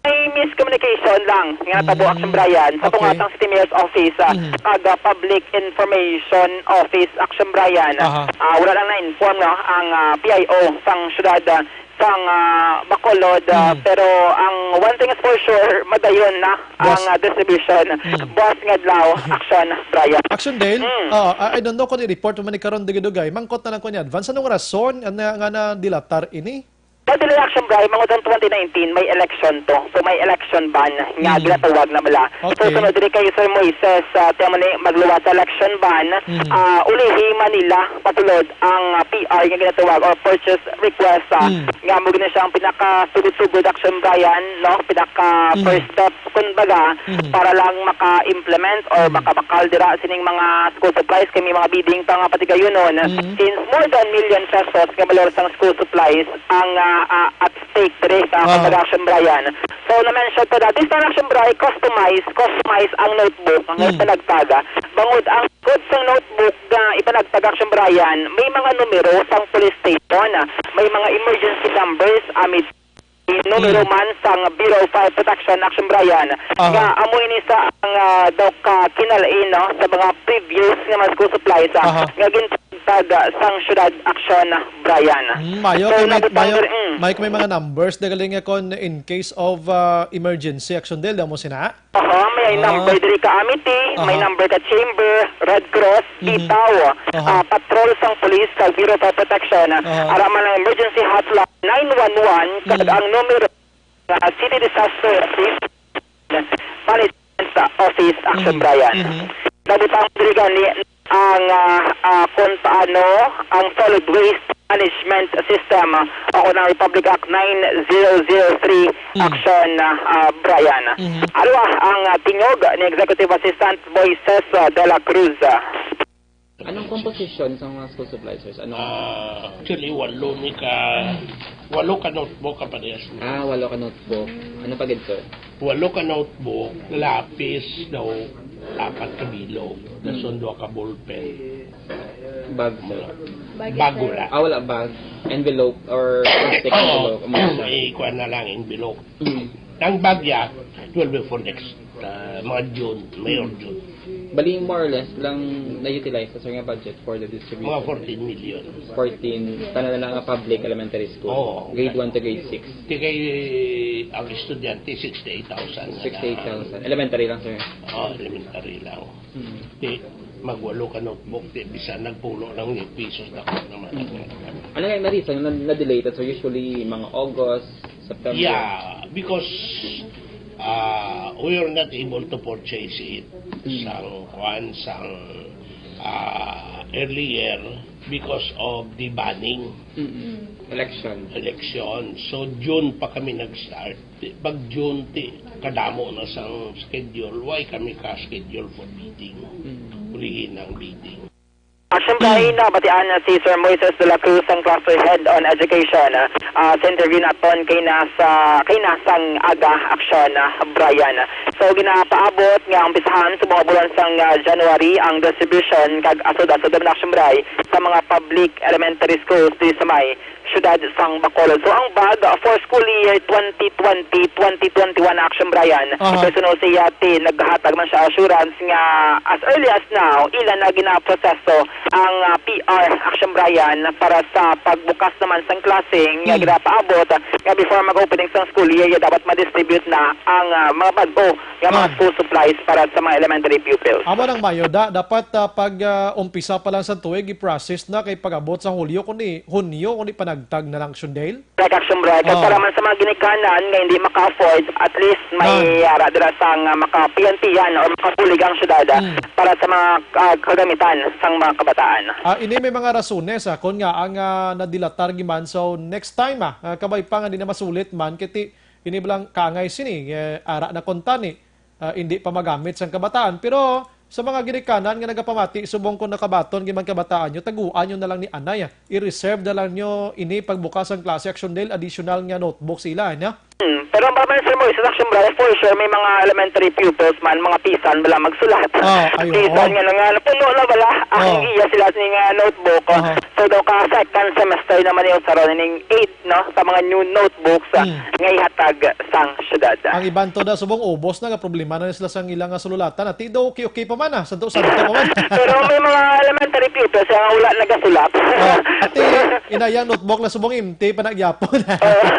May miscommunication lang nga natabo, Mm. Action Brian, sa Okay. tunga sang City Mayor's Office, ah, Mhm. kag, ah, Public Information Office, Action Brian. Aha. Ah, wala lang na-inform, no, ang, ah, P I O sang syudad, ah, sang, ah, Bacolod, ah, Mm. pero ang one thing is for sure, madayon na ang, Boss. ah, distribution. Mm. Buas nga adlaw, Action Brian. Action Dale, Mm. ah, I I don't know kung i-report mo ni karon dugay-dugay. Mangkot na lang ko ni advance. Anong rason nga, nga na-dilatar ini? Pwede lang, Action Brian, mangod ang twenty nineteen, may election to. So, may election ban nga Mm. ginatawag na bala. So, Okay. sunod diri kay Sir Moises, ah, tiyan mo ni magluwas sa election ban, Mm. ah, ulihi man nila patulod ang, ah, P R nga ginatawag or purchase request, ah, Mm. nga mo gani siyang pinakasugod-sugod, Action Brian, no? Pinaka Mm. first step, kumbaga, Mhm. para lang maka-implement or Mm. makabakal dira sining mga school supplies kay may mga bidding pa nga patigayunon. Mhm. Since more than million pesos nga balor sang school supplies ang, ah, ah, at stake diri sa Aha. Action Brian. So, na-mention pa na, this time, Action Brian, customize, customize ang notebook nga Mm. ipanagtag. Bangod ang code sang notebook nga ipanagtag, Action Brian, may mga numero sang police station, may mga emergency numbers, amid numero Mm. man sang Bureau of Fire Protection, Action Brian, Aha. nga amo ini sa ang, ah, daw ka kinalain, no, sa mga previous nga mga school supplies, ah, Aha. nga gintagtag, ah, sang syudad, Action Brian. Mm, mayo So, kay may, nabutang mayo, diri, mm. mayo kay may mga numbers na galing nga kon in case of, ah, emergency, Action Dale, daw mo sina? Aha, may Ah. number diri ka Amity, may Aha. number ka Chamber, Red Cross, Mhm. Bitaw, Aha. ah, patrol sang police kag Bureau of Protection, Aha. ara man ang emergency hotline nine one one, kag Mhm. ang numero nga City Disaster Risk Management Office, Action Mhm. Brian. Mhm. Nabutang diri gani ang, ah, ah, kung paano ang solid waste management system, ah, o ang Republic Act nine zero zero three Mm. Action, ah, ah, Brian. Mhm. Ano, ah, ang, ah, tingog ni Executive Assistant Moises, ah, de la Cruz? Anong composition sa mga school supplies, sir? Anong Ah, actually, walo ni ka, walo ka notebook ka parehas mo. Ah, walo ka notebook. Ano pa gid, sir? Walo ka notebook, lapis daw, apat ka bilog, Mm. dason duha ka ballpen. Bag, sir? Mga Bag, bago sir. lang. Ah, wala bag. Envelope or plastic Oo. envelope. Ang mga Eh, kuha na lang envelope. Mm. Ang bag ya, it will be for next, uh, mga June, May or June. Bali, more or less, lang na-utilize sa nga budget for the distribution? Mga fourteen million. Fourteen, tanan na lang nga public elementary school. Oo. Grade one to grade six. Di kay ang estudyante, sixty-eight thousand na lang. Sixty-eight thousand. Elementary lang, sir. Oo, elementary lang. Hmm. Di, magwalo ka notebook, di, bisan nagpulo lang ni pesos na ko naman. Hmm. Ano nga yung reason na na-delay ito? So, usually, mga August, September? Yeah, because, uh, we are not able to purchase it Hmm. sang, kuan, sang, uh, earlier because of the banning. Mm-mm. Election. Election. So, June pa kami nag-start. Ti-, pag June, ti, kadamo na sang schedule. Why kami ka-schedule for bidding? Mm. Ulihin ang bidding. Action Brian, hmm, nabatian na si Sir Moises de la Cruz, ang Cluster Head on Education, ah, sa interview naton kay nasa, kay nasang aga, Action, ah, Brian. So, ginapaabot nga umpisahan sa mga bulan sang, ah, January ang distribution kag asod-asod naman, Action Brian, sa mga public elementary schools di sa may siyudad sang Bacolod. So, ang bag, uh, for school year twenty twenty, twenty twenty-one, Action Brian, aha, kay suno siya ti naghatag man siya assurance nga as early as now, ila na ginaproseso ang, uh, P R, Action Brian, para sa pagbukas naman sang klase nga, hmm, ginapaabot, uh, nga before mag-opening sang school year, ya dapat ma-distribute na ang, uh, mga bag-o nga mga, ah, school supplies para sa mga elementary pupils. Amo nang mayo, da, dapat, ah, pag, ah, umpisa pa lang sa tuig, i-process na kay pag-abot sa Hulyo, kundi Hunyo, kundi panagtag na lang, Sundel. Correct, Action Brian. Kag, ah, para man sa mga ginikanan nga hindi maka-afford, at least may, ah, ara dira sang, ah, makapiyan-piyan or makabulig ang syudad, ah, hmm, para sa mga, ah, kagamitan sang mga kabataan. Ah, ini may mga rasones, ah, kon nga ang, ah, nadilatar giman. So, next time, ah, ah, kabay pa nga di na masulit man, kay ti-, ini ba lang kaangay sini, eh, ara na kuntani, ah, indi pa magamit sang kabataan. Pero sa mga ginikanan nga nagapamati, subong kon nakabaton gid man kabataan nyo, taguan nyo na lang ni anay, ah. I-reserve na lang nyo ini pagbukas sang klase, Action Dale, additional nga notebook sila, ano? Hmm, pero ang pamansir mo, isa sa Action Brian, for sure, may mga elementary pupils man, mga pisan, wala magsulat. Ah, ay, oo. Pisan nga na nga, puno na bala, ang, oh, iya sila ni nga notebook. Aha. So, daw ka second semester naman yung sa ron, ning eight, no, sa mga new notebooks, ah, hmm, nga ihatag sang syudad. Ang iban to na subong ubos na, nga problema na sila sang ilang, ah, sululatan. Ati daw okay-okay pa man, ah. Santo-santo pa man. Pero may mga elementary pupils nga wala nagasulat. Oh, ati, inayang notebook na subong empty pa na gyapon. Oh.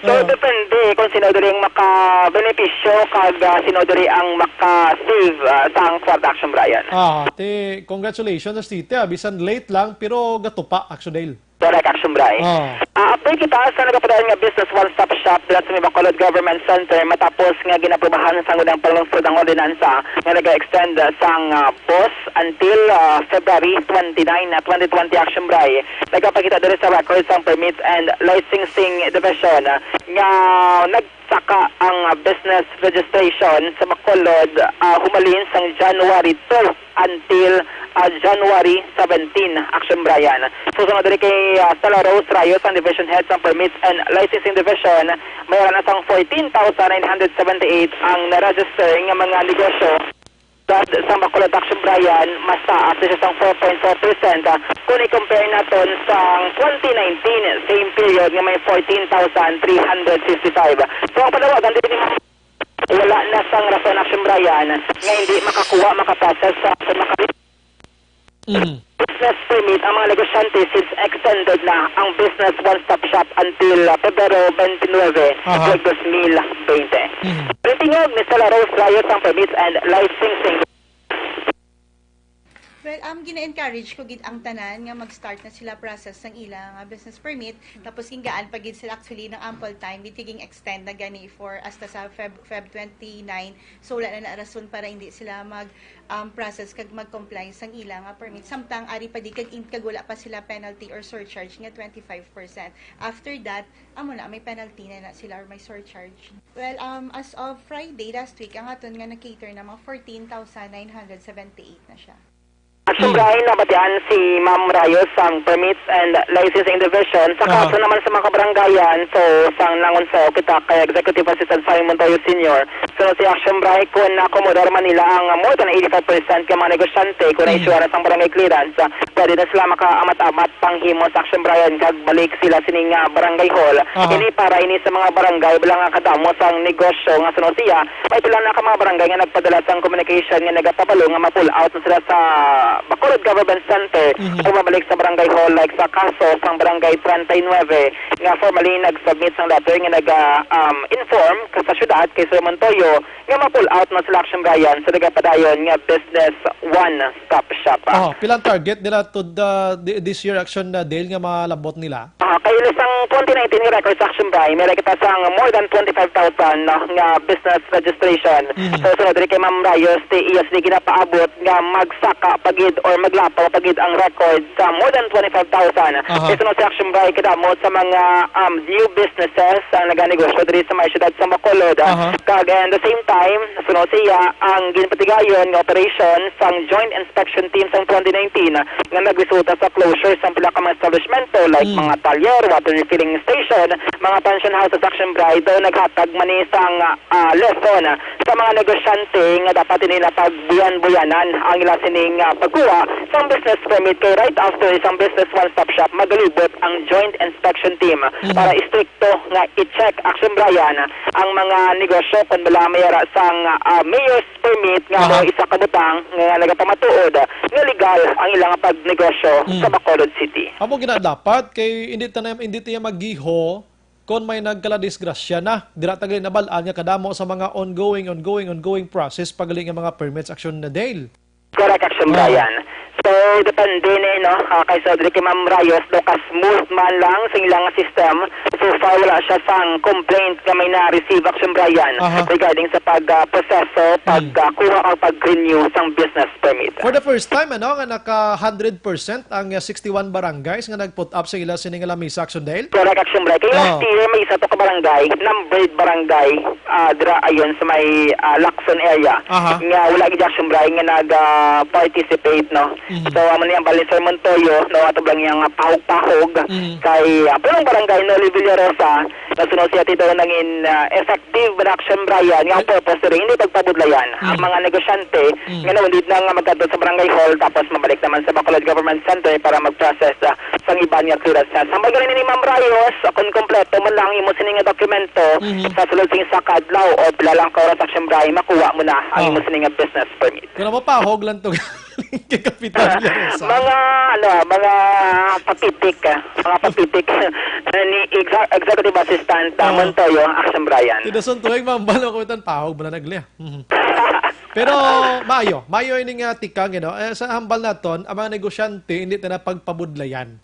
So, oh, depende kung sino diri ang makabenepisyo kag, ah, sino diri ang maka-save, ah, sang kwarta, Action Brian. Ah, ti, congratulations sa city, ah. Bisan late lang, pero gatupa, Action Dale. Correct, Action Brian. Oh. Ah, update kita sa nagapadayon nga Business One Stop Shop dira sa may Bacolod Government Center matapos nga ginaprubahan sang unang panlungsod ang ordinansa nga naga-extend sang, ah, pause until, ah, February twenty-nine, twenty twenty, Action Brian. Nagapakita diri sa record sang Permits and Licensing Division, ah, nga nag- saka ang, ah, business registration sa Bacolod, ah, humalin sang January two until, ah, January seventeen, Action Brian. Susunod diri kay, ah, Stella Rose Rayos, ang Division Head sang Permits and Licensing Division, may ara na sang fourteen thousand nine hundred seventy-eight ang na-register nga mga negosyo. Dad sang Bacolod, Action Brian, mas taas siya sang four point four percent, ah, kung i-compare naton sang twenty nineteen, same period nga may fourteen thousand three hundred fifty-five. So, ang panawagan diri ni Ma'am, wala na sang rason, Action Brian, nga hindi makakuha, makaprocess sa, sa maka-, mm, business permit ang mga negosyante since extended na ang Business One Stop Shop until, ah, Pebrero twenty-nine, aha, kag dos mil bente. Mhm. Ang tingog ni Stella Rose Rayos ang Permits and Licensing. Well, um, gina-encourage ko gid ang tanan nga mag-start na sila process sang ilang, ah, business permit. Tapos gingaan pa gid sila actually ng ample time, bitiging extend na gani for hasta sa Feb, Feb twenty-nine. So, wala na, na rason para hindi sila mag, um, process kag mag-comply sang ila nga permit. Samtang ari pa di kag in-, kag wala pa sila penalty or surcharge nga twenty-five percent. After that, amo na, may penalty na, na sila or may surcharge. Well, um, as of Friday last week, ang aton nga na-cater na mga fourteen thousand nine hundred seventy-eight na siya. Action, hmm, Brian, nabatian si Ma'am Rayos sang Permits and Licensing Division. Sa, aha, kaso naman sa mga kabarangayan, so, sang nangunsaw kita kay Executive Assistant Simon Toyo Senior. So, si Action Brian, kung naakomodar man nila ang more than eighty-five percent ka mga negosyante, kung, hmm, na-issue na sang barangay clearance, ah, pwede na sila makaamat-amat panghimo sa Action Brian kag balik sila sining, ah, barangay hall. Aha. Ini para ini sa mga barangay, wala nga kadamo sang negosyo nga suno siya. May pila na ka mga barangay nga nagpadala sang communication nga nagapabalo nga ma-pull out na sila sa Bacolod Government Center, mhm, o mabalik sa barangay hall, like sa kaso sang barangay treinta y nueve nga formally nag-submit sang letter nga naga, um, inform ka sa syudad kay Sir Montoyo nga ma-pull out na sila, Action Brian, sa nagapadayon nga Business One Stop Shop. Oh, pila ang target nila to the, thi-, this year, Action, uh, Dale, nga malabot nila? Ah, kay sang twenty nineteen nga records, Action Brian, may nakita sang more than twenty-five thousand, no, nga business registration. Mhm. So, sunod diri kay Ma'am Rayos, ti iya sini ginapaabot nga magsaka pag or maglapaw pa gid ang record sa more than twenty-five thousand. Aha. Kay suno sa Action Bray, kadamo sa mga, um, new businesses ang naganegosyo diri sa may siyudad sa Bacolod. Aha. Kag, and the same time, suno siya ang ginpatigayon nga operation sang Joint Inspection Team sang twenty nineteen nga nagresulta sa closure sang pila ka mga establishmento like Mm. mga talyer, water refilling station, mga pension houses. Action Bray, daw naghatag man ni sang, ah, lesson sa mga negosyante nga dapat nila pagbuyan-buyanan ang ila sining, ah, pagkuha sang business permit, kay right after sang business one-stop shop, magalibot ang Joint Inspection Team Mm. para istrikto nga i-check, Action Bray, ang mga negosyo kon bala may ara sang, ah, mayor's permit nga Aha. daw isa ka butang nga nagapamatuod nga legal ang ilang pagnegosyo Mm. sa Bacolod City. Amo gina dapat kay hindi ta na, hindi tiya magiho kon may nagkaladisgrasya na. Dira ta gali nabal-an nga kadamo sa mga ongoing, ongoing, ongoing process pagaling nga mga permits, Action na Dale. Correct, Action Ah. Brian. So, depende ni, no? Ah, kay Sodri kay Ma'am Rayos, do ka smooth man lang sa ilang system. So far, wala siya sang complaint nga may na-receive, Action Brian, Aha. regarding sa pag, ah, proseso, pag, Mm. ah, kuha o pag-renew sang business permit. For the first time, ano, nga naka hundred percent ang, ah, sixty-one barangays nga nag-put up sa ila sini nga lamisa, Action Dale? Correct, Action Brian. Kay last Oh. year, may isa to ka barangay, numbered barangay, ah, dira ayon sa may, ah, Lacson area. Aha. Nga wala gid, Action Brian, nga nag, ah, participate, no? Mhm. So, amo ni ang bali, Sir Montoyo, no, ato lang yang pahog-pahog Mhm. kay, ah, pulong barangay, Noli Villarosa, nga suno siya tito nangin, ah, effective reaction, Brian, nga ang Ay. purpose diri, hindi pagpabudlayan ang Mm. mga negosyante Mm. nga naundid na nga magkadto sa barangay hall, tapos mabalik naman sa Bacolod Government Center para mag-process, ah, sang iban nga clearance na. Sa mga ni Ma'am Rayos, kung kompleto man lang ang imo sini nga dokumento Mhm. sa sulod sing isa ka adlaw o pila lang ka oras, Action Brian, makuha mo na ang Oh. imo sini nga business permit. Kung mapahog lang to, kay Kapitan Yarosa. Mga, ano, mga papitik, ah, mga papitik ni Exa-, Executive Assistant, ah, Oh. Montoyo, Action Brian. Tidason tuig, mambal ako itan, pahog mo na nagli. Mhm. Pero maayo, maayo ini nga tikang, you know, eh, sa hambal naton, ang mga negosyante, hindi ta na pagpabudlayan.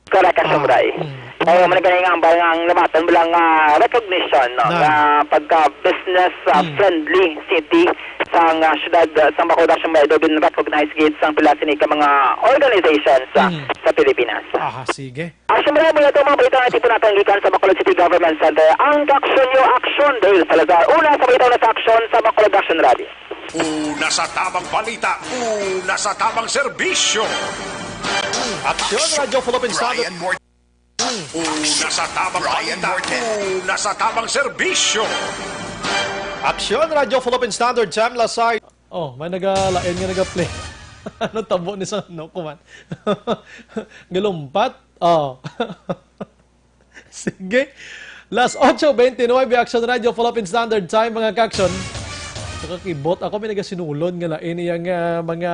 Correct, Action Ah, Brian. mm. Kaya man gani nga hambal nga ang nabaton mo lang nga recognition, no, Na. nga pagka business, ah, Mm. friendly city sa nga syudad, ah, sa Bacolod, Action Brian, daw gin-recognize gid sang pila sini ka mga organizations, ah, Mm. sa Pilipinas. Aha, sige. Action Brian, mga ito, mga balita nga tipo natin gikan sa Bacolod City Government Center. Ang Action Nyo Action, Dale Salazar. Una sa balita na sa aksyon sa Bacolod Action Rally. Una sa tamang balita, una sa tamang serbisyo. Aksyon, Radyo Philippine Standard. Brian Mor-, una sa tamang Brian balita, Morten. Una sa tamang serbisyo. Aksyon, Radyo Philippine Standard Time, Lasay. Oh, may nagalain nga nagaplay. Ano tabo ni sa ano, kuman? Galumpat? Oh. Sige. Las ocho veintinuebe, Action Radio, Philippine Standard Time, mga ka-action. Nakakibot ako, may nagasinulon nga lain iyang, ah, mga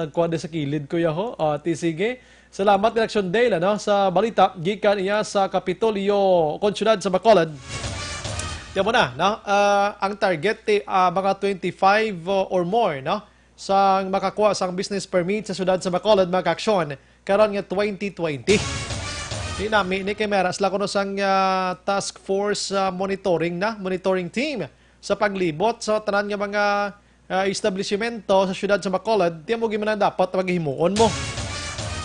kuwada sa kilid ko, yaho. Ah, ti, sige. Salamat, Action Dale, ano, sa balita. Gikan iya sa Kapitolyo, kon siyudad sa Bacolod. Yan mo na, no? Ah, ang target, ti, ah, mga twenty-five, uh, or more, no? Sang makakuha sang business permit sa siyudad sa Bacolod, mga ka-action, karon nga twenty twenty. Di nami ni kay may ara sila kuno sang, ah, task force, ah, monitoring na, monitoring team sa paglibot sa tanan nga mga, ah, establisimento sa siyudad sa Bacolod. Ti amo gid man ang dapat paghimuon mo.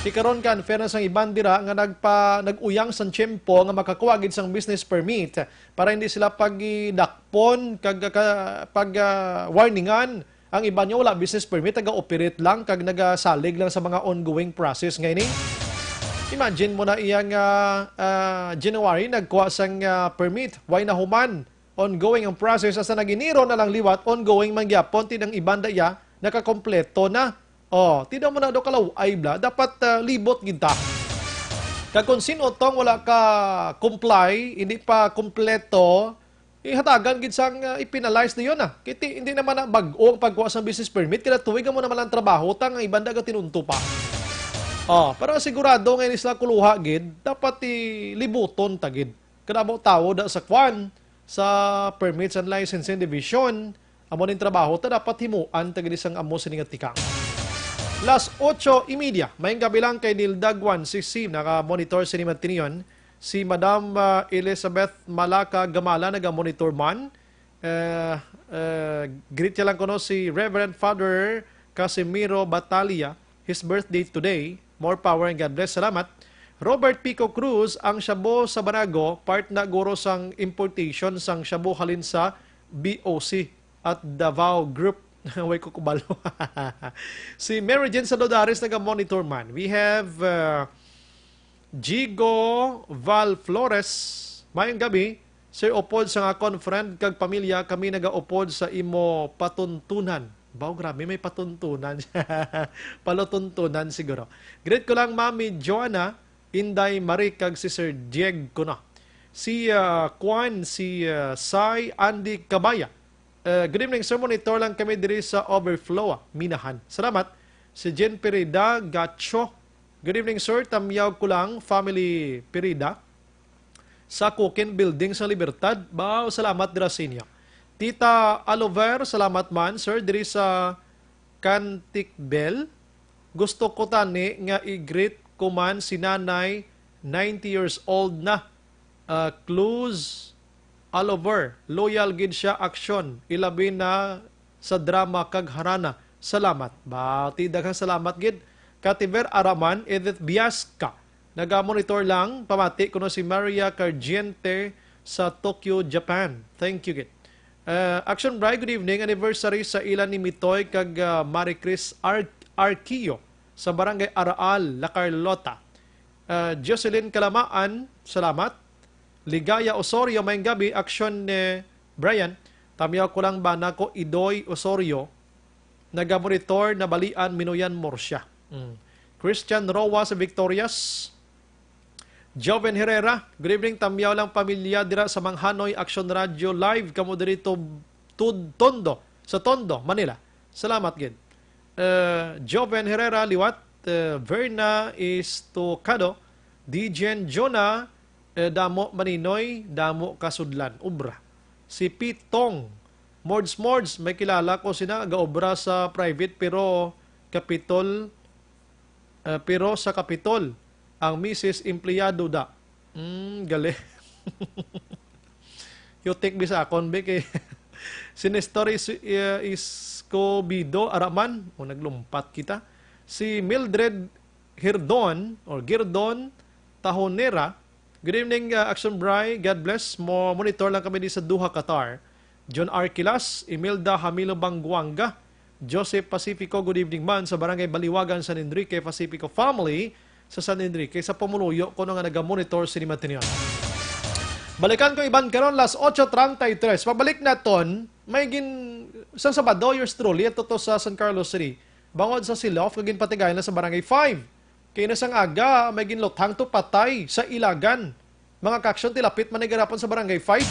Ti karon ka, in fairness, ang iban dira nga nagpa-, nag-uyang sang tiyempo nga makakuha gid sang business permit para hindi sila pagidakpon kag ka-, pag, ah, warningan. Ang iban nga wala business permit, naga-operate lang kag nagasalig lang sa mga ongoing process nga ini. Imagine mo na iya nga, ah, January nagkuha sang, ah, permit, way nahuman, ongoing ang process, hasta nag-Enero na lang liwat, ongoing man gyapon, ti ang iban da iya nakakompleto na. Oh, ti daw mo na daw kalaw-ay bla, dapat, ah, libot gid ta. Kag kung sin-o tong wala ka comply, hindi pa kompleto, ihatagan gid sang, ah, i-penalize na yun, ah. Kay ti, hindi naman na bag-o ang pagkuha sang business permit, kada tuig amo naman ang trabaho ta, nga iban da gatinunto pa. Oh, para sigurado nga ini sila kuluha gid, dapat ilibuton ta gid. Kada amo tawo da sa kwan, sa Permits and Licensing Division, amo ning trabaho ta, dapat himuan ta gid sang amo sini nga tikang. Las ocho y media, maayong gabi lang kay Nilda Guan, si Sim, naka-monitor sini man tiniyon. Si Madam, ah, Elizabeth Malaka Gamala naga-monitor man. Eh, eh, greet niya lang kuno si Reverend Father Casimiro Batalia. his birthday today. More power and God bless. Salamat. Robert Pico Cruz, ang shabu sa Banago, part na guro sang importation sang shabu halin sa B O C at Davao Group. Way ko kubalo. Si Mary Jane Saludares naga-monitor man. We have uh, Jigo Val Flores. Mayong gabi, Sir Upod, sa akon friend kag pamilya, kami nagaupod sa imo patuntunan. Baw, grabe, may patuntunan. Palutuntunan siguro. Greet ko lang, Mami Joanna, Inday Marie, kag si Sir Dieg kuno. Si ah, Kwan, si ah, Sai Andy Kabaya. Eh, good evening, sir. Monitor lang kami diri sa Overflow, ah, Minahan. Salamat. Si Jen Perida Gacho. Good evening, sir. Tamyaw ko lang, family Perida. Sa Kukin Building sa Libertad. Baw, salamat dira sa inyo. Tita Alover, salamat man, sir, diri sa Cantic Bell. Gusto ko tani nga i-greet ko man si nanay, ninety years old na. Ah, Cruz Alover, loyal gid siya, aksyon, ilabi na sa drama kag harana. Salamat. Bati, daghang salamat gid. Kativer Araman, Edith Biasca. Naga-monitor lang, pamati kuno si Maria Cargiente sa Tokyo, Japan. Thank you gid. Uh, Action Bri, good evening. Anniversary sa ila ni Mitoy kag uh, Marie Chris Ar- Arquillo sa Barangay Araal, La Carlota. Uh, Jocelyn Kalamaan, salamat. Ligaya Osorio, mayong gabi. Action ni Brian. Tamyaw ko lang ba nako Idoy Osorio. Nagamonitor, nabalian, Minuyan, Murcia. Mm. Christian Roa sa Victorias. Joven Herrera, good evening, tamyaw lang pamilya dira sa Manghanoy Action Radio Live. Kamo diri to, to, Tondo, sa Tondo, Manila. Salamat gid. Eh, Joven Herrera, liwat. Eh, Verna Estocado, D J Jonah, eh, damo maninoy, damo kasudlan. Obra. Si Pitong, Mords Mords, may kilala ko sina, gaobra sa private pero Kapitol, eh, pero sa Kapitol, ang misis empleyado da. Mm, gali. Yutik bisa akon, be, kay si Nestor is, eh, Escobido, Araman. O, naglumpat kita. Si Mildred Hirdon, or Girdon Tahonera, good evening, uh, Action Bri. God bless. Mo monitor lang kami di sa Doha, Qatar. John Arquilas, Imelda Hamilo Banguanga, Joseph Pacifico, good evening man sa Barangay Baliwagan, San Enrique, Pacifico family sa San Enrique, sa pumuluyo ko nga naga-monitor sini matinyon. Balikan ko iban karon, las ocho treinta y tres. Pagbalik naton, may gin-, sa Sabado, yours truly, ato to sa San Carlos City. Bangod sa Silof, nga ginpatigayon na sa Barangay five. Kay na sang aga, may ginluthang to patay sa Ilagan. Mga kaaksyon, tilapit man ni garapon sa Barangay five.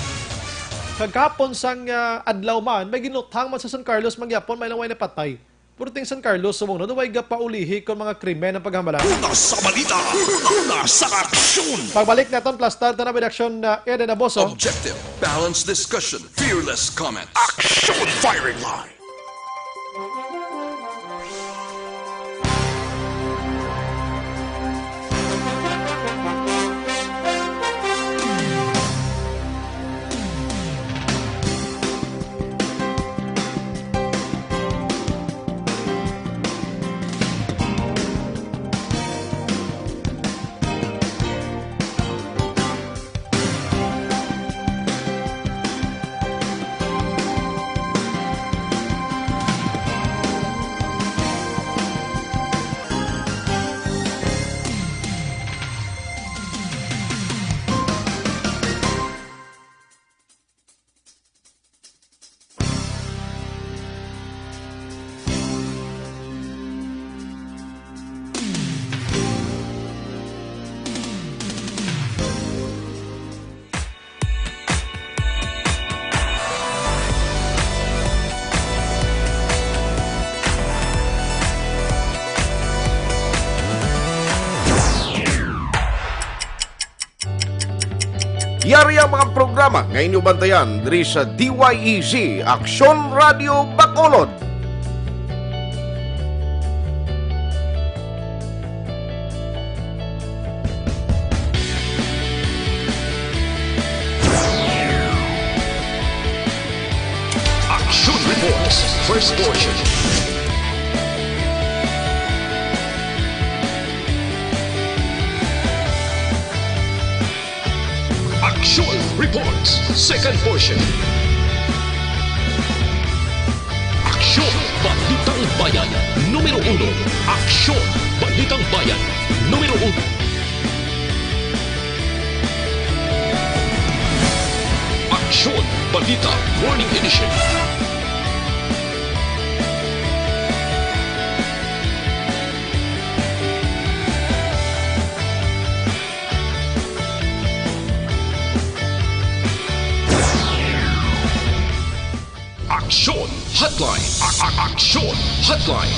Kagkapon sang, ah, adlaw man, may ginluthang man sa San Carlos, mangyapon, may lang way napatay. Purting San Carlos, subong na, duway gapaulihi kon mga krimen ang paghambalan. Una sa balita, una sa aksyon. Pagbalik naton, plus tarta na with action na Eden Aboso. Objective, balanced discussion, fearless comment. Action firing line. Yari ang mga programa nga inyo bantayan diri sa D Y E Z Aksyon Radio Bacolod. Action Reports, first portion. Reports, second portion. Aksyon, Balitang Bayan, numero uno. Aksyon, Balitang Bayan, numero uno. Aksyon, Balita, Morning Edition. Aksyon Hotline. A- a- Aksyon Hotline.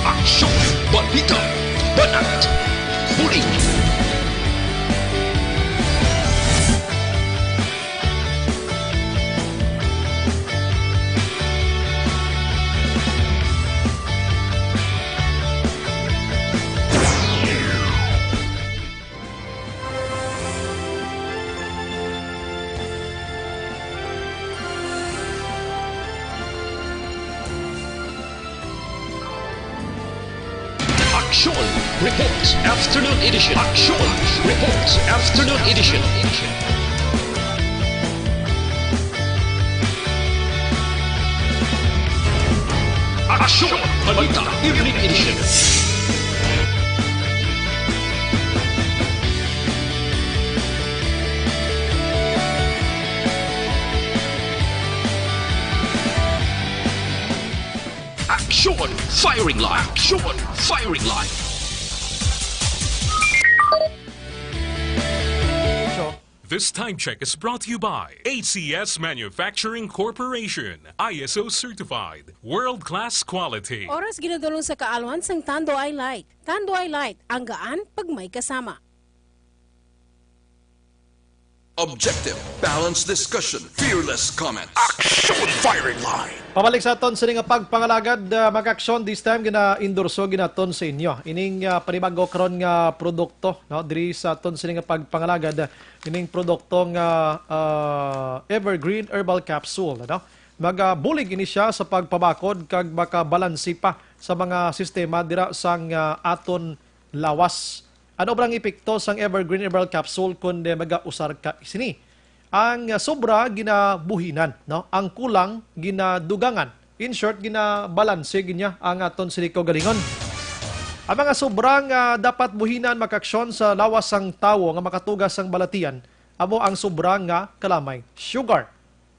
Aksyon, Balita, Banat, Bulig. Aksyon Reports Afternoon Edition. Aksyon Reports Afternoon Edition. Aksyon Balita Evening Edition. Aksyon Firing Line. Aksyon Firing Line. This time check is brought to you by A C S Manufacturing Corporation, I S O certified, world-class quality. Oras ginadulong sa kaalwan sang Tanduay Light. Tanduay Light, ang gaan pag may kasama. Objective, balanced discussion, fearless comments. Action Firing Line. Pabalik sa aton sini nga pagpangalagad, ah, mga aksyon, this time gina-endorso ginaton sa inyo. Ining, ah, panibago karon nga produkto, no, diri sa aton sini nga pagpangalagad, ah, ining produkto nga, ah, Evergreen Herbal Capsule, no? Magabulig ini siya sa pagpabakod kag makabalansi pa sa mga sistema dira sang, ah, aton lawas. Ano ba ang epekto sang Evergreen Herbal Capsule kon, eh, magausar ka sini? Ang, ah, sobra ginabuhinan, no? Ang kulang ginadugangan. In short, ginabalanse gid niya ang aton sini kaugalingon. Ang mga sobra nga dapat buhinan, mga aksyon, sa lawas sang tawo nga makatuga sang balatian amo ang sobra nga kalamay, sugar,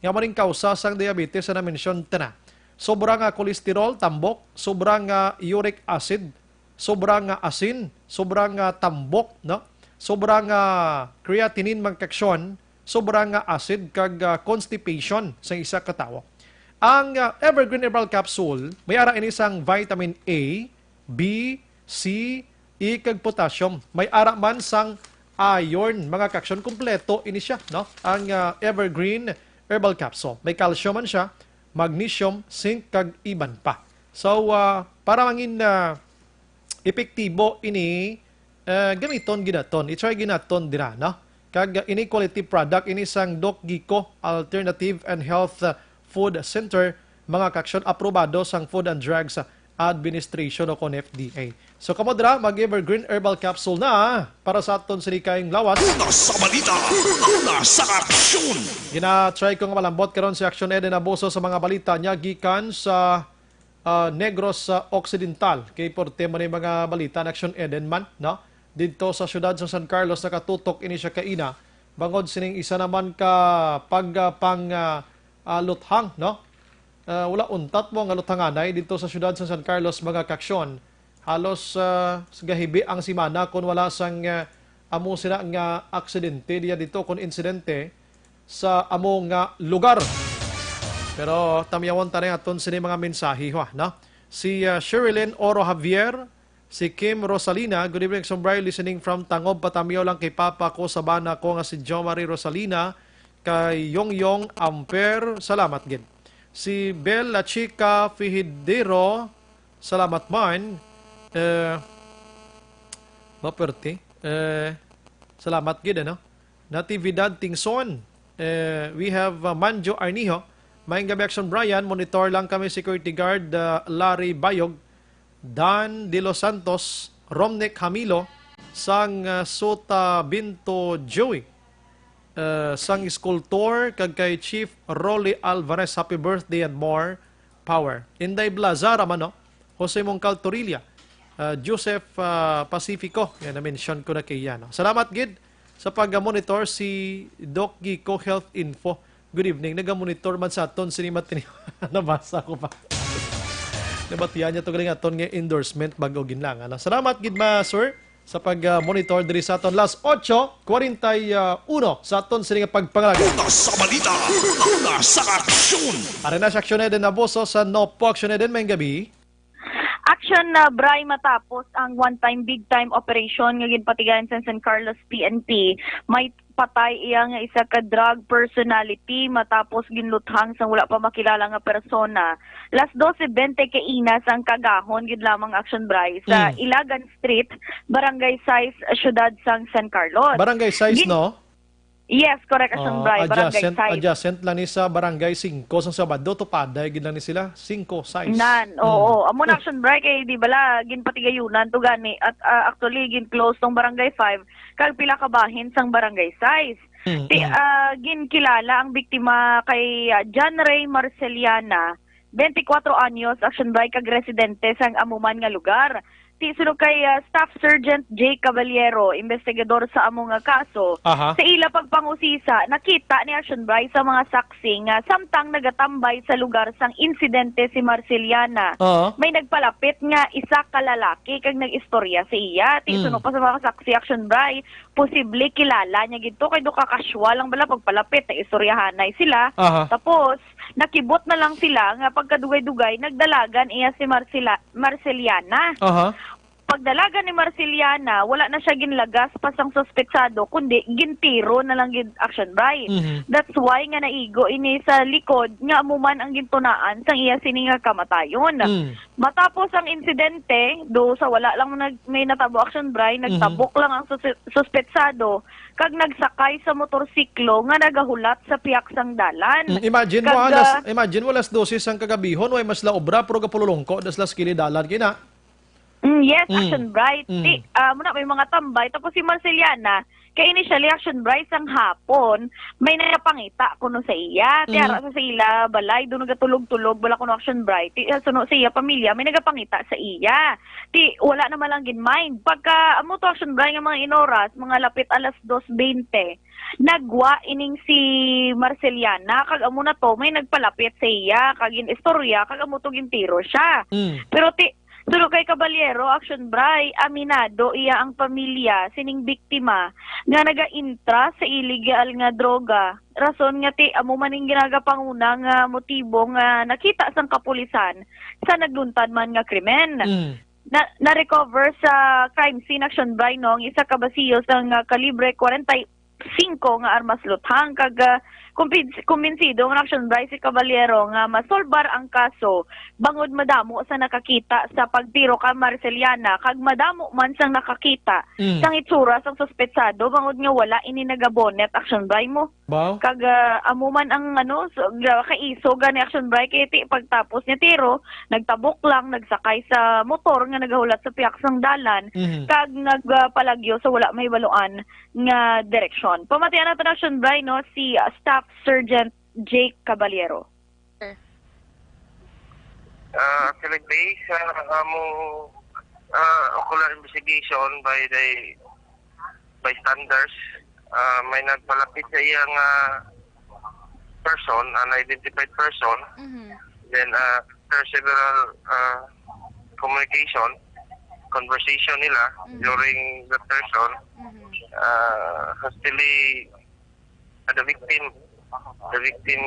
nga maring kausa sang diabetes sa na-mention tana. Sobra nga cholesterol, tambok, sobra nga uric acid, sobra nga asin, sobra nga tambok, no? Sobra nga creatinine, mga kaaksyon, sobra nga acid kag, ah, constipation sa isa ka tawo. Ang, ah, Evergreen Herbal Capsule, may ara ini sang vitamin A, B, C, E, kag potassium. May ara man sang iron, mga kaaksyon, kompleto ini siya, no? Ang, ah, Evergreen Herbal Capsule. May calcium man siya, magnesium, zinc, kag iban pa. So, ah, para mangin, ah, epektibo ini, ah, gamiton ginaton. I-try ginaton dira, no? Kag, ah, ini quality product, ini sang Doc Gico Alternative and Health, ah, Food Center, mga kaaksyon, aprobado sang Food and Drugs Administration o kon F D A. So, kamo dira, mag-Evergreen Herbal Capsule na para sa aton sini kaayong lawas. Una sa balita, una sa aksyon. Gina-try ko nga malambot karon si Action Eden Abuso sa mga balita niya gikan sa, ah, Negros, ah, Occidental. Kay porte man ni mga balita ni Action Eden man, no? Didto sa siyudad sa San Carlos, nakatutok ini siya kaina bangod sining isa naman ka pag, ah, pang, ah, ah, luthang, no? Ah, wala untat mo nga luthanganay didto sa siyudad sa San Carlos, mga kaaksyon. Halos, ah, sa gahibi ang simana kon wala sang, ah, amo sina nga aksidente diya dito, kon insidente sa amo nga lugar. Pero tamyawon ta na aton sini mga mensahe, ha, no? Si, ah, Sherilyn Oro Javier, si Kim Rosalina, "Good evening, Sombray. Listening from Tangob, patamyaw lang kay papa ko sa bana ko nga si Jomari Rosalina, kay Yongyong Amper. Salamat gid." Si Bel La Chica Fijidero, salamat man. Eh, maperte. Eh, salamat gid, ano? Natividad Tingson. Eh, we have, uh, Manjo Arnijo. Maayong gabi, Action Brian. Monitor lang kami, security guard, ah, Larry Bayog, Dan De Los Santos, Romnick Hamilo, sang, ah, Sota Binto Joey, ah, sang School Tour, kag kay Chief Rolly Alvarez, happy birthday and more power. Inday Blazara man, no? Jose Mongcal Torilla, ah, Joseph, ah, Pacifico, yan, na-mention ko na kay yan, no? Salamat gid sa pag-monitor si Doc Gico Health Info. Good evening. Naga-monitor man sa aton sini matini. Nabasa ko pa. Nabatian niya to galing aton nga endorsement bago ginlangan. Salamat gid ma, sir, sa pag-monitor diri sa aton. Las otso cuarenta y uno sa aton sini nga pagpangalagad. Una sa balita, una sa aksyon. Ari na si Aksyon Eden Abuso sa Nopo. Aksyon Eden, may gabi. Action na, Bray, matapos ang one-time, big-time operation nga ginpatigayon sa San Carlos P N P, may patay iya nga isa ka drug personality matapos ginluthang sang wala pa makilala nga persona. Las doce veinte kaina sang kagahon gid lamang, Action Bray, sa Mm. Ilagan Street, Barangay Sais, Siyudad sang San Carlos. Barangay Sais, Gin- no? Yes, correct, Action Ah, Bray, Barangay adjacent, Sais. Adjacent lang ni sa Barangay Singko sang Sabado, tupaday gid lang ni sila, Singko, Sais. Nan, Mm. oo. Amo na, Action Bray, kay di bala, ginpatigayunan to gani. At, ah, actually, gin-close tong Barangay Five, kag pila ka bahin sang Barangay Sais. Mm, Ti, mm. ah, ginkilala ang biktima kay, ah, John Ray Marceliana, twenty-four anyos, Action Bray, kag residente sang amo man nga lugar. Ti, suno kay, ah, Staff Sergeant Jay Caballero, investigador sa amo nga kaso, Aha. sa ila pagpangusisa, nakita ni Action Bray sa mga saksi nga samtang nagatambay sa lugar sang insidente si Marceliana, Oo. may nagpalapit nga isa ka lalaki kag nag-istorya sa iya. Ti, Mm. suno pa sa mga saksi, Action Bray, posible kilala niya gid to kay do ka casual lang bala pagpalapit, nag-istoryahanay sila. Aha. Tapos, nakibot na lang sila nga pagkadugay-dugay nagdalagan iya si Marcela-, Marceliana. Aha. Pagdalagan ni Marceliana, wala na siya ginlagas pa sang suspetsado, kundi gintiro na lang gid, Action Bray. Mhm. That's why nga naigo ini sa likod nga amo man ang gintunaan sang iya sini nga kamatayon. Mm. Matapos ang insidente, do sa wala lang nag-, may natabo, Action Bray, Mhm. nagtabok lang ang sus-, suspetsado kag nagsakay sa motorsiklo nga nagahulat sa pihak sang dalan. Mm, imagine mo, Kag, alas, ah, imagine mo, alas dose sang kagabihon, way mas la obra, pero gapululungko das las kilid dalan kina. Mm, yes, Mm. Action Bray. Mm. Ti, ah, muna, may mga tambay. Tapos si Marceliana, kay initially, Action Bray, sang hapon, may nagapangita kuno sa iya. Ti, Mm. ara sa, sa ila balay, doon nagatulog-tulog, wala kuno, Action Bray. Ti, ah, suno sa iya pamilya, may nagapangita sa iya. Ti, wala naman lang gin-mind. Pagka, amo to, Action Bray, nga mga inoras, mga lapit alas dos veinte, nagwa ining si Marceliana, kag amo na to, may nagpalapit sa iya, kag gin-istorya, kag amo to gintiro siya. Mm. Pero ti, suno kay Caballero, Action Bray, aminado iya ang pamilya sining biktima nga nagaintra sa illegal nga droga. Rason nga ti amo man ning ginagapanguna nga motibo nga nakita sang kapulisan sa nagluntad man nga krimen. Mm. Na, na-recover sa crime scene, Action Bray, no, ang isa ka basiyo sang, ah, kalibre kwarenta y singko nga armas luthang, kag, ah, kumpins-, kumbinsido man, Action Bray, si Caballero nga masolbar ang kaso bangod madamo sa nakakita sa pagtiro kay Marceliana, kag madamo man sang nakakita Mm. sang itsura sang suspetsado bangod nga wala ini nagabonet, Action Bray, mo. Baw? Kag, ah, amo man ang, ano, so, gra-, kaiso gani, Action Bray, kay ti, pagtapos niya tiro, nagtabok lang, nagsakay sa motor nga nagahulat sa pihak sang dalan, Mhm. kag nagpalagyo sa wala mahibaluan nga direksyon. Pamatian nato, Action Bray, no, si, ah, Staff Sergeant Jake Caballero. Ah, actually, based sa among, ah, ocular investigation by the bystanders, ah, may nagpalapit sa iya nga person, unidentified person. Mhm. Then, ah, after several, ah, communication, conversation nila Mhm. during the person, Mhm. ah, hastily, ah, the victim, the victim,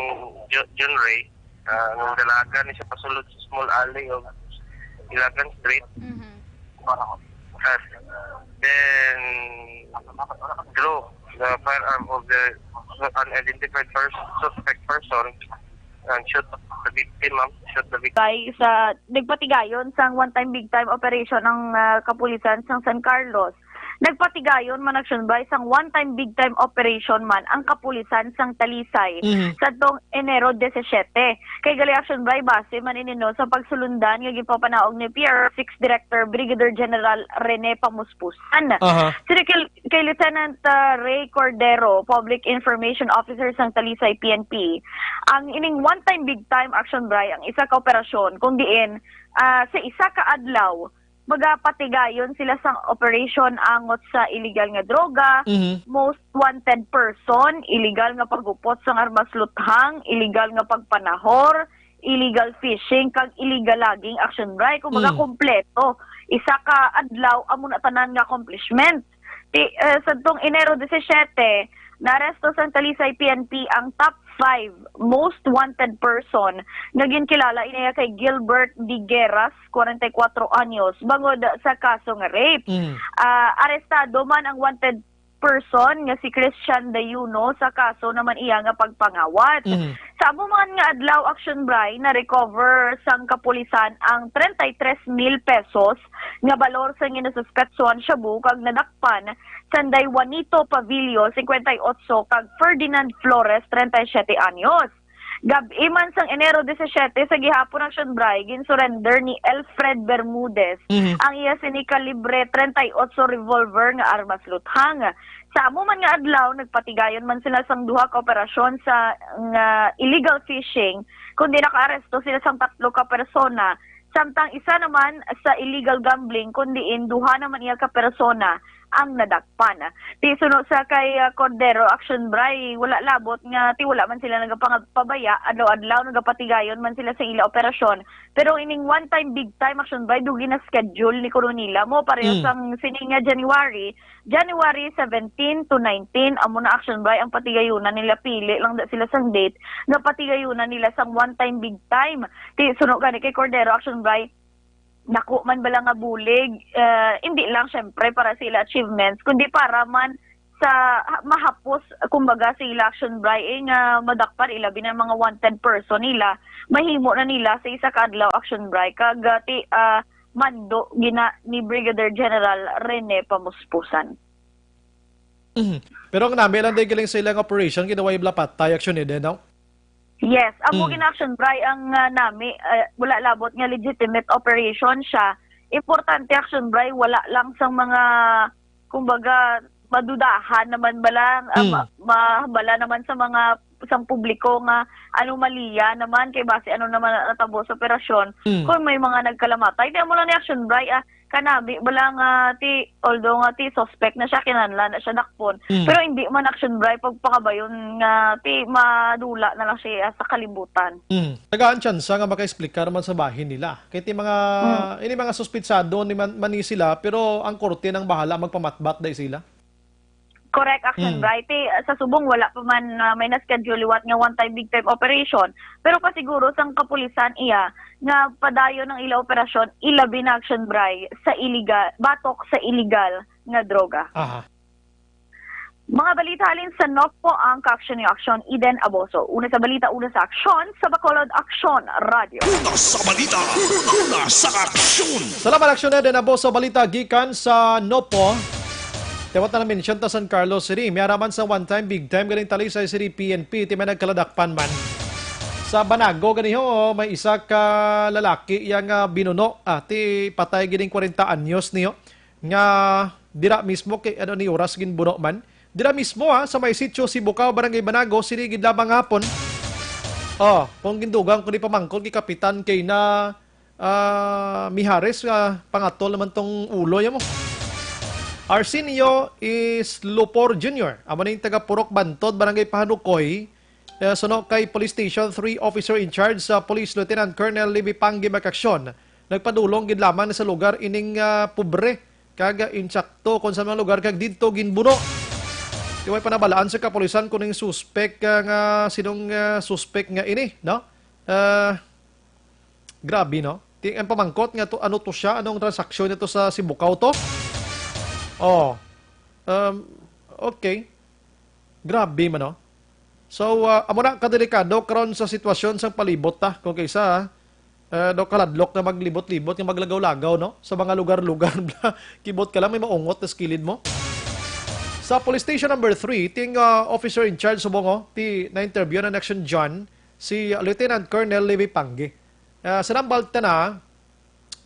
Jo-, John Ray, ah, nagdalagan ni siya pasulod sa small alley of Ilagan Street. Mhm. At then, draw the firearm of the unidentified person, suspect person, and shoot the victim, ma'am. Shoot the victim. Kay sa nagpatigayon sang one-time, big-time operation ang, ah, kapulisan sang San Carlos, Nagpatigayon man, Action Bray, sang one-time big-time operation man ang kapulisan sang Talisay Mhm. sadtong Enero disisiete. Kay gali, Action Bray, base man ini, no, sa pagsulundan nga ginpapanaog ni P R six Director Brigadier General Rene Pamuspusan. Aha. Sini kay, kay Lieutenant, ah, Ray Cordero, Public Information Officer sang Talisay P N P, ang ining one-time big-time, Action Bray, ang isa ka operasyon kung diin, ah, sa isa ka adlaw, magapatigayon sila sang operation angot sa illegal nga droga, Mhm. most wanted person, illegal nga paggupot sang armas luthang, illegal nga pagpanahor, illegal fishing, kag illegal logging, Action Bray. Kumbaga, Mm. kompleto. Isa ka adlaw, amo na tanan nga accomplishment. Ti, eh, sadtong Enero disisiete, naaresto sang Talisay P N P ang top five most wanted person nga ginkilala ini kay Gilbert Digueras, kwarenta y kuwatro anyos, bangod sa kaso nga rape. Mm. Ah, arestado man ang wanted person nga si Christian Dayuno sa kaso naman iya nga pagpangawat. Mhm. Sa amo man nga adlaw, Action Bray, na-recover sang kapulisan ang treinta y tres mil pesos nga balor sang ina Saskatchewan shabu kag nadakpan sanday Juanito Pavillo, cincuenta y ocho, kag Ferdinand Flores, treinta y siete anyos. Gab-i man sang Enero disisiete sa gihapon, Action Bray, ginsurrender ni Elfred Bermudez Mhm. ang iya sini kalibre treinta y ocho revolver nga armas luthang. Sa amo man nga adlaw, nagpatigayon man sila sang duha ka operasyon sa nga illegal fishing, kundi nakaaresto sila sang tatlo ka persona, samtang isa naman sa illegal gambling, kundi in duha naman iya ka persona ang nadakpan. Ti suno sa kay, ah, Cordero, Action Bray, wala labot nga ti wala man sila nagapangabaya, adlaw-adlaw nagapatigayon man sila sa ila operasyon. Pero ining one time, big time, Action Bray, dugi na schedule ni kuno nila mo pareho Mm. sang sining nga January, January seventeen to nineteen, amo na, Action Bray, ang patigayunan nila, pili lang da sila sang date nga patigayunan nila sang one time, big time. Ti suno gani kay Cordero, Action Bray, dako man bala nga bulig, eh, hindi lang syempre para sa ila achievements, kundi para man sa ha-, mahapos, kumbaga, sa ila, Action Bray, eh, nga madakpan ila, binan mga wanted person nila, mahimo na nila sa isa ka adlaw, Action Bray, kag, ah, ti, ah, mando gina ni Brigadier General Rene Pamuspusan. Mhm. Pero ang nami lang day galing sa ilang operation, ginawa yung patay, Action, eh, no? Yes, amo Mm. gina, Action Bray, ang, ah, nami, eh, wala labot nga legitimate operation siya. Importante, Action Bray, wala lang sa mga, kumbaga, madudahan naman bala, ah, Mm. ma-, ma-, bala naman sa mga, sang publiko nga anomalya naman, kay base ano naman ang natabo sa operasyon, Mm. kung may mga nagkalamatay. Di amo lang ni, Action Bray, ah, kanami bala nga ti, although nga ti suspect na siya, kinahanglan na siya dakpon. Mm. Pero hindi man, Action Bray, pagpakabayon nga ti madula na lang siya sa kalibutan. Mm. Tagaan tsansa nga makaexplicar man sa bahin nila. Kay ti mga, Mm. ini mga suspitsado ni man, man ni sila, pero ang korte nang bahala magpamatbat day sila. Correct, Action Mm. Bray. Ti, ah, sa subong, wala pa man, ah, may na-schedule liwat nga one time, big time operation. Pero pasiguro sang kapulisan iya nga padayon ang ila operasyon, ilabi na, Action Bray, sa illegal, batok sa illegal nga droga. Aha. Mga balita halin sa NOPPO, ang kaaksyon ni Aksyon, Eden Aboso. Una sa balita, una sa aksyon, sa Bacolod Aksyon Radio. Una sa balita, una sa aksyon. Salamat, Aksyon Eden Aboso. Balita gikan sa NOPPO. Tewat na mention ta San Carlos City. May araman sa one time, big time, galing Talisay City P N P. Ti may nagkaladakpan man. Sa Banago, ganiho, may isa ka lalaki yang, ah, binuno. Ah, ti patay gining kwarenta anyos niyo. Nga dira mismo kay ano ni oras ginbuno man. Dira mismo, ha, sa may sitio Sibukaw, Barangay Banago, sini gid lamang hapon. Oh, kung gindugang ko ni pamangkon kay Kapitan kay na, ah, Mijares, ah, pangatol naman tong ulo, ya mo. Arsenio is Lupor Junior. Amo na yung taga Purok Bantod, Barangay Pahanukoy. Eh, suno kay Police Station three Officer in Charge sa Police Lieutenant Colonel Libby Panggi Makaksyon, nagpadulong gid lamang sa lugar ining, ah, pobre kag, ah, insakto kon sa mga lugar kag didto ginbuno. Di way panabalaan sa kapulisan kuning suspek, ah, nga sinong, ah, suspek nga ini, no? Ah, grabe, no? Ti ang pamangkot nga to, ano to siya, anong transaksyon nito sa Sibukaw to? Oh. Um, okay. Grabe man, no? So, ah, amo na kadelikado karon sa sitwasyon sa palibot ta. Kung kaysa, ah, Eh, daw kaladlok na maglibot-libot nga maglagaw-lagaw, no? Sa mga lugar-lugar, bla. Kibot ka lang, may maungot na sa kilid mo. Sa police station number three, ting, ah, officer in charge subong, oh, ti na-interview na Action John, si Lieutenant Colonel Levi Panggi. Ah, sa nambal ta na,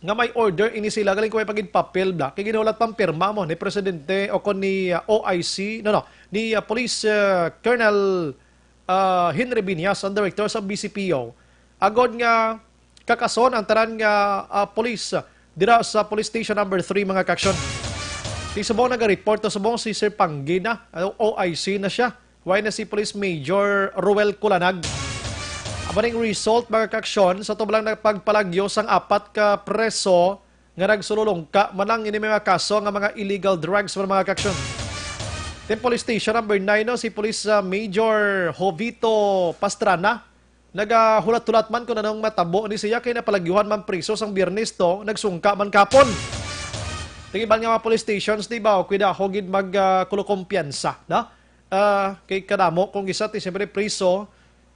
nga may order ini sila, galing ko may pagid papel, bla. Kay ginhulat pang pirma mo ni Presidente o kon ni, ah, O I C, no, no, ni, ah, Police, ah, Colonel, ah, Henry Binyas, ang director sa B C P O. Agod nga kakason ang tanan nga, ah, police, ah, dira sa Police Station number three, mga kaaksyon. Ti subong naga-report na subong si Sir Panggi na, ah, O I C na siya. Why na si Police Major Ruel Kulanag? Amo ning result, mga kaaksyon, sa tublang nagpagpalagyo sang apat ka preso nga nagsululungka man lang ini mga kaso nga mga illegal drugs, mga kaaksyon. Tin Police Station number nine, no, si Police, ah, Major Jovito Pastrana, nagahulat-hulat man kung anong matabo ni siya kay napalagyuhan man priso sang Biyernes to, nagsungka man kapon. Ting iban nga mga police stations, di ba, o kuidaho gid mag, ah, kulukumpiyansa, no? Ah, kay kadamo kung isa ti siyempre priso,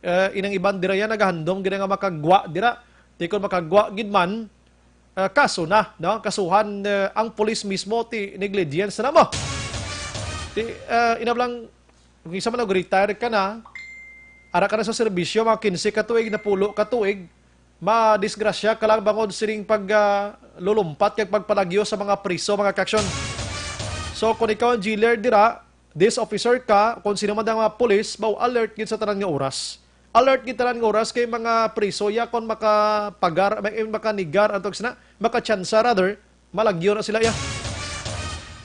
eh, inang iban dira yan nagahandom gid nga makagwa dira. Di kon makagwa gid man, ah, kaso na, no? Kasuhan, eh, ang pulis mismo ti negligence na mo. Ti, ah, inablang, kung isa man og retire ka na, ara ka na sa serbisyo, mga quince ka tuig, napulo ka tuig, madisgrasya ka lang bangod sining pag, ah, lulumpat kag pagpalagyo sa mga priso, mga kaaksyon. So, kung ikaw ang jailer dira, this officer ka, kung sino man ang mga pulis, mao alert gid sa tanan nga oras. Alert gid tanan nga oras kay mga priso ya kon makapagar, may, makanigar, ang tawag sina, makatsansa rather, malagyo na sila ya.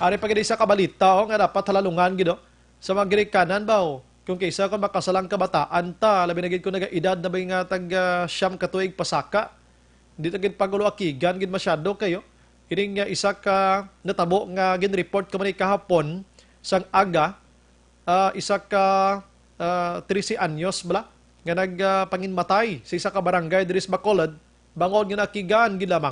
Ari pa gid isa ka balita, oh, nga dapat halalungan gid, oh. Sa mga ginikanan ba, oh? Kung kaysa kung makasalang kabataan ta, labi na gid kung nagaedad na ba nga tag, ah, siyam ka tuig pasaka, di ta gid pagulo akigan gid masyado kayo. Ining, ah, isa ka natabo nga ginreport ko man kahapon sang aga, ah, isa ka, ah, trese anyos bala nga nag, ah, panginmatay sa isa ka barangay diri sa Bacolod, bangod nga nakigaan gid lamang.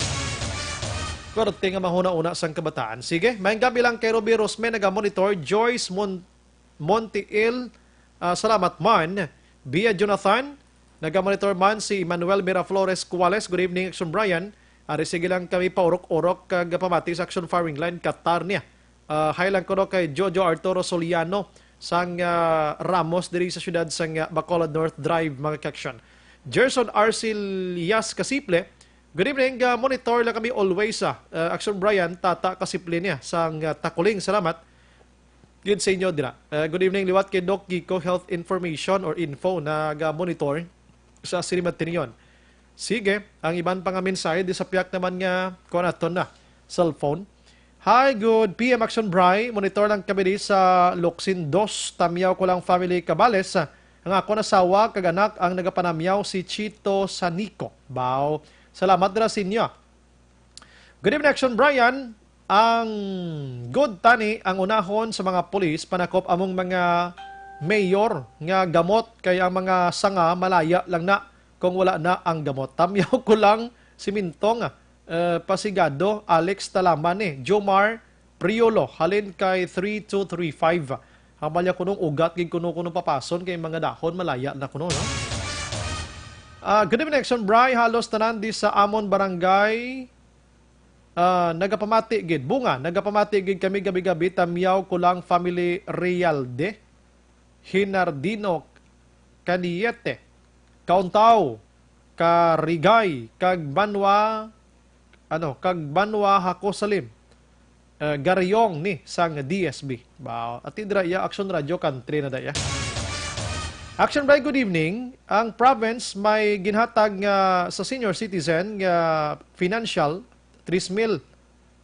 Korte nga mahuna-una sang kabataan. Sige, maayong gabi lang kay Ruby Rosme, naga-monitor. Joyce Mon-, Montiil, ah, salamat man. Bia Jonathan, naga-monitor man. Si Emmanuel Miraflores Cuales, good evening, Action Brian. Ari, sige lang kami paurok-urok kag pamati sa Action Firing Line, Qatar niya. Ah, hi lang kuno kay Jojo Arturo Soliano sang, ah, Ramos diri sa siyudad sang, ah, Bacolod North Drive, mga kaaksyon. Gerson Arcelias Kasiple, good evening, ah, monitor lang kami always, ah. Ah, Action Brian, Tata Kasiple niya sang, ah, Takuling. Salamat gid sa inyo dira. Ah, good evening liwat kay Doc Kiko, health information or info, naga-monitor sa Sinimatinyon. Sige, ang iban pa nga mensahe, di sa piyak naman nga kuha naton na cellphone. Hi, good P M Action Bri. Monitor lang kami di sa Locsin Dos, Tamyaw ko lang family Cabales. Ang akon asawa kag anak ang nagapanamyaw si Chito Sanico. Baw. Salamat dira sa inyo. Good evening, Action Brian. Ang good tani ang unahon sa mga pulis panakop among mga mayor nga gamot kay ang mga sanga malaya lang na kung wala na ang gamot. Tamyaw ko lang si Mintong, eh, Pasigado, Alex Talaman, eh, Jomar Priolo, halin kay three two three five. Hamal ya kunong ugat gid kuno kuno papason kay mga dahon malaya na kuno, no? Ah, good evening, Action Bri. Halos tanan di sa amon barangay, ah, nagapamati gid. Bunga, nagapamati gid kami gabi-gabi. Tamyaw ko lang family Realde, Hinardino, Caniete, Kauntaw, Karigay, kag Banwa, ano, kag Banwa Hako Salim, eh, Gariong ni sang D S B. Ba, ati dira iya Action Radio Country na daya. Action Bri, good evening. Ang province may ginhatag nga sa senior citizen nga financial, three mil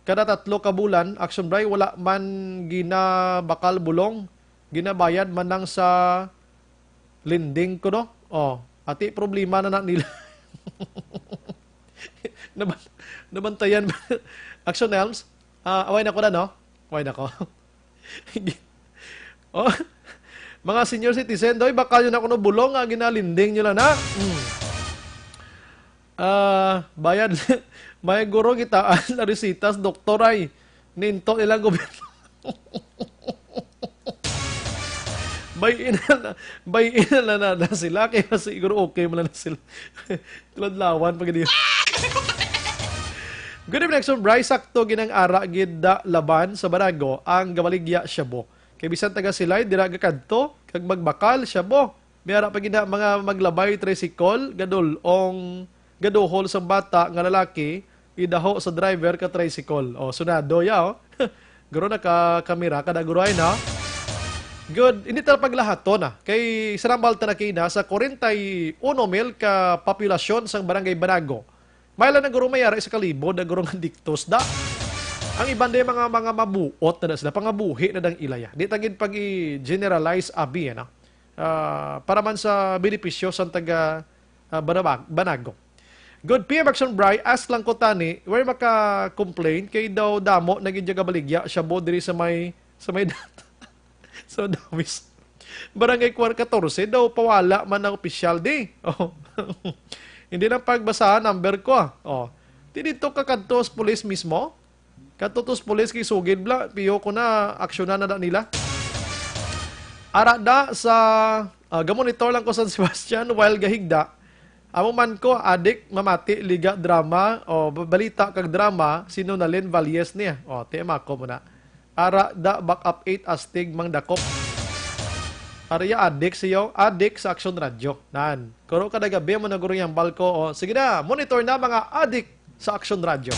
kada tatlo ka bulan. Action Bri, wala man ginabakal bulong, ginabayad man lang sa lending ko, no? Oh, ati problema na na nila. Naban-, nabantayan ba? Action Elms? Ah, away na ko na, no? Away na ko. Oh, mga senior citizen, doy, bakal yun ako no bulong nga ginalending nyo lang na. Hmm. Ah, bayad, may guro gitaan na resitas, doktor ay ninto nilang gobyerno. Bay-in na, bay-in na, na, na sila, kaya siguro okay man na sila. Tuladlawan pa gid yun. Good evening, Action Bri. Sakto ginang ara gid da laban sa Banago ang gabaligya shabu. Kay bisan taga Silay dira gakadto kag magbakal shabu. May ara pa gid na mga maglabay tricycle, gadulong, gaduhol sang bata nga lalaki, idaho sa driver ka tricycle. O, sunado ya, o. Guro, naka-kamera ka na, guro, ay na. Good. Hindi ta paglahaton, ah. Kay sarambal ta na kina sa forty-one mil ka populasyon sang Barangay Banago. May lang na, guro, may ara sa kalibod na, guro, nga diktos da. Ang iban day mga, mga mabuot na, na sila, pangabuhi na dang ilaya. Di ta gid pag-i-generalize abi, ano? Ah, para man sa benepisyo sang taga, ah, Banabag-, Banago. Good P M Action Bri, ask lang ko tani, where maka-complain kay daw damo na gid gabaligya shabu diri sa may, sa may dat-, sa Dawis. Barangay Kwar-, katorse daw pawala man ang opisyal di. Oh. Hindi lang pagbasa number ko, ah. Oh. Di dito ka kadto sa pulis mismo? Kadto to sa pulis kay sugid bla, piyo ko na aksyonan na da nila. Ara da sa, ah, gamonitor lang ko San Sebastian while gahigda. Amo man ko, adik, mamati, liga, drama, o ba-, balita kag drama, si Nonalyn Valles niya. O, T M ako muna. Ara da, back up eight, astig, mang dakop. Ari ya, adik siyo, adik sa Action Radio. Nan, kuro kada gabi mo na guro yang balko. O, sige na, monitor na mga adik sa Action Radio.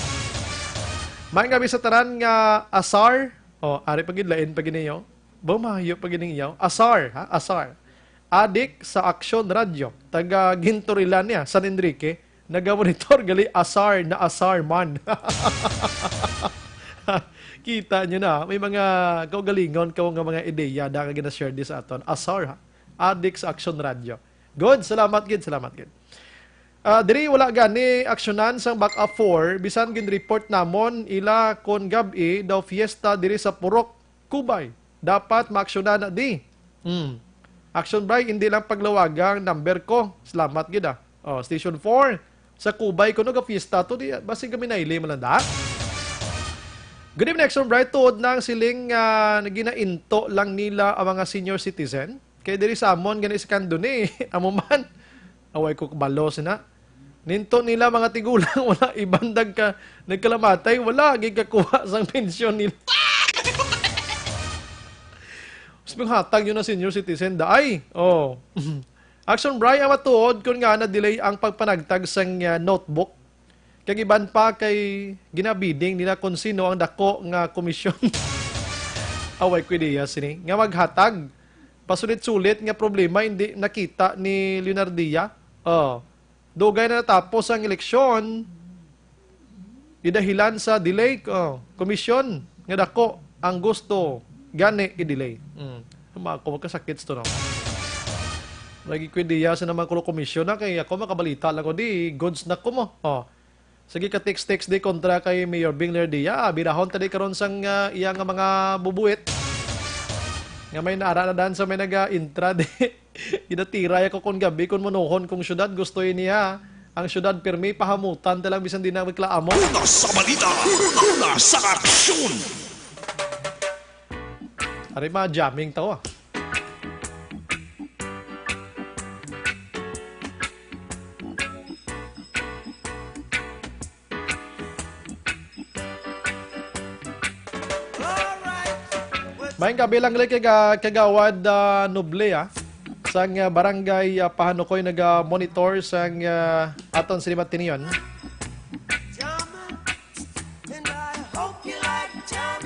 May nga sa tanan nga asar. O, ari pa gid, lain pa gid niyo. Bumayo pa gid niyo. Asar, ha? Asar. Adik sa Action Radio, taga Gintorilan niya, San Enrique, nagamonitor gali, asar na asar man. Kita nyo na, may mga kaugalingon ka nga mga ideya da nga gina-share di sa aton. Asar, ha? Adik sa Action Radio. Good, salamat gid, salamat gid. Ah, diri wala gani aksyonan sang Back Up four, bisan gin-report namon ila kon gab-i daw fiesta diri sa Purok Kubay. Dapat maaksyonan na di. Hmm. Action Bri, hindi lang paglawaga ang number ko. Salamat gid, ah. Oh, Station four. Sa Kubay kuno ga fiesta to, di basi kami naili man lang da. Good evening, Action Bri. Tuod na ang siling nga ginainto lang nila ang mga senior citizen. Kay diri sa amon gani sa Candoni, amo man. Away ko kabalo sina. Ninto nila mga tigulang, wala iban dag ka nagkalamatay, wala gid kakuha sang pensyon nila. Mas maghatag yun na senior citizen, daay. Oh. Action Bri, ang matuod kun nga na-delay ang pagpanagtag sang, ah, notebook. Kag iban pa kay ginabiding nila kung sino ang dako nga komisyon. Away ko ideya sini nga maghatag. Pasulit-sulit nga problema hindi nakita ni Leonardia. Oh. Dugay na natapos ang eleksyon. Idahilan sa delay, oh, komisyon nga dako ang gusto gani i-delay. Mm. Tama ako, magkasakit to, no? Lagi ko diya sa naman kulo komisyon na kay ako makabalita lang ko di goods na ko mo. Oh. Sige ka text-text di kontra kay Mayor Bingler Dia. Birahon ta di karon sang, ah, iya nga mga bubuit. Nga may naara na dan sa may naga-intra di. Ginatiray ako kon gabi kon monohon kong syudad. Gusto ini ha. Ang syudad pirmi pahamutan ta lang bisan di na reklamo. Una sa balita, una sa aksyon. Ari, ma-jamming to, ah. Maayong gabi lang gali kay ga-, Kagawad, ah, Noble, ah. Sang, ah, barangay, ah, Pahanukoy naga-monitor sang, ah, aton sinimat tiniyon.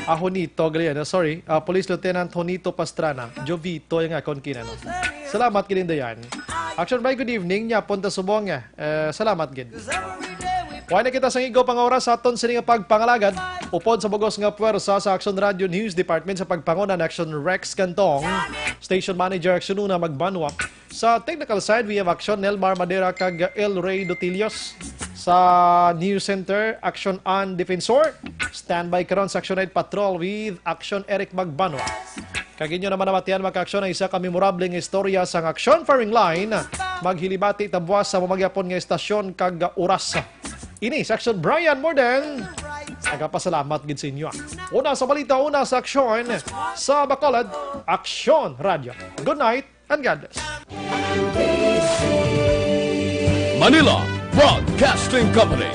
Ah, Honito, gali, ano, sorry. Ah, Police Lieutenant Honito Pastrana. Jovito yung akon kinano. Salamat, Kilindayan. Action Bri, good evening. Nya, punta subong, eh. Eh, salamat gid. Wala na kita sa igo pang oras sa aton sini nga pagpangalagad. Upod sa bugos nga puwersa sa Action Radio News Department sa pagpanguna ni Action Rex Cantong, Station Manager Action Una Magbanwa. Sa technical side, we have Action Nelmar Madera kag El Rey Dotilios. Sa News Center, Action Ann Defensor. Standby karon sa Action Night Patrol with Action Eric Magbanwa. Kag inyo naman namatian, mga ka-aksyon, ang isa ka memorable nga istorya sang Aksyon Firing Line. Maghilibati ta buwas sa mamagyapon nga estasyon kag oras. Ini si Aksyon Brian Morden. Nagapasalamat gid sa inyo. Una sa balita, una sa aksyon, sa Bacolod, Aksyon Radio. Good night and God bless. Manila, Broadcasting Company.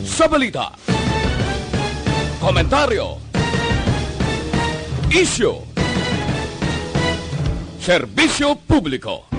Sa balita, komentaryo, isyu, serbisyo publiko.